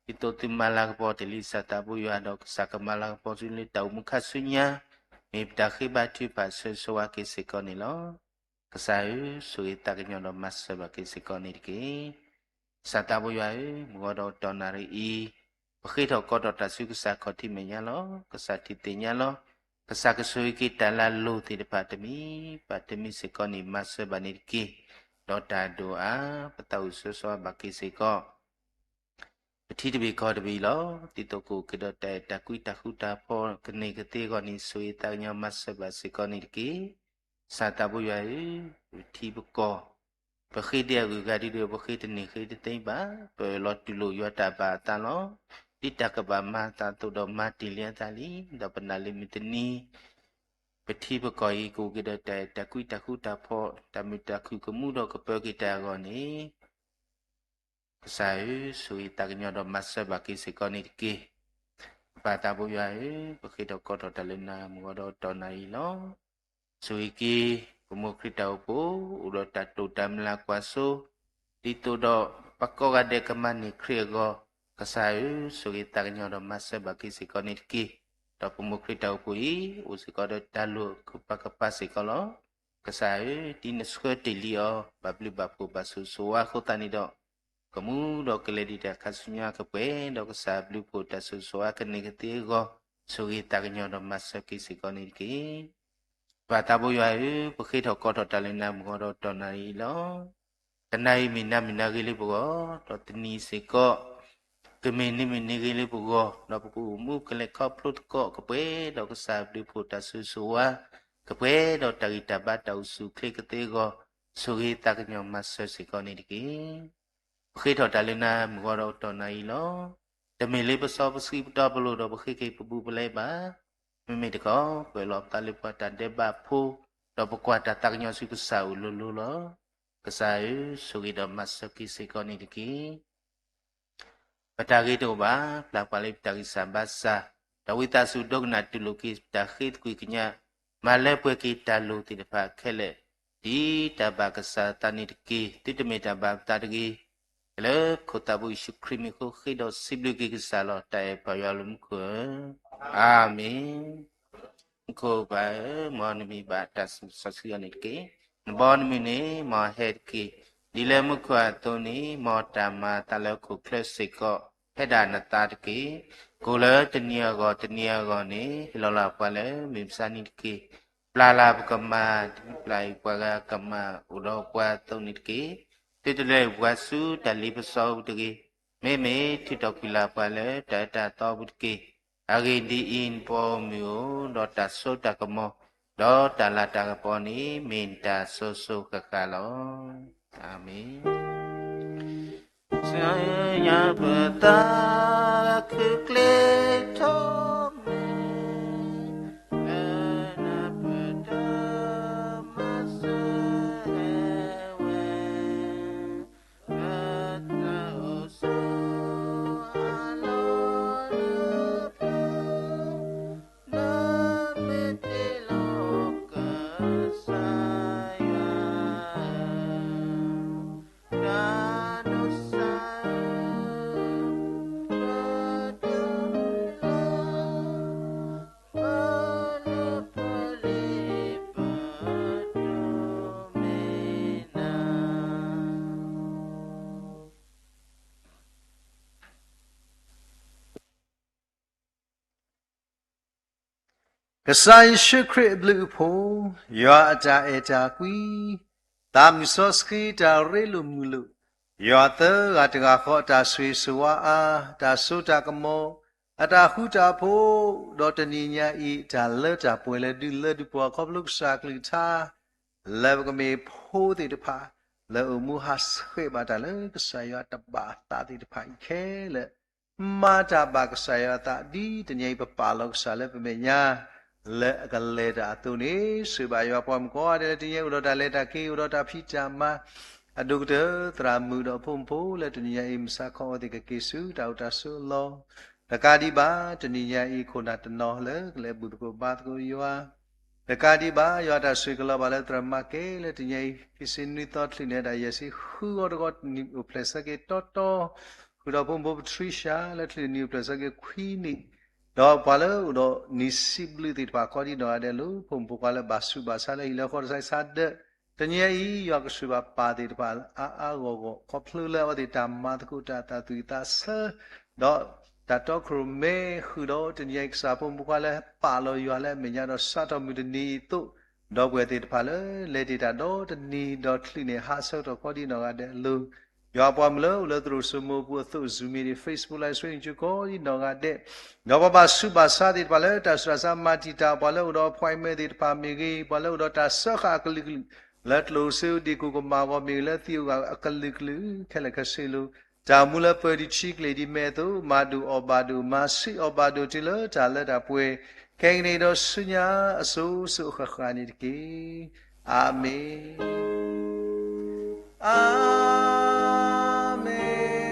ဒ်သိးသုမၤလၤကပီၤတ့ၢ်လံကစၢ်သးဘိယွၤဒီး ကစၢ်ကမၤလၤကပီၤသုလၢတၢ်အိၣ်မူခါဆူညါ, မ့ၢ်ပတၢ်ဃ့ဘါထုကဖၣ်ဆၢဂ့ၤဆၢဝါက့ၤစ့ၢ်ကီးန့ၣ်လီၤ. ကစၢ်ဧၢ, ဆိၣ်ဂ့ၤသးကညီၤဒီးမၤစၢၤဘၣ်က့ၤစ့ၢ်ကီးန့ၣ်တက့ၢ်. ကစၢ်သးဘိယွၤဧၢ, မုၢ်ဂီၤဒီးကတီၢ်နၣ်ရံၣ်အံၤ, ပဃ့ထီၣ်ကိးထီၣ်တၢ်ဆူကစၢ်ခီၣ်ထံးမဲာ်ညါလီၤ. ကစၢ်ထံၣ်သ့ၣ်ညါလီၤ. ကစၢ်ကဆိၣ်ဂ့ၤက့ၤတၢ်လၢအလိၤသ့ၣ်တဖၣ်တမံၤဘၣ်တမံၤစ့ၢ်ကီးန့ၣ် မၤစၢၤဘၣ်န့ၣ်တက့ၢ်. ဒီးတၢ်ဒိၣ်အါ, ပသးအိၣ်ဆၢဂ့ၤဆၢဝါဘၣ်က့ၤစ့ၢ်ကီး ပထံတဘ့ၣ်ကီၢ်တဘ့ၣ်လီၤ. ဒ်သိးကအိၣ်က့ၤဒီးတၢ်အဲၣ်တၢ်ကွံတၢ်ဃူတၢ်ဖိးကန့ၢ်ကသ့အဂီၢ်န့ၣ် ဆိၣ်ဂ့ၤသးကညီၤမၤစၢၤဘၣ်စ့ၢ်ကီးန့ၣ်တက့ၢ်. ကစၢ်သးဘိယွၤဧၢ, ပထံပကီၢ်, ပဃ့ဒံးအဂုၤအဂၤဒ်ဒီး ပဃ့တန့ၢ်ဃ့တသ့ဘၣ်, ပအၢၣ်လီၤတူၢ်လိာ်ယွၤတၢ်ဘၣ်အသးလီၤ. ဒ်တၢ်ကဘၣ်မၤအသးအသိးဒီးမၤတ့ၢ်လံအသးလံ, ဒီးပနာ်လၢမုၢ်တနံၤ ပထံပကီၢ်အံၤ ကအိၣ်က့ၤဒီးတၢ်အဲၣ်တၢ်ကွံတၢ်ဃူတၢ်ဖိး, တၢ်မုာ်တၢ်ခုၣ်ကမူဒီးကပၢက့ၤတၢ်အဂီၢ်န့ၣ်, က ကစၢ်ဧၢ, ဆိၣ်ဂ့ၤသးကညီၤဒီးမၤစၢၤဘၣ်က့ၤစ့ၢ်ကီးန့ၣ်တက့ၢ်. ပၢ်သးဘိယွၤဧၢ, ပဃ့ထီၣ်ကိးထီၣ်တၢ်လၢနၤမုၢ်ဂီၤဒီးတီၢ်နၣ်ရံၣ်လီၤ. ဆိၣ်ဂ့ၤက့ၤ ပမိၢ်ခရံာ်တၢ်အိၣ်ဖှိၣ် အိၣ်ဒီးတၢ်တိာ်တၢ်မုၢ်လၢ်ကွၢ်စိ ဒ်သိးဒီးပှၤကိးဂၤဒဲးကမၤန့ၢ်ခရံာ်အဂီၢ်, ကစၢ်ဧၢ, ဆိၣ်ဂ့ၤသးကညီၤဒီးမၤစၢၤဘၣ်က့ၤစ့ၢ်ကီးန့ၣ်တက့ၢ်. ဒီးပမိၢ်ခရံာ်တၢ်အိၣ်ဖှိၣ်အံၤ အိၣ်စ့ၢ်ကီးဒီးတၢ်လိၣ်ကပၤကပၤစ့ၢ်ကီးလီၤ. ကစၢ်ဧၢ, ဒ်နဆှၢတ့ၢ်လံအီၤ ဘၣ်ဘျုးဘၣ်ဖှိၣ်ဘၣ်ဆိၣ်ဂ့ၤဆိၣ်ဝါအဃိသတးန့ၣ်ဒီး ကမူဒီးကလဲၤဒံးတၢ်ခါဆူညါကပှဲၤဒီးကစၢ်ဘျုးဖှိၣ်တၢ်ဆိၣ်ဂ့ၤဆိၣ်ဝါကန့ၢ်ကသ့အဂီၢ်, ဆိၣ်ဂ့ၤသးကညီၤဒီးမၤစၢၤက့ၤစ့ၢ်ကီးန့ၣ်တက့ၢ်. ပၢ်သးဘိယွၤဧၢ, ပဃ့ထီၣ်ကိးထီၣ်တၢ်လၢနၤမုၢ်ဂီၤဒီးတီၢ်နၣ်ရံၣ်လီၤ. တနၣ်ရံၣ်မ့ၢ်နၤမ့ၢ်နၤဂ့ၤလၢပဂီၢ်, ဒီးတနံၤစ့ၢ်ကီး ကမ့ၢ်နၤမ့ၢ်နၤဂ့ၤလၢပဂီၢ်, ဒီးပကအိၣ်မူကလဲၤခီဖျိသကိးကပှဲၤဒီးကစၢ်ဘျုးဖှိၣ်တၢ်ဆိၣ်ဂ့ၤဆိၣ်ဝါ, ကပှဲၤဒီးတၢ်ဂံၢ်တၢ်ဘါတၢ်အိၣ်ဆူၣ်အိၣ်ချ့ကသ့အဂီၢ်, ဆိၣ်ဂ့ၤသးကညီၤမၤစၢၤစ့ၢ်ကီးန့ၣ်တက့ၢ်. ပဃ့ထီၣ်တၢ်လၢနၤမုၢ်ဂီၤဒီးတီၢ်နၣ်ရံၣ်လီၤ. တမ့ၢ်လၢပစီပဆှံပတီပလိၤဒီးပဃ့က့ၤပဘူးပလဲဘၣ်. မ့မ့ၢ်တခီ ပအဲၣ်လီၤပသးလၢပှၤတၢ်ဒဲးဘးဖိ, ဒီးပကွၢ်တၢ်သးကညီၤဆူကစၢ်အအိၣ်လိၤလိၤလီၤ. ကစၢ်ဧၢ, ဆိၣ်ဂ့ၤဒီးမၤစၢၤက့ၤစ့ၢ်ကီးန့ၣ်တက့ၢ်. ပတၢ်ဂ့ၤတအိၣ်ဘၣ်, ပျၢ်ပှၤလၢပတၢ်ဂံၢ်စၢ်ဘါစၢ်, ဒီးဝံသးစူၤဒိကနၣ်တူၢ်လိာ်က့ၤပတၢ်ဃ့သကွံၢ်ကညး, မၤလၢပှဲၤက့ၤတၢ်လိၣ်သ့ၣ်တဖၣ်ခဲလၢာ်, ဒ်တၢ်ဘၣ်ကစၢ်အသးန့ၣ်တက့ၢ်. သုတမ့ၢ်တၢ်ဘၣ်ပသးတဂ့ၤ, လၢခိၣ်သးဘိယ့ၣ်ၡူးခရံာ်မံၤအဃိ ဃ့ဒီးစံးဘျုးက့ၤကစၢ်လီၤ. တၢ်အဲၣ်ပၢ်ယွၤလၢမူခိၣ်ဧၢ, အၤမ့ၣ်. မူခိၣ်ပၢ်ဧၢ, မ်နမံၤဘၣ်တၢ်စီဆှံအီၤန့ၣ်တက့ၢ်. နဘီနမုၢ်န့ၣ် မ်ဟဲတက့ၢ်. ဒ်လၢမူခိၣ်အသိးန့ၣ် မ်တၢ်မၤအသးလၢဟီၣ်ခိၣ်ချၢစ့ၢ်ကီး ဖဲဒၣ်နသးတက့ၢ်. ကိၣ်လၢတနံၤအဂီၢ်တနံၤအဂီၢ်န့ၣ် ဟ့ၣ်လီၤလၢပှၤလၢမုၢ်မဆါနံၤတက့ၢ်. ပျၢ်လၢပကမၢ်, ဒ်ပျၢ်အံၤပှၤဂၤကမၢ်အိၣ်ဒီးပှၤအသိးန့ၣ်တက့ၢ်. သုတလဲၤပှၤဆူတၢ်လ့ပစီပူၤတဂ့ၤ. မ့မ့ၢ်ထုးထီၣ်ကွံာ်လၢပှၤလၢတၢ်အၢတၢ်သီပူၤတက့ၢ်. အဂ့ၢ်ဒ်အံၤ, နပီမုၢ်အိၣ်ဒီးတၢ်စိတၢ်ကမီၤ, ဒီးတၢ်လၤတၢ်ကပီၤန့ၣ် မ့ၢ်နတၢ်စိၤစိၤဃၣ်ဃၣ်လီၤ. အၤမ့ၣ်. ကစၢ်ယ့ၣ်ၡူးခရံာ်အဘျုးအဖှိၣ်, ယွၤအတၢ်အဲၣ်တၢ်ကွံ, သးမုၢ်စီဆှံတၢ်ရ့လိာ်မုာ်လိာ်, ယွၤသၢဂၤတဂၤဃီအတၢ်ဆိၣ်ဂ့ၤဆိၣ်ဝါအါ, တၢ်စိတၢ်ကမီၤ, အတၢ်ဃူတၢ်ဖိး, ဒီးတနံၤညါအံၤ တၢ်လၢတၢ်ပှဲၤလၢဒုးလၢဒုးပှီၤခီဖျိကစၢ်အကလုၢ်ကထါ, လၢပကမ့ၢ်ဖိသ့ၣ်တဖၣ် လၢအိၣ်မူဟးဆှဲးဘၣ်တၢ်လၢကစၢ်ယွၤတဘၣ်အသးသ့ၣ်တဖၣ်အံၤခဲလၢာ် မၤတၢ်ဘၣ်ကစၢ်ယွၤအသး ဒ်တနံၤအံၤပပာ်လီၤကစၢ်လၢပမဲာ်ညါ လၢအကလဲၤတၢ်အသိးန့ၣ် ဆိၣ်ဂ့ၤဘၣ်ယွၤပှၤမုၣ်ကိးဂၤဒဲးလၢတနံၤအံၤ အိၣ်ဒီးတၢ်လဲၤတၢ်က့ၤ အိၣ်ဒီးတၢ်ဖံးတၢ်မၤ အဒိၣ်ကတၢၢ်သရၣ်မုၣ်ဒီးအဖိမုၣ်ဖိလၢတနံၤညါအံၤ မုၢ်ဆါခီအဝဲသ့ၣ်ကက့ၤဆူတၢ်အိၣ်တၢ်ဆိးအလီၢ် တကးဒံးဘၣ် တနံၤညါအံၤ ခိၣ်နၢ်တနီၤလၢကလဲၤဘူၣ်သကိးဘါသကိးယွၤ တကးဒံးဘၣ် ယွၤတၢ်ဆိၣ်ဂ့ၤကလီၤဘၣ်လၢသရၣ်မါကဲလၢတနံၤညါအံၤ ခံဆံနွံသီ ချုးန့ၢ်ဒၣ်ယဲၢ်ဆံဃုဂီၤတဂီၤ နံၣ်အိၣ်ဖျဲၣ်ဆၢက့ၤတီတီ ဃုာ်ဒီးဖိမုၣ်ဖိ Patricia လၢချုးန့ၢ်နံၣ်အိၣ်ဖျဲၣ်ဆၢက့ၤခွံနံၣ် ဒီးပှၤလၢအိၣ်ဒီးနံၣ်စံးဘျုးသ့ၣ်တဖၣ်ကိးဒံနီၢ်ဂၤဒဲးလီၤ. ဖိမုၣ်ဖိခွါလၢဘၣ်ဆူးဘၣ်ဆါလၢဟံၣ်လၢဃီတစဲးဆါဒၢး တနံၤညါအံၤ ယွၤကဆိၣ်ဂ့ၤဘၣ်ပၢ်သ့ၣ်တဖၣ်အါအါဂီၢ်ဂီၢ် ခီဖျိလၢအဝဲသ့ၣ်တၢ်မၤသကိးတၢ်သးသွံၣ်သးဆၢ ဒီးတၢ်တီခိၣ်ရိၣ်မဲဃုာ်ဒီး တနံၤညါအံၤကစၢ်ဖိမုၣ်ဖိခွါလၢပာ်လီၤယွၤလၢအမဲာ်ညါဒီးစးထီၣ်မုၢ်တနံၤအံၤအသိး ဒီပုၢ်ဝဲၢ်သ့ၣ်တဖၣ်လၢလဲၤတ့ၢ်တၢ်ဒီတနံၤဒီးချုးန့ၢ်ဟါဆၢကတီၢ်ကိးဒံနီၢ်ဂၤဒဲးအလိၤ ယွၤပှၤမုၣ်လၢအိၣ်လၢသရိာ်စိမိၤပူၤအသိး Zoom meeting, Facebook Live Stream ကၠိကိးဒံနီၢ်ဂၤဒဲး ဒီးပှၤဘၣ်ဆူးဘၣ်ဆါသ့ၣ်တဖၣ်လၢတၢ်ဆူးတၢ်ဆါမၤတံာ်တာ် ပှၤလၢအိၣ်ဒီး appointment သ့ၣ်တဖၣ်မ့ၢ်ဂ့ၤ ပှၤလၢအိၣ်ဒီးတၢ်စၢဃာ်အကလုာ်ကလုာ် လၢကျိၣ်စ့ဒံးကိၣ်ကမၣ်အဂီၢ်မ့ၢ်ဂ့ၤ လၢသံးအဂၤအကလုာ်ကလုာ် ခဲလၢာ်ခဲဆ့လိၤ တၢ်မူလၢပၢၤဒံးဆံကျ့ၤဒံးမဲာ်အသိး မၤဒိၣ်အီၣ်ဘၣ်ဒိၣ် မၤဆံးအီၣ်ဘၣ်ဒိၣ်တုၤလၢတၢ်လၢတၢ်ပှဲၤ ခဲကနံၣ်ဒီးဆူညါအစိၤစိၤအဃၣ်ဃၣ်န့ၣ်တက့ၢ်. အၤမ့ၣ်. အၤမ့ၣ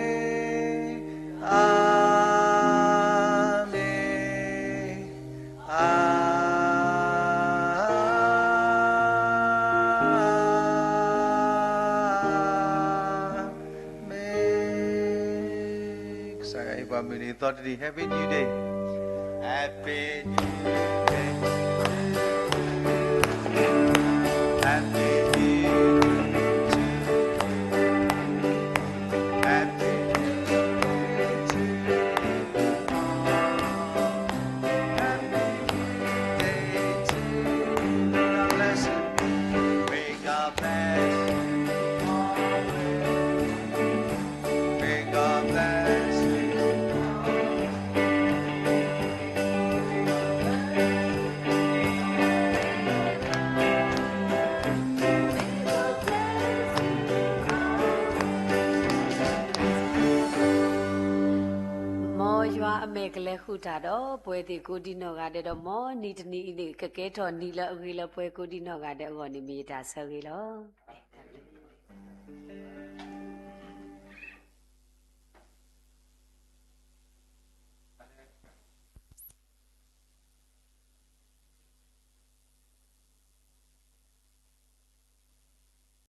်. ပှၤမုၢ်နံၤသီတနံၤ Happy New Day. Happy New Day. Happy New Day to you. Happy New Day to you. Happy New Day to you. God bless you. May God bless you always. May God bless you. မ်ယွၤအမဲာ်ကလဲၤဃုာ်တၢ်ဒီး ပဝဲသ့ၣ်ကိးဒံးနီၢ်ဂၤဒဲးဒီး မ်နံၤတနံၤအံၤန့ၣ် ကကဲထီၣ်နံၤလၢအဂ့ၤလၢပဝဲကိးဒံးနီၢ်ဂၤဒဲးအဂီၢ်န့ၣ် မ့ၢ်ယတၢ်ဆၢဂ့ၤလီၤ.